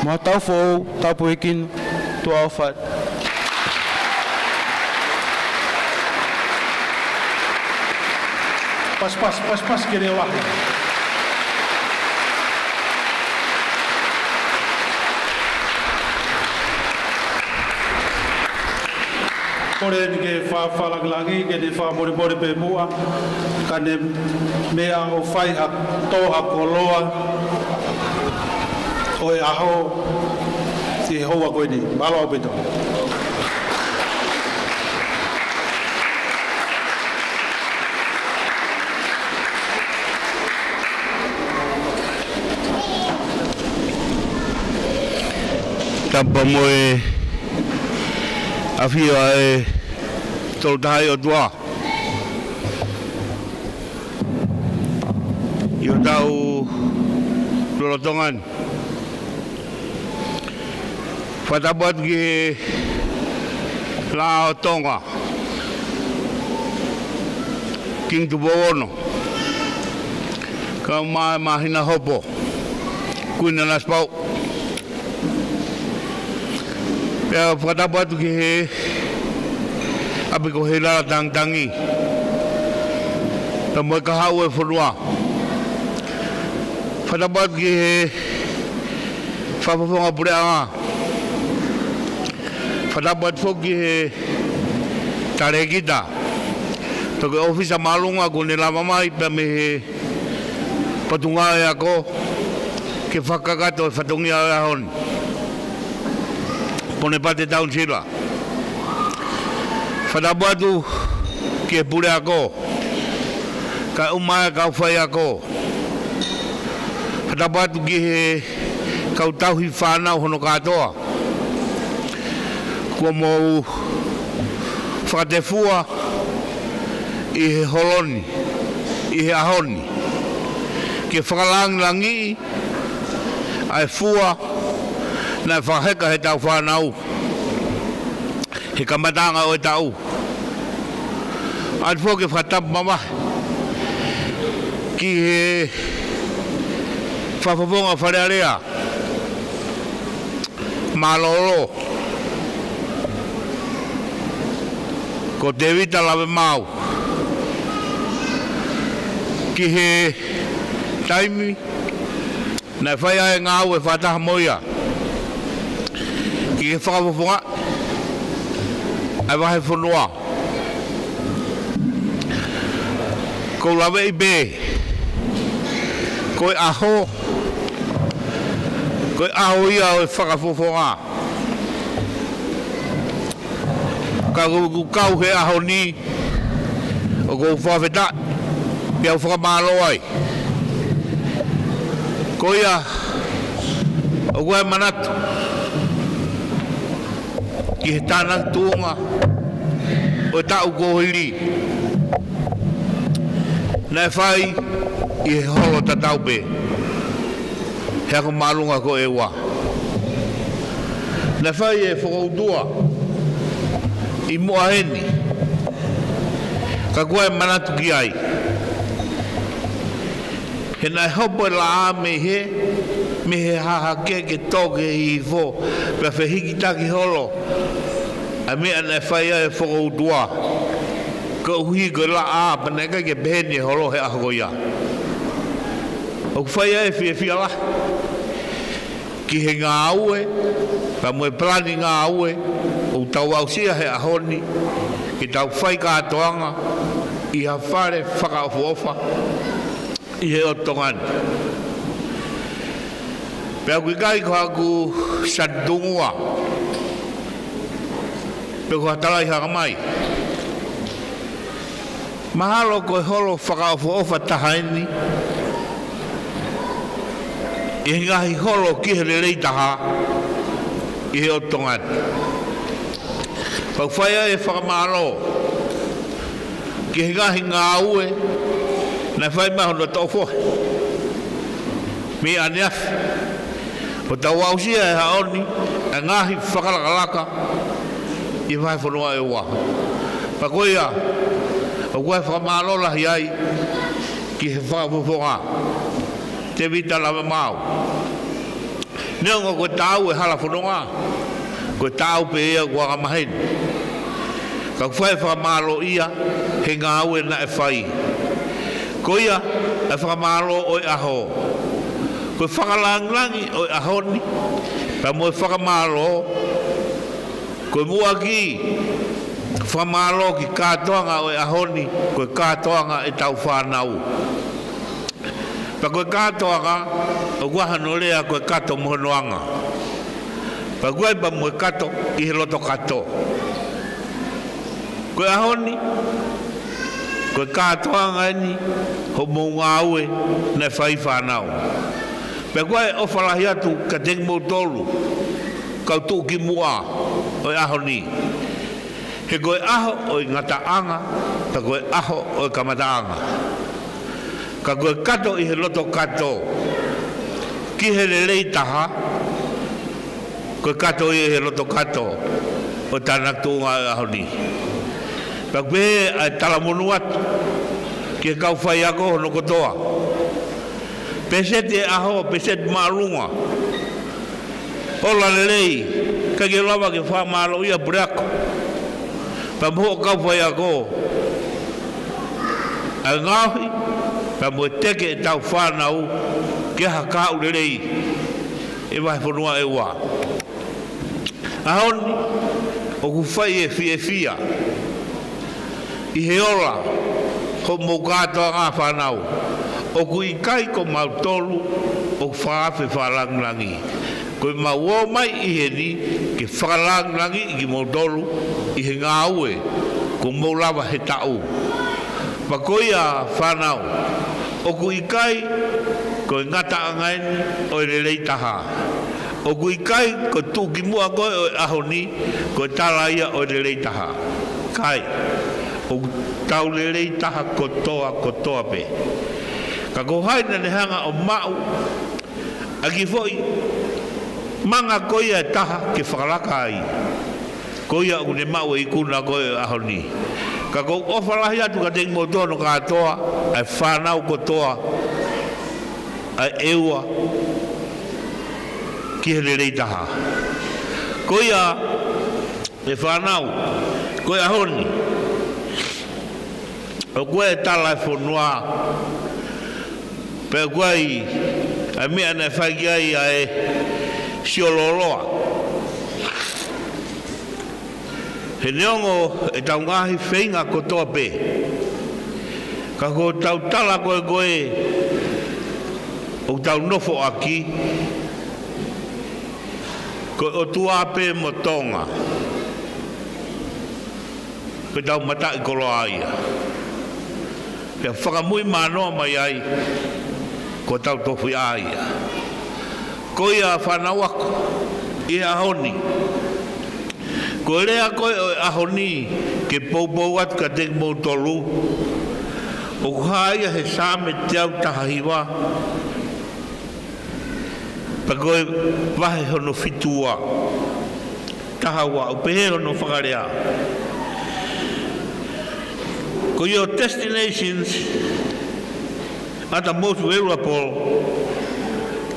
mo ha taʻu foʻou tāpuekina. Tuʻa ʻofa atu. Pasipasi, pasipasi ke leo lahi. Kole ni ke fa-, fakalangilangi, ke ne fakamolemole pē muʻa, ka ne meʻa ʻo fai ha tō ha koloa ʻo e ʻaho ki he houa ko eni. Mālō ʻaupito. Tapu mo e ʻafio ʻa e Tolu Tahaʻi ʻOtua ʻi hotau lolotonga ni. Fakatapu atu ki he Lao Tonga, Kingi Tupou Ono, kae ʻumaʻā e Māhina Hopo, Kuini Nanasipauʻu. Pea fakatapu atu ki he ʻapi ko Heilala Tangitangi, pea mo e kahaʻu e fonua. Fakatapu atu ki he fakafofonga puleʻanga. Fakatapu atu foki ki he talēkita, pea ko e ʻōfisa māʻolunga kuo ne lava mai, pea mei he Potungāue Ako ke fakakakato e fatongia ʻo e ʻaho ni, Ponepate Taunisila. Fakatapu atu ki he puleako, kae ʻumaʻā e kau faiako. Fakatapu atu ki he kau tauhi fānau hono kātoa kuo mou fakatefua ʻi he holo ni, ʻi he ʻaho ni, ke fakalāngilangiʻi ʻa e fua naʻe fakaheka heʻetau fānau he kamataʻanga ʻo e taʻu. ʻOatu foki e fakatapu mamahi ki he fakafofonga Fale Alea mālōlō, ko Tēvita Lavemaau, ki he taimi naʻe fai ai e ngāue fakataha mo ia ki he fakafofonga ʻa e vahefonua. ʻOku ou laveʻi pē, ko e ʻaho, ko e ʻaho ia ʻo e fakafofonga. Ka ʻoku kau he ʻaho ni, ʻoku ou fakafetaʻi, pea u fakamālō ai. Ko ia, ʻoku ou manatu ki he tānaki tuʻunga ʻo e taʻu kuo hili, naʻe fai ʻi he holo tatau pē he ako māʻolunga ko ʻEua. Naʻe fai ʻe Fokoutua ʻi muʻa heni, ka ʻoku ou manatu ki ai. He naʻe hopo e laʻā mei he, mei he hahake ke tō ki he hihifo, pea fehikitaki holo ʻa e meʻa naʻe fai ai ʻe Fokoutua, koeʻuhi ko e laʻā, pea naʻe ʻikai ke pehē ni e holo he ʻaho ko ia. ʻOku fai ai e fiefia lahi ki he ngāue, pea mo e palani ngāue ʻoku tau aʻusia he ʻaho ni, ke tau fai kātoanga ʻi ha fale fakaʻofoʻofa ʻi he ʻotu Tonga ni. Pea ʻoku ʻikai ko haʻaku sani tungua, pe ko ha talai hanga mai. Mahalo ko e holo fakaʻofoʻofa taha eni ʻi he ngaahi holo ki he lelei taha ʻi he ʻotu Tonga ni. Pea ʻoku fai ai e fakamālō ki he ngaahi ngāue naʻe fai mai hono toʻo fohe mei ʻaneafi, ʻo tau aʻusia he ʻaho ni e ngaahi fakalakalaka ʻi he vahefonua ʻEua. Pea ko ia, ʻoku ou fakamālō lahi ai ki he fakafofonga Tēvita Lavemaau. Neongo ko e taʻau e hala fononga, ko e taʻau pē ia kuo anga maheni, ka ʻoku fai e fakamālō ia he ngāue naʻe fai. Ko ia e fakamālō ʻo e ʻaho, ko e fakalāngilangi ʻo e ʻaho ni, pea mo e fakamālō, ko e muʻaki fakamālō ki he kātoanga ʻo e ʻaho ni, ko e kātoanga ʻetau fānau. Pea ko e kātoanga, ʻoku ʻi ai hano lea ko e kato mo hono anga. Pea ʻoku ʻi ai pea mo e kato ʻi he loto kato. Ko e ʻaho ni, ko e kātoanga eni hoʻomou ngāue naʻe fai fānau. Pea ʻoku ou ʻofa lahi atu kiate kimoutolu kau tuʻukimuʻa ʻo e ʻaho ni. He ko e ʻaho ʻo e ngataʻanga, pea ko e ʻaho ʻo e kamataʻanga. Ka ko e kato ʻi he loto kato ki he lelei taha, ko e kato ʻi he loto kato ʻo e talanoa ʻo e ʻaho ni. Pea ʻoku pehē ʻa e talamonū atu ki he kau faiako hono kotoa. Peseti ʻe ʻaho, peseti māʻolunga. Ola lelei, ʻikai ke lava ke fakamālōʻia puleako pea mo hoʻo kau faiako ʻa e ngaohi pea mo e teke ʻetau fānau ki ha kahaʻu lelei ʻi he vahefonua ʻe ua. ʻAho ni, ʻoku fai e fiefia ʻi he ola hoʻomou kātoanga fānau. ʻOku ʻikai ko mautolu ʻoku fakaafe fakalāngilangi. Ko ʻemau ō mai ʻi heni ke fakalāngilangiʻi kimoutolu ʻi he ngāue kuo mou lava he taʻu. Pea ko ia fānau, ʻoku ʻikai ko e ngataʻanga eni ʻo e lelei taha. ʻOku ʻikai ko e tuʻukimuʻa ko ē ʻo e ʻaho ni ko e tala ia ʻo e lelei taha. ʻIkai, ʻoku tau lelei taha kotoa, kotoa pē. Ka ko hai naʻa ne hanga ʻo maʻu ʻa e kiʻi foʻi manga ko ia ʻe taha ke fakalaka ai? Ko ia ʻoku ne maʻu e ikuna ko ē ʻo e ʻaho ni. Ka ʻoku ou ʻofa lahi atu kiate kimoutolu kātoa, ʻa e fānau kotoa ʻa e ʻEua ki he lelei taha. Ko ia ʻe fānau, ko e ʻaho ni, ʻoku ʻi ai e tala ʻa e fonua, pea ʻoku ʻi ai ʻa e meʻa naʻe fai ki ai ʻa e siololoa. He neongo ʻetau ngaahi feinga kotoa pē, ka ko ʻetau tala ko ē ko ē ʻoku tau nofo ʻaki, ko e ʻOtua pē mo Tonga. Ko ʻetau mataʻikoloa ia. Pea fakamuimui mānoa mai ai, ko hotau tofiʻa ia. Ko ia fānau ako, ʻi he ʻaho ni, ko e lea ko ē ʻo e ʻaho ni ke poupou atu kiate kimoutolu, ʻoku hā ia he Saame teau taha hiva, pea ko e vahe hono fitu ua. Taha ua, ʻoku pehē hono fakalea: "Ko your destinations are the most valuable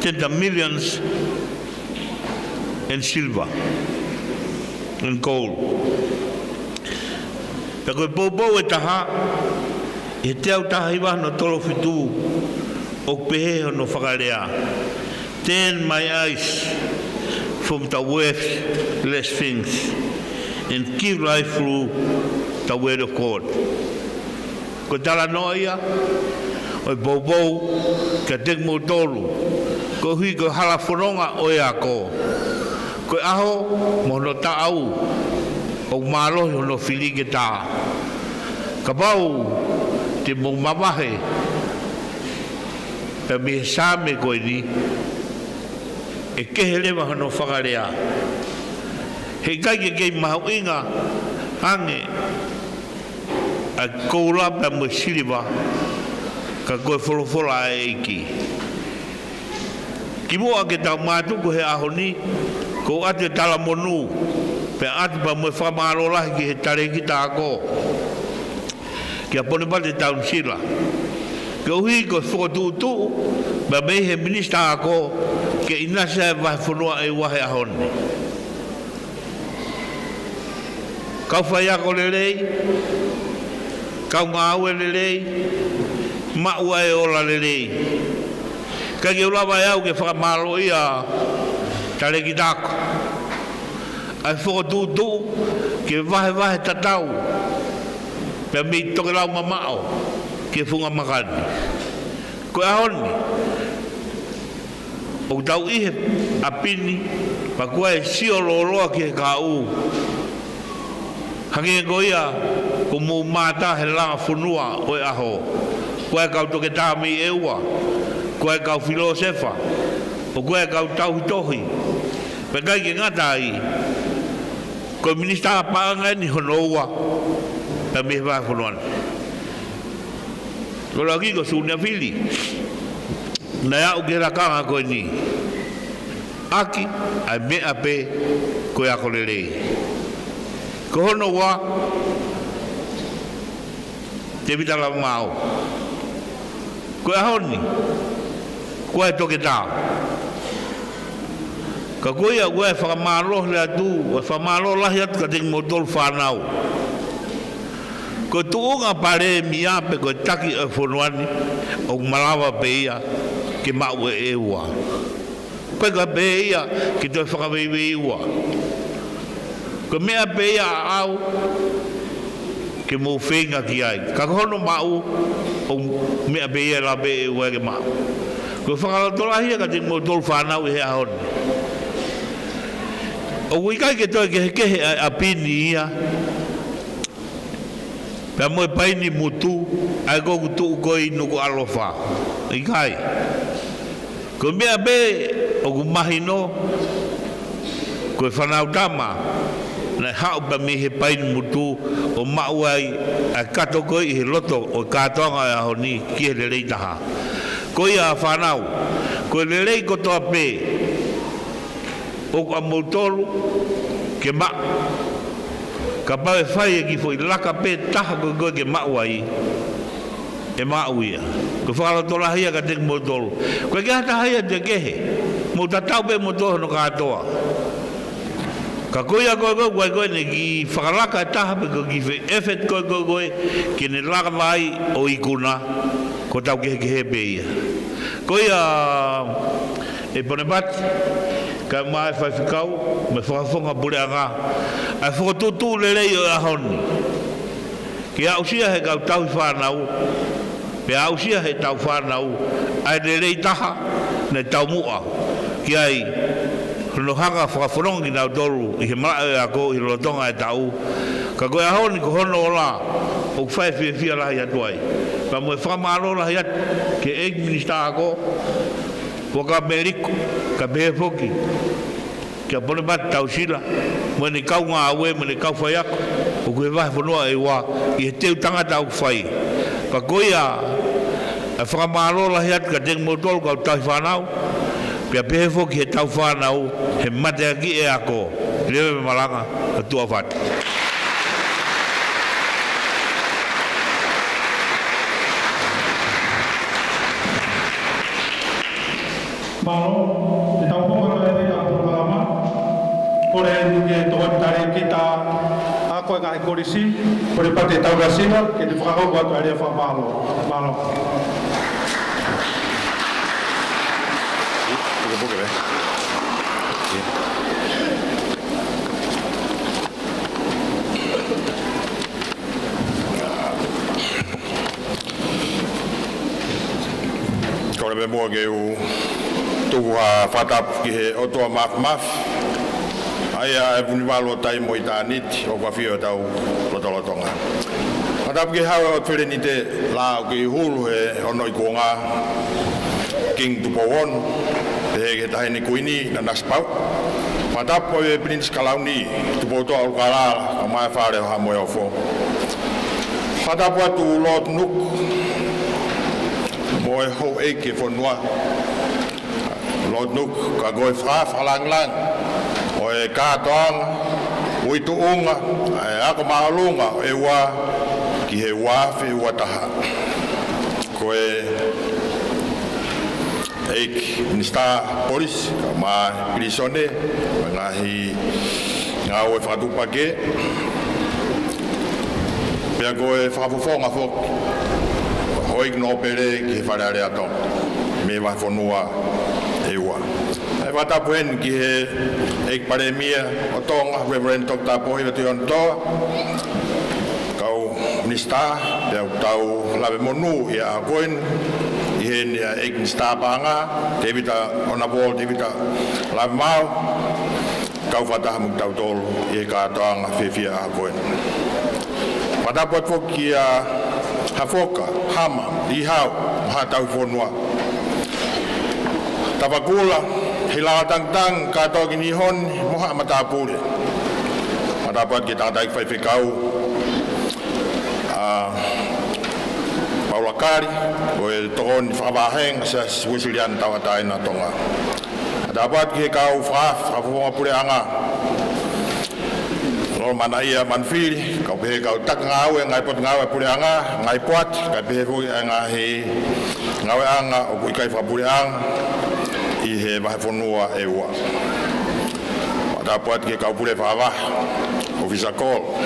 than the millions and silver and gold." Pea ko e poupou ʻe taha, ʻi he teau taha hiva hono tolu fitu, ʻoku pehē hono fakalea: "Turn my eyes from the worthless things and give life through the word of God." Ko e talanoa ia ʻo e poupou kiate kimoutolu, koeʻuhi ko e hala fononga ʻo e ako. Ko e ʻaho mo hono taʻau ʻoku mālohi hono fili ke tā. Kapau te mou mavahe pē mei he Saame ko eni, ʻe kehe leva hono fakalea. Heʻikai ke kei mahuʻinga ange ʻa e koula pea mo e siliva, ka ko e folofola ʻa e ʻEiki. Kimuʻa ke tau mātuku he ʻaho ni, ʻoku ou ʻoatu e talamonū, pea ʻoatu pea mo e fakamālō lahi ki he talēkita ako, kia Ponepate Taunisila, koeʻuhi ko e fokotuʻutuʻu pea mei he minisitā ako ke ʻinasi ʻa e vahefonua ʻe ua he ʻaho ni. Kau faiako lelei, kau ngāue lelei, maʻu ʻa e ola lelei. ʻIkai ke u lava ʻe au ke fakamālōʻia, talēkita ako, ʻa e fokotuʻutuʻu ke vahevahe tatau pea mei tokelau mamaʻo ki he funga maka ni. Ko e ʻaho ni, ʻoku tau ʻi he ʻapi ni, pea ʻoku ʻi ai e siololoa ki he kahaʻu. Hangē ko ia ʻoku mou mātā he langa fonua ʻo e ʻaho. ʻOku ʻi ai e kau toketā mei ʻEua, ʻoku ʻi ai e kau filōsefa, ʻoku ʻi ai e kau tauhi tohi. Pea ʻikai ke ngata ai, ko e minisitā paʻanga eni hono ua pea mei he vahefonua ni. Ko e ʻuluaki ko Sunia Fili, naʻe aʻu ki he lakanga ko eni ʻaki ʻa e meʻa pē ko e ako lelei. Ko hono ua, Tēvita Lavemaau. Ko e ʻaho ni, ko e toketā. Ka ko ia, ko e fakamālō lahi atu, ko e fakamālō lahi atu kiate kimoutolu fānau. Ko e tuʻunga palēmia pe ko e taki ʻo e fonua ni, ʻoku malava pē ia ke maʻu ʻe ʻEua. Ko e ka pē ia ke toe fakaveiveiua. Ko e meʻa pē ia ʻaʻau ke mou feinga ki ai. Ka ko hono maʻu, ʻoku meʻa pē ia ʻe lava pē ʻe ʻEua ke maʻu. Ko e fakalotolahi ia kiate kimoutolu fānau ʻi he ʻaho ni. ʻOku ʻikai ke toe kehekehe ʻa e ʻapi ni ia pea mo e paini mutu, ʻa ia ko ē ʻoku tuʻu ko ē ʻi Nukuʻalofa. ʻIkai. Ko e meʻa pē ʻoku mahino, ko e fānau tama naʻe haʻu pē mei he paini mutu ʻo maʻu ai ʻa e kato ko ē ʻi he loto ʻo e kātoanga ʻo e ʻaho ni ki he lelei taha. Ko ia fānau, ko e lelei kotoa pē ʻoku ʻamoutolu ke maʻu. Kapau ʻe fai e kiʻi foʻi laka pē taha ko ē ko ē ke maʻu ai, ʻe maʻu ia. Ko e fakalotolahi ia kiate kimoutolu. Ko e kiʻi taha ia te kehe. Mou tatau pē moutolu hono kātoa. Ka ko ia ko ē ko ē, ko e ko ē ne kiʻi fakalaka ʻe taha pe ko e kiʻi fe-, effort ko ē ko ē ko ē, ke ne laka mai ʻo ikuna, ko e tau kehekehe pē ia. Ko ia, ʻe Ponepati, kae ʻumaʻā e faifekau, mo e fakafofonga puleʻanga, ʻa e fokotuʻutuʻu lelei ʻo e ʻaho ni. Ke aʻusia ʻe he kau tauhi fānau, pea aʻusia ʻe he tauhi fānau, ʻa e lelei taha, naʻe taumuʻa ki ai, hono hanga fakafononga kinautolu ʻi he malaʻe ʻo e ako ʻi he lolotonga ʻo e taʻu. Ka ko e ʻaho ni ko hono ola, ʻoku fai e fiefia lahi atu ai. Pea mo e fakamālō lahi atu ki he ʻEiki Minisitā Ako, Puaka Meliko, kae pehē foki kia Ponepati Tausila, mo ʻene kau ngāue, mo ʻene kau faiako, ʻoku ʻi he vahefonua ʻo ʻEua, ʻi he teu tangata ʻoku fai. Pea ko ia, ʻa e fakamālō lahi atu kiate kimoutolu kau tauhi fānau, pea pehē foki he tauhi fānau, he mateaki e ako, lele mo e malanga, ʻa e tuʻa fatu. Mālō, ʻetau hoko atu e polokalama. Kole eni ki he tokoni talēkita ako ʻa e ngaahi kolisi, Ponepati Taulasiva, ke ne fakahoko atu ʻa e lea fakamālō. Mālō. Kole pē muʻa ke u tuku ha fakatapu ki he ʻOtua Māfimafi, ʻa ia ʻa e Vunivalu ʻo Taimi mo ʻItāniti, ʻoku ʻafio ʻi hotau lotolotonga. Fakatapu ki he Hau ʻo e ʻOtu Felenite, Lao ki Hulu he ono ikuonga, Kingi Tupou Ono, pehē ki he Taʻahine Kuini, Nanasipauʻu. Fakatapu ki he Pilinisi Kalauni, Tupoutoʻa ʻUlukālala, kae ʻumaʻā e Fale ʻo Haʻa Moheofo. Fakatapu atu Lord Nuku, mo e houʻeiki e fonua. Lord Nuku, ka ko e fakafakalāngilangi ʻo e kātoanga, ui tuʻunga, ʻa e ako māʻolunga ʻo ʻEua ki he ua afe ua taha. Ko e ʻEiki Minisitā Polisi, kae ʻumaʻā e pilīsone, mo e ngaahi ngāue fakatuʻupakē. Pea ko e fakafofonga foki, houʻeiki nōpele ki he Fale Alea ʻo Tonga, mei he vahefonua ʻo ʻEua. ʻE fakatapu heni ki he ʻEiki Palēmia ʻo Tonga, Reverend Doctor Pohiva Tuʻiʻonetoa, kau minisitā, pea ʻoku tau lave monū ʻi he ʻaho ko eni, ʻi heni ʻa e ʻEiki Minisitā Paʻanga, Tēvita, Honourable Tēvita Lavemaau, kau fakataha mo kitautolu ʻi he kātoanga fiefia ʻaho ko eni. Fakatapu atu foki kia Hafoka, Hama, Lihau, mo haʻa tauhi fonua. Tavakula, Hilangatangitang, Kātoa Kinihoni, mo haʻa matāpule. Fakatapu atu ki he tangataʻeiki faifekau, ʻa Paula Kali, ko e tokoni fakavāhenga Siasi Uēsiliana Tauʻatāina ʻo Tonga. Fakatapu atu ki he kau faka-, fakafofonga puleʻanga. Mana ia manufili, kau pehē kau taki ngāue, ngaahi potungāue puleʻanga, ngaahi poate, kae pehē foki ʻa e ngaahi ngāueʻanga ʻoku ʻikai fakapuleʻanga ʻi he vahefonua ʻe ua. Fakatapu atu ki he kau pule fakavahe, ʻōfisa kolo,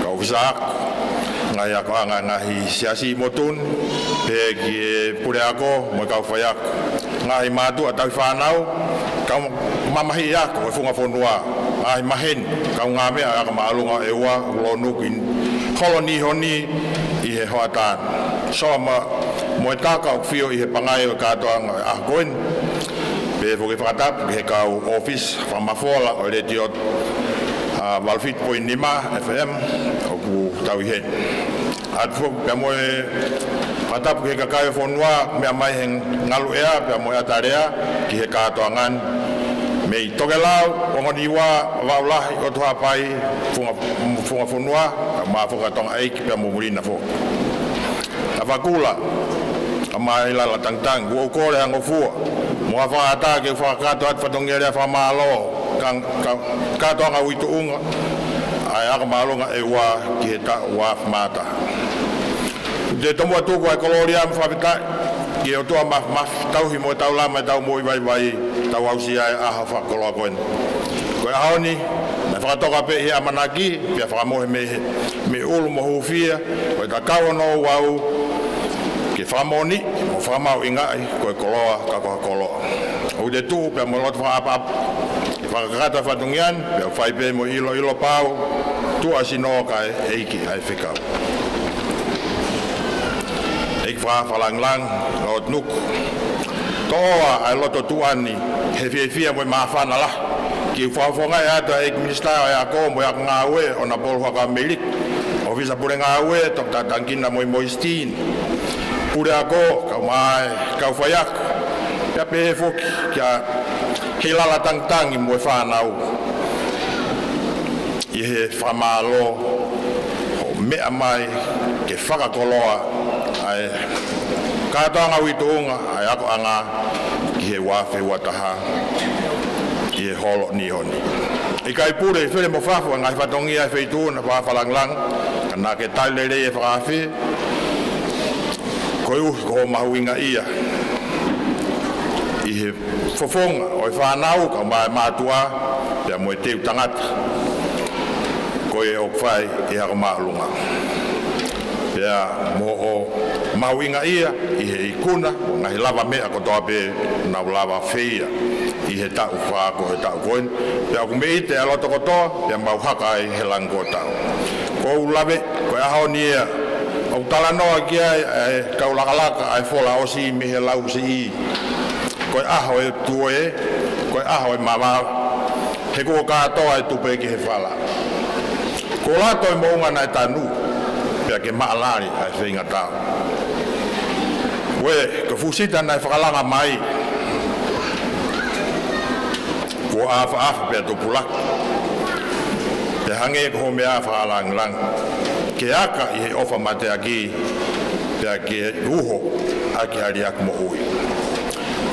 kau ʻōfisa ako, ngaahi akoʻanga ngaahi siasi motuʻa ni, pehē ki he puleako mo e kau faiako, ngaahi mātuʻa tauhi fānau, kau mamahiʻi ako ʻo e funga fonua, ngaahi maheni, kaungāmeʻa ʻa e Ako Māʻolunga ʻEua, ʻoku lōnuku ʻi Holo Nihoni ʻi he hoʻatā ni. Soa mo e taka ʻoku fio ʻi he pangai ʻo e kātoanga ʻo e ʻaho ko eni. Pehē foki e fakatapu ki he kau ʻōfisa fakamafola ʻo e letiō, ʻa, valu fitu poini nima F M ʻoku tau ʻi heni. ʻOatu foki pea mo e fakatapu ki he kakai ʻo e fonua, meʻa mai he ngaluʻea pea mo e ʻata lea ki he kātoanga ni. Mei Tokelau, Ongo Niua, Vavaʻu Lahi, ʻOtu Haʻapai, Funga, Funga Fonua, kae ʻumaʻā foki ʻa Tonga ʻEiki pea mo Mulina foki. Tavakula, kae ʻumaʻā ʻIlala Tangitangi, ʻoku ou kole ha ngofua mo ha fakaʻatā ke u fakakakato atu fatongia lea fakamālō, ka, ka, kātoanga uituʻunga ʻa e Ako Māʻolunga ʻEua ki he taʻu ua afe mā taha. Te u tomuʻa tuku ʻa e kolōlia mo e fakafetaʻi ki he ʻOtua Māfimafi, tauhi mo e taulama ʻetau moʻui vaivai, tau aʻusia e ʻaho fakakoloa ko eni. Ko e ʻaho ni, naʻe fakatoka pē ʻi he ʻamanaki, pea fakamohe mei he, mei ʻulu mo hūfia, ko e takau ono ua u, ke fakamoʻoni mo fakamahuʻingaʻi, ko e koloa ka ko ha koloa. ʻOku te tuʻu pea mo e loto fakaʻapaʻapa, ke fakakakato e fatongia ni, pea u fai pē mo e ʻiloʻilo pau, tuʻa sino kae ʻEiki ʻa e fekau. ʻEiki Fakafakalāngilangi, Lord Nuku. Toʻoa ʻa e loto tuʻa ni he fiefia mo e māfana lahi, ke u fakafofongaʻi atu ʻa e ʻEiki Minisitā ʻo e Ako mo e Ako Ngāue, ʻOnabolo Huʻakavameiliki, ʻōfisa pule ngāue, Toketā Tangikina Moimoi Sitini, puleako, kae ʻumaʻā e kau faiako, pea pehē foki kia ʻIlala Tangitangi mo e fānau, ʻi he fakamālō hoʻo meʻa mai ke fakakoloa ʻa e kātoanga uituʻunga ʻa e akoʻanga ki he ua afe ua taha ʻi he Holo Nihoni. ʻIkai pule ʻi Fele mo Fafo ʻa e ngaahi fatongia ʻo e feituʻu na, Fakafakalāngilangi, ka naʻa ke tali lelei e fakaafe, koeʻuhi ko hoʻo mahuʻingaʻia ʻi he fofonga ʻo e fānau kae ʻumaʻā e mātuʻa, pea mo e teu tangata ko ē ʻoku fai ʻi he Ako Māʻolunga. Pea mo hoʻo mahuʻingaʻia ʻi he ikuna ʻo e ngaahi lavameʻa kotoa pē naʻa nau lava feia ʻi he taʻu fā ko e taʻu ko eni. Pea ʻoku meʻite ʻa e loto kotoa, pea mau haka ai he langi kuo tau. ʻOku ou lave, ko e ʻaho ni ia ʻoku talanoa ki ai ʻa e kau lakalaka ʻa e fola ʻosi mei he lau siʻi. Ko e ʻaho ʻo e tuʻe, ko e ʻaho ʻo e mavava, he kuo kātoa e tupe ki he fala. Kuo lato e moʻunga naʻe tanu, pea ke maʻalali ʻa e feinga tau. Uē, ko e fuʻu sita naʻe fakalanga mai, kuo ʻāfaʻafa pea tupulaki. Pea hangē ko hoʻo meʻa Fakafakalāngilangi, ke aka ʻi he ʻofa mateaki, pea ke uho ʻaki ʻa e liʻaki moʻui.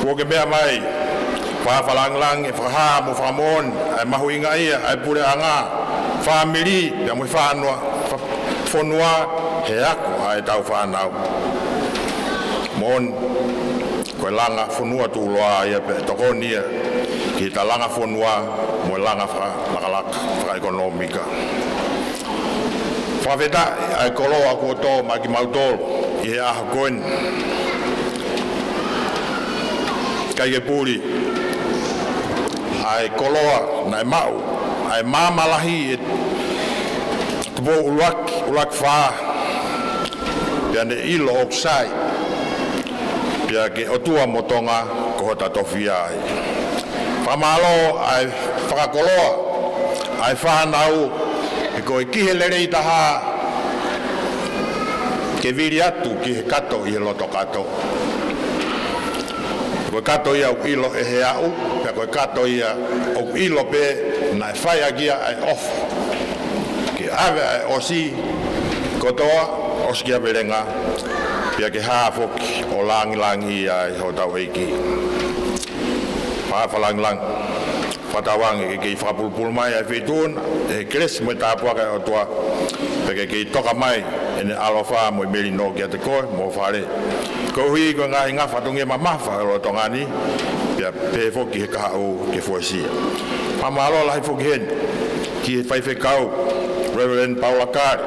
Kuo ke meʻa mai, Fakafakalāngilangi, ʻo fakahā mo fakamoʻoni ʻa e mahuʻingaʻia ʻa e puleʻanga, fāmili, pea mo e fānau, fa-, fonua, he ako ʻa ʻetau fānau. Moʻoni, ko e langa fonua tuʻuloa ia pea ʻe tokoni ia ki heʻeta langa fonua mo e langa fakalakalaka fakaʻekonōmika. Fakafetaʻi ʻa e koloa kuo tō maʻa kimautolu ʻi he ʻaho ko eni. ʻIkai ke puli ʻa e koloa naʻe maʻu ʻa e maama lahi ʻi Tupou ʻUluaki, ʻUluaki Fā, pea ne ʻilo ʻoku sai, pea ke ʻOtua mo Tonga ko hota tofiʻa ia. Fakamālō ʻa e fakakoloa ʻa e fānau, he ko e ki he lelei taha ke vili atu ki he kato ʻi he loto kato. Ko e kato ia ʻoku ʻilo ʻe he aʻu, pea ko e kato ia ʻoku ʻilo pē naʻe fai ʻaki ia ʻa e ʻofa. Ke ʻave ʻa e ʻosi kotoa, ʻosi kia velenga, pea ke hā foki ʻo langilangiʻia ai hotau ʻEiki. Fakafakalāngilangi. Fakatauange ke kei fakapulupulu mai ʻa e feituʻu na ʻe he kelesi mo e tāpuaki ʻa e ʻOtua, pea ke kei toka mai ʻene ʻaloʻofa mo e melino kiate koe mo ho fale, koeʻuhi ko e ngaahi ngaahi fatongia mamafa ʻo e lolotonga ni, pea pehē foki ki he kahaʻu ke fuesia. Fakamālō lahi foki heni ki he faifekau, Reverend Paula Kali,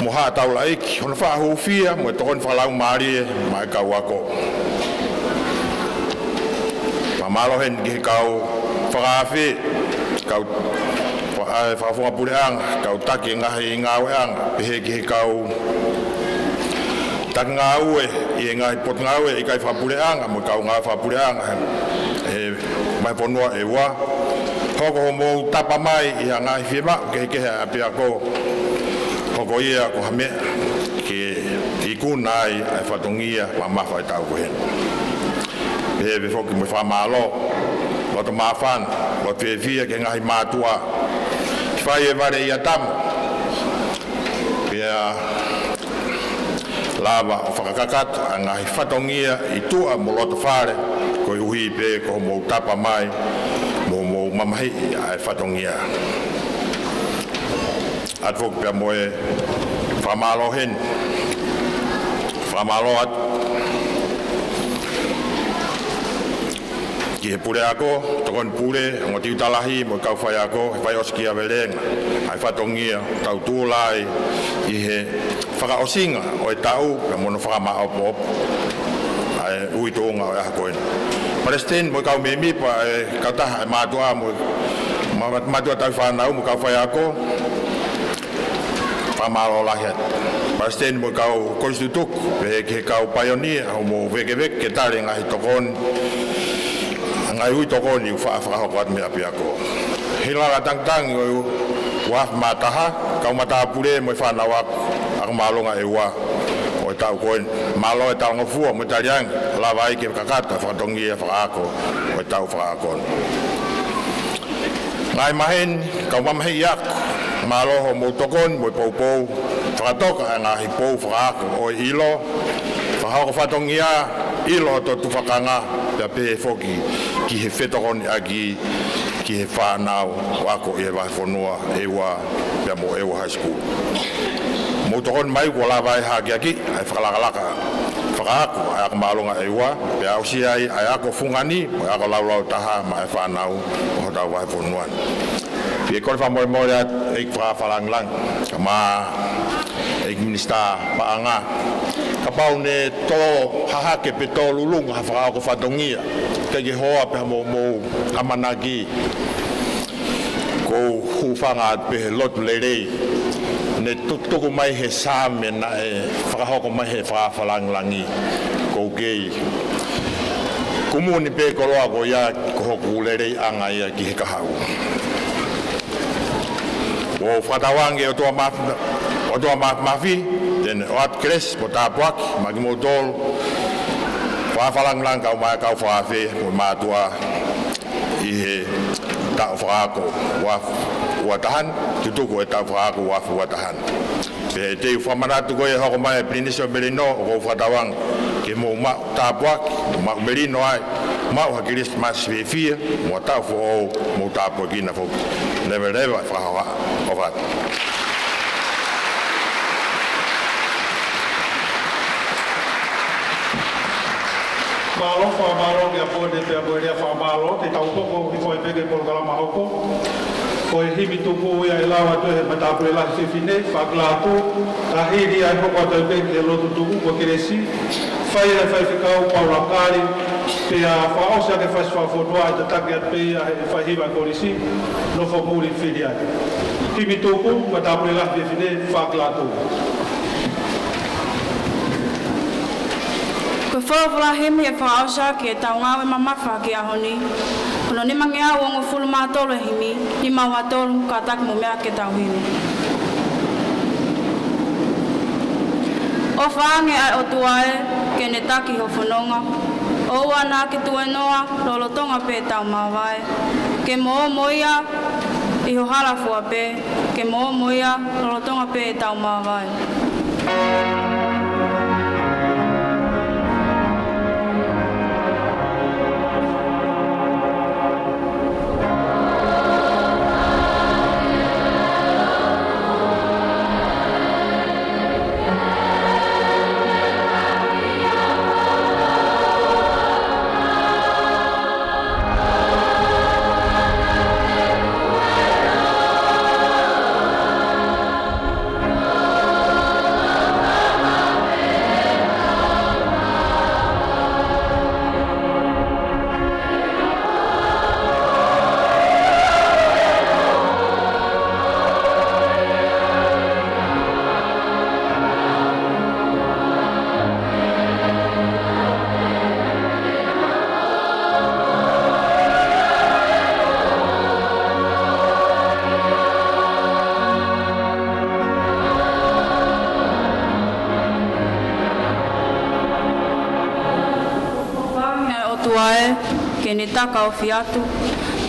mo haʻa taulaʻeiki, hono faʻa hūfia mo e tokoni fakalaumālie maʻa e kau ako. Fakamālō heni ki he kau fakaafe, kau fa-, ʻa e fakafofonga puleʻanga, kau taki e ngaahi ngāueʻanga, pehē ki he kau taki ngāue ʻi he ngaahi potungāue ʻikai fakapuleʻanga mo e kau ngāue fakapuleʻanga he, he vahefonua ʻe ua. Hoko hoʻomou tapa mai ʻi ha ngaahi fiemaʻu kehekehe ʻa e ʻapiako. Hoko ia ko ha meʻa ke ikuna ai ʻa e fatongia mamafa ʻo e taʻu ko eni. Pehē pē foki mo e fakamālō loto māfana, loto fiefia ki he ngaahi mātuʻa, fai e vale ʻi ʻAtamo, pea lava ʻo fakakakato ʻa e ngaahi fatongia ʻi tuʻa mo loto fale, koeʻuhi pē ko hoʻomou tapa mai mo hoʻomou mamahiʻi ʻa e fatongia. ʻOatu foki pea mo e fakamālō heni. Fakamālō atu ki he puleako, tokoni pule, ongo tiuta lahi mo e kau faiako, he fai ʻosikiavelenga ʻa e fatongia ʻoku tau tūʻulutui ʻi he fakaʻosinga ʻo e taʻu, pea mo hono fakamāʻopoʻopo ʻa e ui tuʻunga ʻo e ʻaho ko eni. Palesiteni mo e kau mēmipa ʻo e kautaha ʻa e mātuʻa mo e ma-, mātuʻa tauhi fānau mo e kau faiako, fakamālō lahi atu. Palesiteni mo e kau kolisi tutuku, pehē ki he kau paionia, hoʻomou vēkeveke ke tali e ngaahi tokoni, ngaahi ui tokoni ʻoku faʻa fakahoko atu mei he ʻapiako. Hili langa e tangitangi ʻo e ua afe mā taha, kau matāpule mo e fānau ako, ako māʻolunga ʻe ua ʻo e taʻu ko eni. Mālō e talangofua mo e taliangi, lava ai ke kakato e fatongia fakaako ʻo e taʻu fakaako ni. Ngaahi maheni, kau mamahiʻi ako, mālō hoʻomou tokoni mo e poupou, fakatoka e ngaahi pou fakaako ʻo e ʻilo, fakahoko fatongia, ʻilo hoto tufakanga, pea pehē foki ki he fetokoniʻaki ki he fānau ʻoku ako ʻi he vahefonua ʻe ua pea mo ʻEua High School. Mou tokoni mai kuo lava ai hakeakiʻi ʻa e fakalakalaka fakaako ʻa e ako māʻolunga ʻe ua, pea aʻusia ai ʻa e ako fungani mo e ako laulautaha maʻa e fānau ʻo hotau vahefonua ni. Pea kole fakamolemole atu ʻEiki Fakalangilangi, kae ʻumaʻā ʻEiki Minisitā Paʻanga, kapau ne tō hahake pe tō lulunga ha fakaako fatongia, ke ke hoa pea mo hoʻomou ʻamanaki, ʻoku ou hūfanga atu pē he lotu lelei ne tu-, tuku mai he Saame naʻe fakahoko mai ʻe he Fakalangilangi. ʻOku ou kei kumuni pē koloa ko ia ko hoku leleiʻanga ia ki he kahaʻu. ʻOku ou fakatauange ʻOtua Maf-, ʻOtua Maf-, Mafimafi te ne ʻoatu kelesi mo e tāpuaki maʻa kimoutolu, Fakalangilangi kae ʻumaʻā e kau fakaafe mo e mātuʻa ʻi he taʻu fakaako ua afe ua taha ni, tutuku e taʻu fakaako ua afe ua taha ni. Pea te u fakamanatu ko ia ʻe hoko mai e Pilinisi ʻo Melino, ʻoku ou fakatauange ke mou maʻu tāpuaki, maʻu melino ai, maʻu ha Kilisimasi fiefia, mo ha taʻu foʻou, mou tāpuekina foki. Leveleva e fakahoha, ʻofa atu. Mālō, fakamālō ki he ʻApōsetolo pea mo e lea fakamālō, te tau hoko hifo ai pē ki he polokalama hoko. Ko e himi tuku ia ʻe lau atu ʻe he matāpule lahi fefine, Fakalangilangi, ka hili ia ʻe hoko atu ai pē ki he lotu tuku, ko e kelesi, fai ʻe he faifekau Paula Kali, pea fakaʻosi ʻaki e fasi fakafonua ʻe tataki atu pē ia ʻe he faihiva kolisi, nofo muli fili ai. Himi tuku, matāpule lahi fefine, Fakalangilangi. Ko e folofola himi ʻe fakaʻosi ʻaki ʻetau ngāue mamafa ki he ʻaho ni, ko hono nimangeau hongofulu mā tolu e himi, nima ua tolu, kātaki mo meʻa ke tau himi. ʻOfa ange ʻa e ʻOtua ē, ke ne taki ho fononga. ʻOua naʻa ke tuēnoa, lolotonga pē ʻetau māvae. Ke mo ō mo ia ʻi ho hala fua pē, ke mo ō mo ia, lolotonga pē ʻetau māvae. Ne takaofi atu,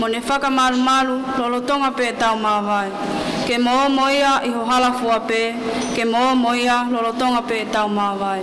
mo ne fakamalumalu lolotonga pē ʻetau māvae. Ke mo ō mo ia ʻi ho hala fua pē, ke mo ō mo ia lolotonga pē ʻetau māvae.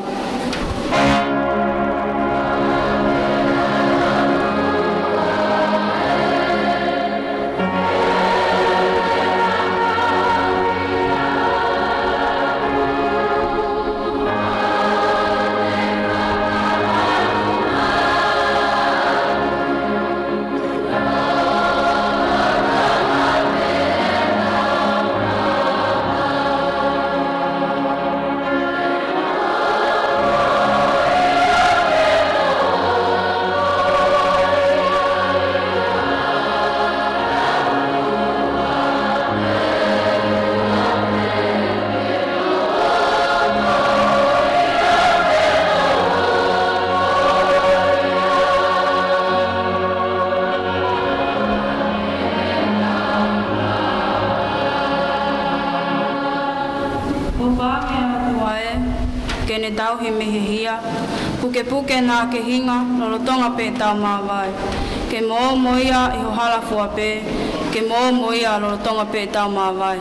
Ko e pā mei he ʻOtua ē, ke ne tauhi mei he hia, pukepuke ʻena kehinga lolotonga pē ʻetau māvae. Ke mo ō mo ia ʻi ho hala fua pē, ke mo ō mo ia lolotonga pē ʻetau māvae.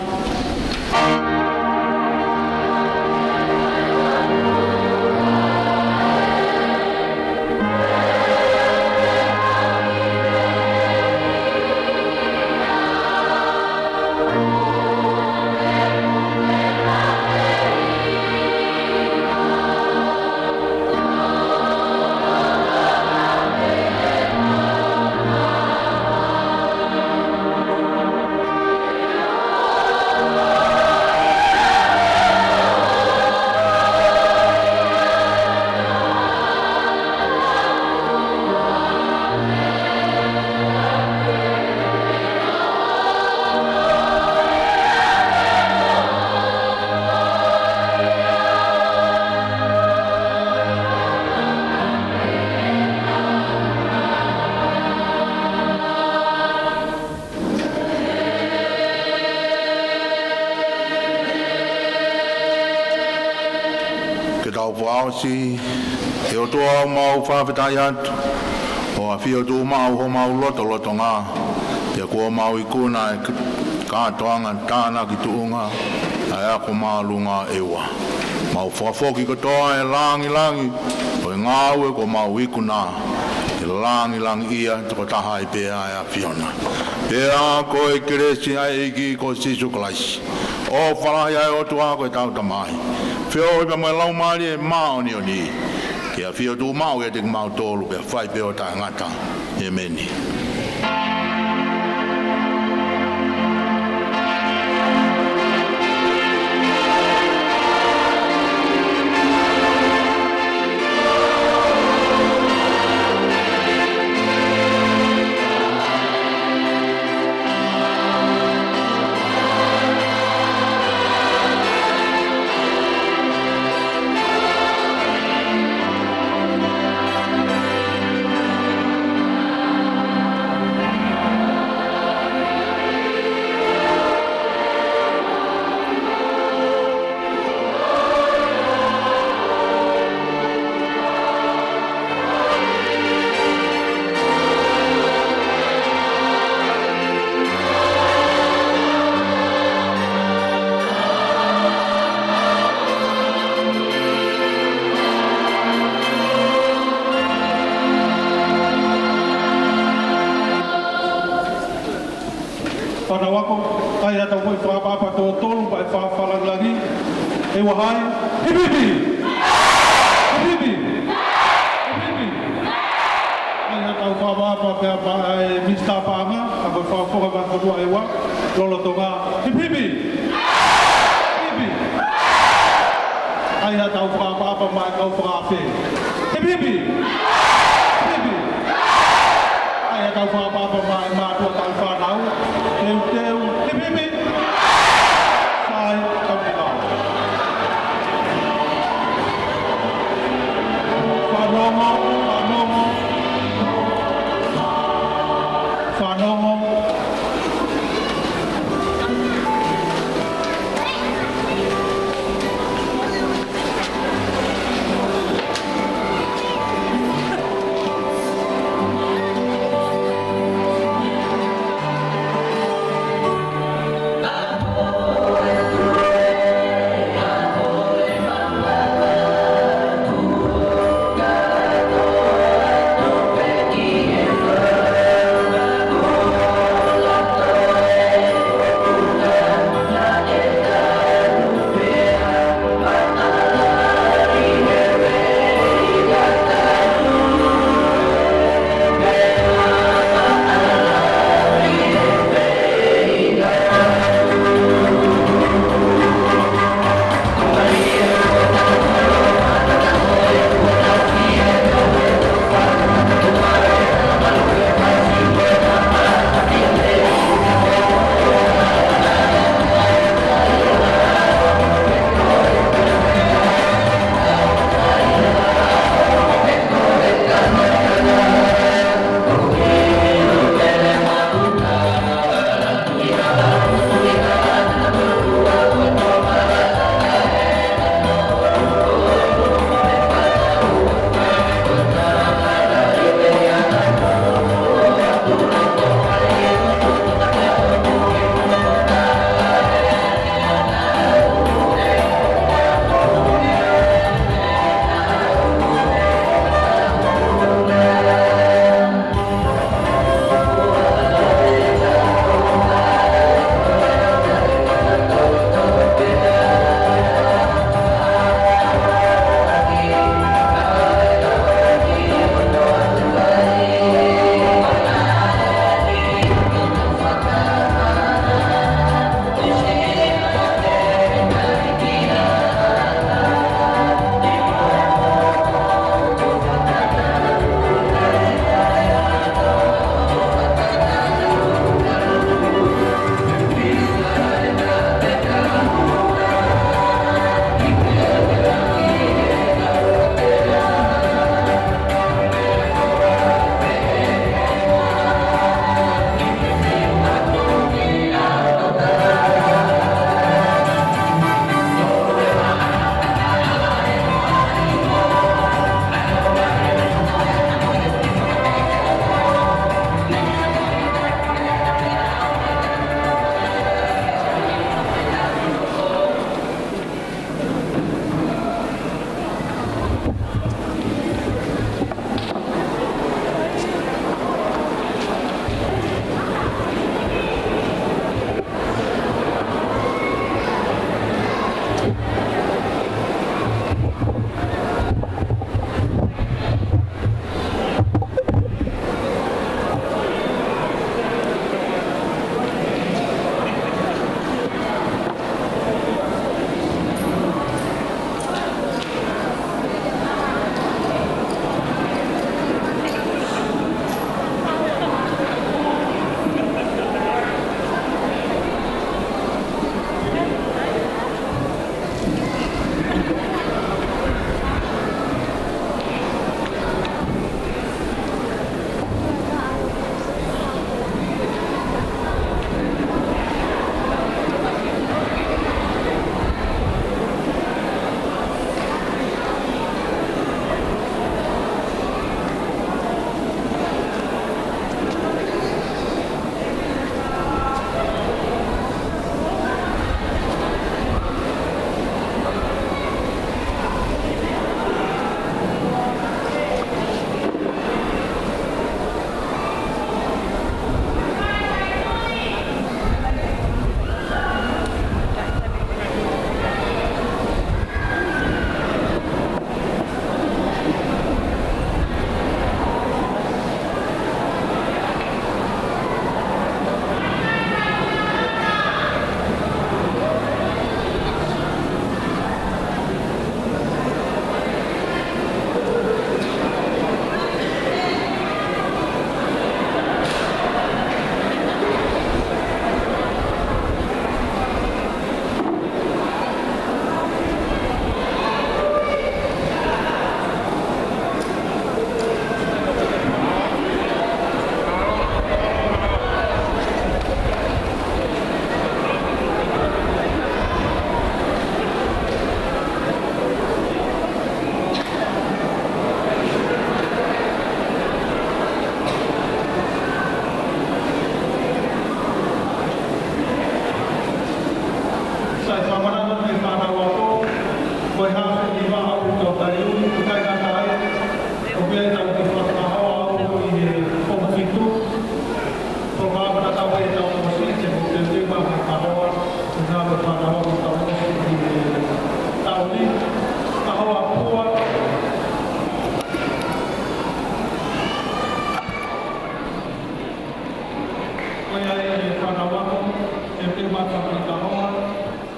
Ke tau fakaʻosi. ʻE ʻOtua, ʻoku mau fakafetaʻi atu ʻo ʻafio tuʻumaʻu homau lotolotonga, pea kuo mau ikuna e kātoanga tānaki tuʻunga ʻa e ako māʻolunga ʻEua. Mau fakafoki kotoa e lāngilangi ʻo e ngāue kuo mau ikuna, ke lāngilangiʻia tokotaha ai pē ʻa e ʻAfiona. Pea ko e kelesi ʻa e ʻEiki ko Sīsū Kalaisi, ʻofa lahi ʻa e ʻOtua ko ʻetau Tamai, feohi pea mo e Laumālie Māʻoniʻoni, ke ʻafio tuʻumaʻu ʻiate kimautolu pea fai pē ʻo taʻengata. ʻĒmeni. Fānau ako, ʻai haʻatau foʻi fakaʻapaʻapa tōtōlu maʻa e fāfā langilangi. ʻE ua hai, hipihipi! Hipihipi! Hipihipi! ʻAi haʻatau fakaʻapaʻapa pea maʻa e Minisitā Paʻanga, ʻa ko e fakafofonga maʻa e fonua ʻEua lolotonga. Hipihipi! Hipihipi! ʻAi haʻatau fakaʻapaʻapa maʻa e kau fakaafe. Hipihipi! Hipihipi! ʻAi haʻatau fakaʻapaʻapa maʻa e mātuʻa tauhi fānau. Teuteu, hipihipi! Sai, tau ki ai. Fanongo, fanongo. Fanongo. ʻE fakamanatu ki he fānau ako, ko e haafe ʻe hiva ʻaupito ʻa e taliui, ʻikai ngata ai, ʻoku ʻi ai ʻetau kiʻi fakakahoa ʻaupito ʻi he pongipongi fitu, polokalama naʻa tau ʻai ʻetau ʻosi, he ʻoku teuteu mai ha kahoa, ʻi he ngāue ʻa e fānau ako ʻetau ʻosi ʻi he taʻu ni, kahoa pua, ko ia ʻe fānau ako, teuteu mai ha kiʻi kahoa,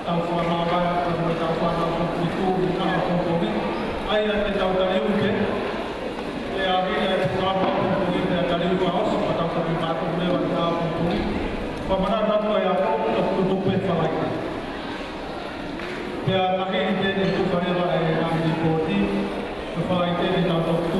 tau fakamaʻalaʻala atu mo ʻetau fānau pongipongi fitu ʻi he pongipongi. ʻA ia te tau taliui pē, ʻe ʻalu ʻa e polokalama pongipongi pea taliui ʻa ʻosi, pea tau toki mātuku leva ʻi he pongipongi. Fakamanatu atu ko e ako, toki tutupu pē Falaite. Pea maheni pē ʻe tufa leva ʻa e ngaahi lipooti, ko Falaite te tau toki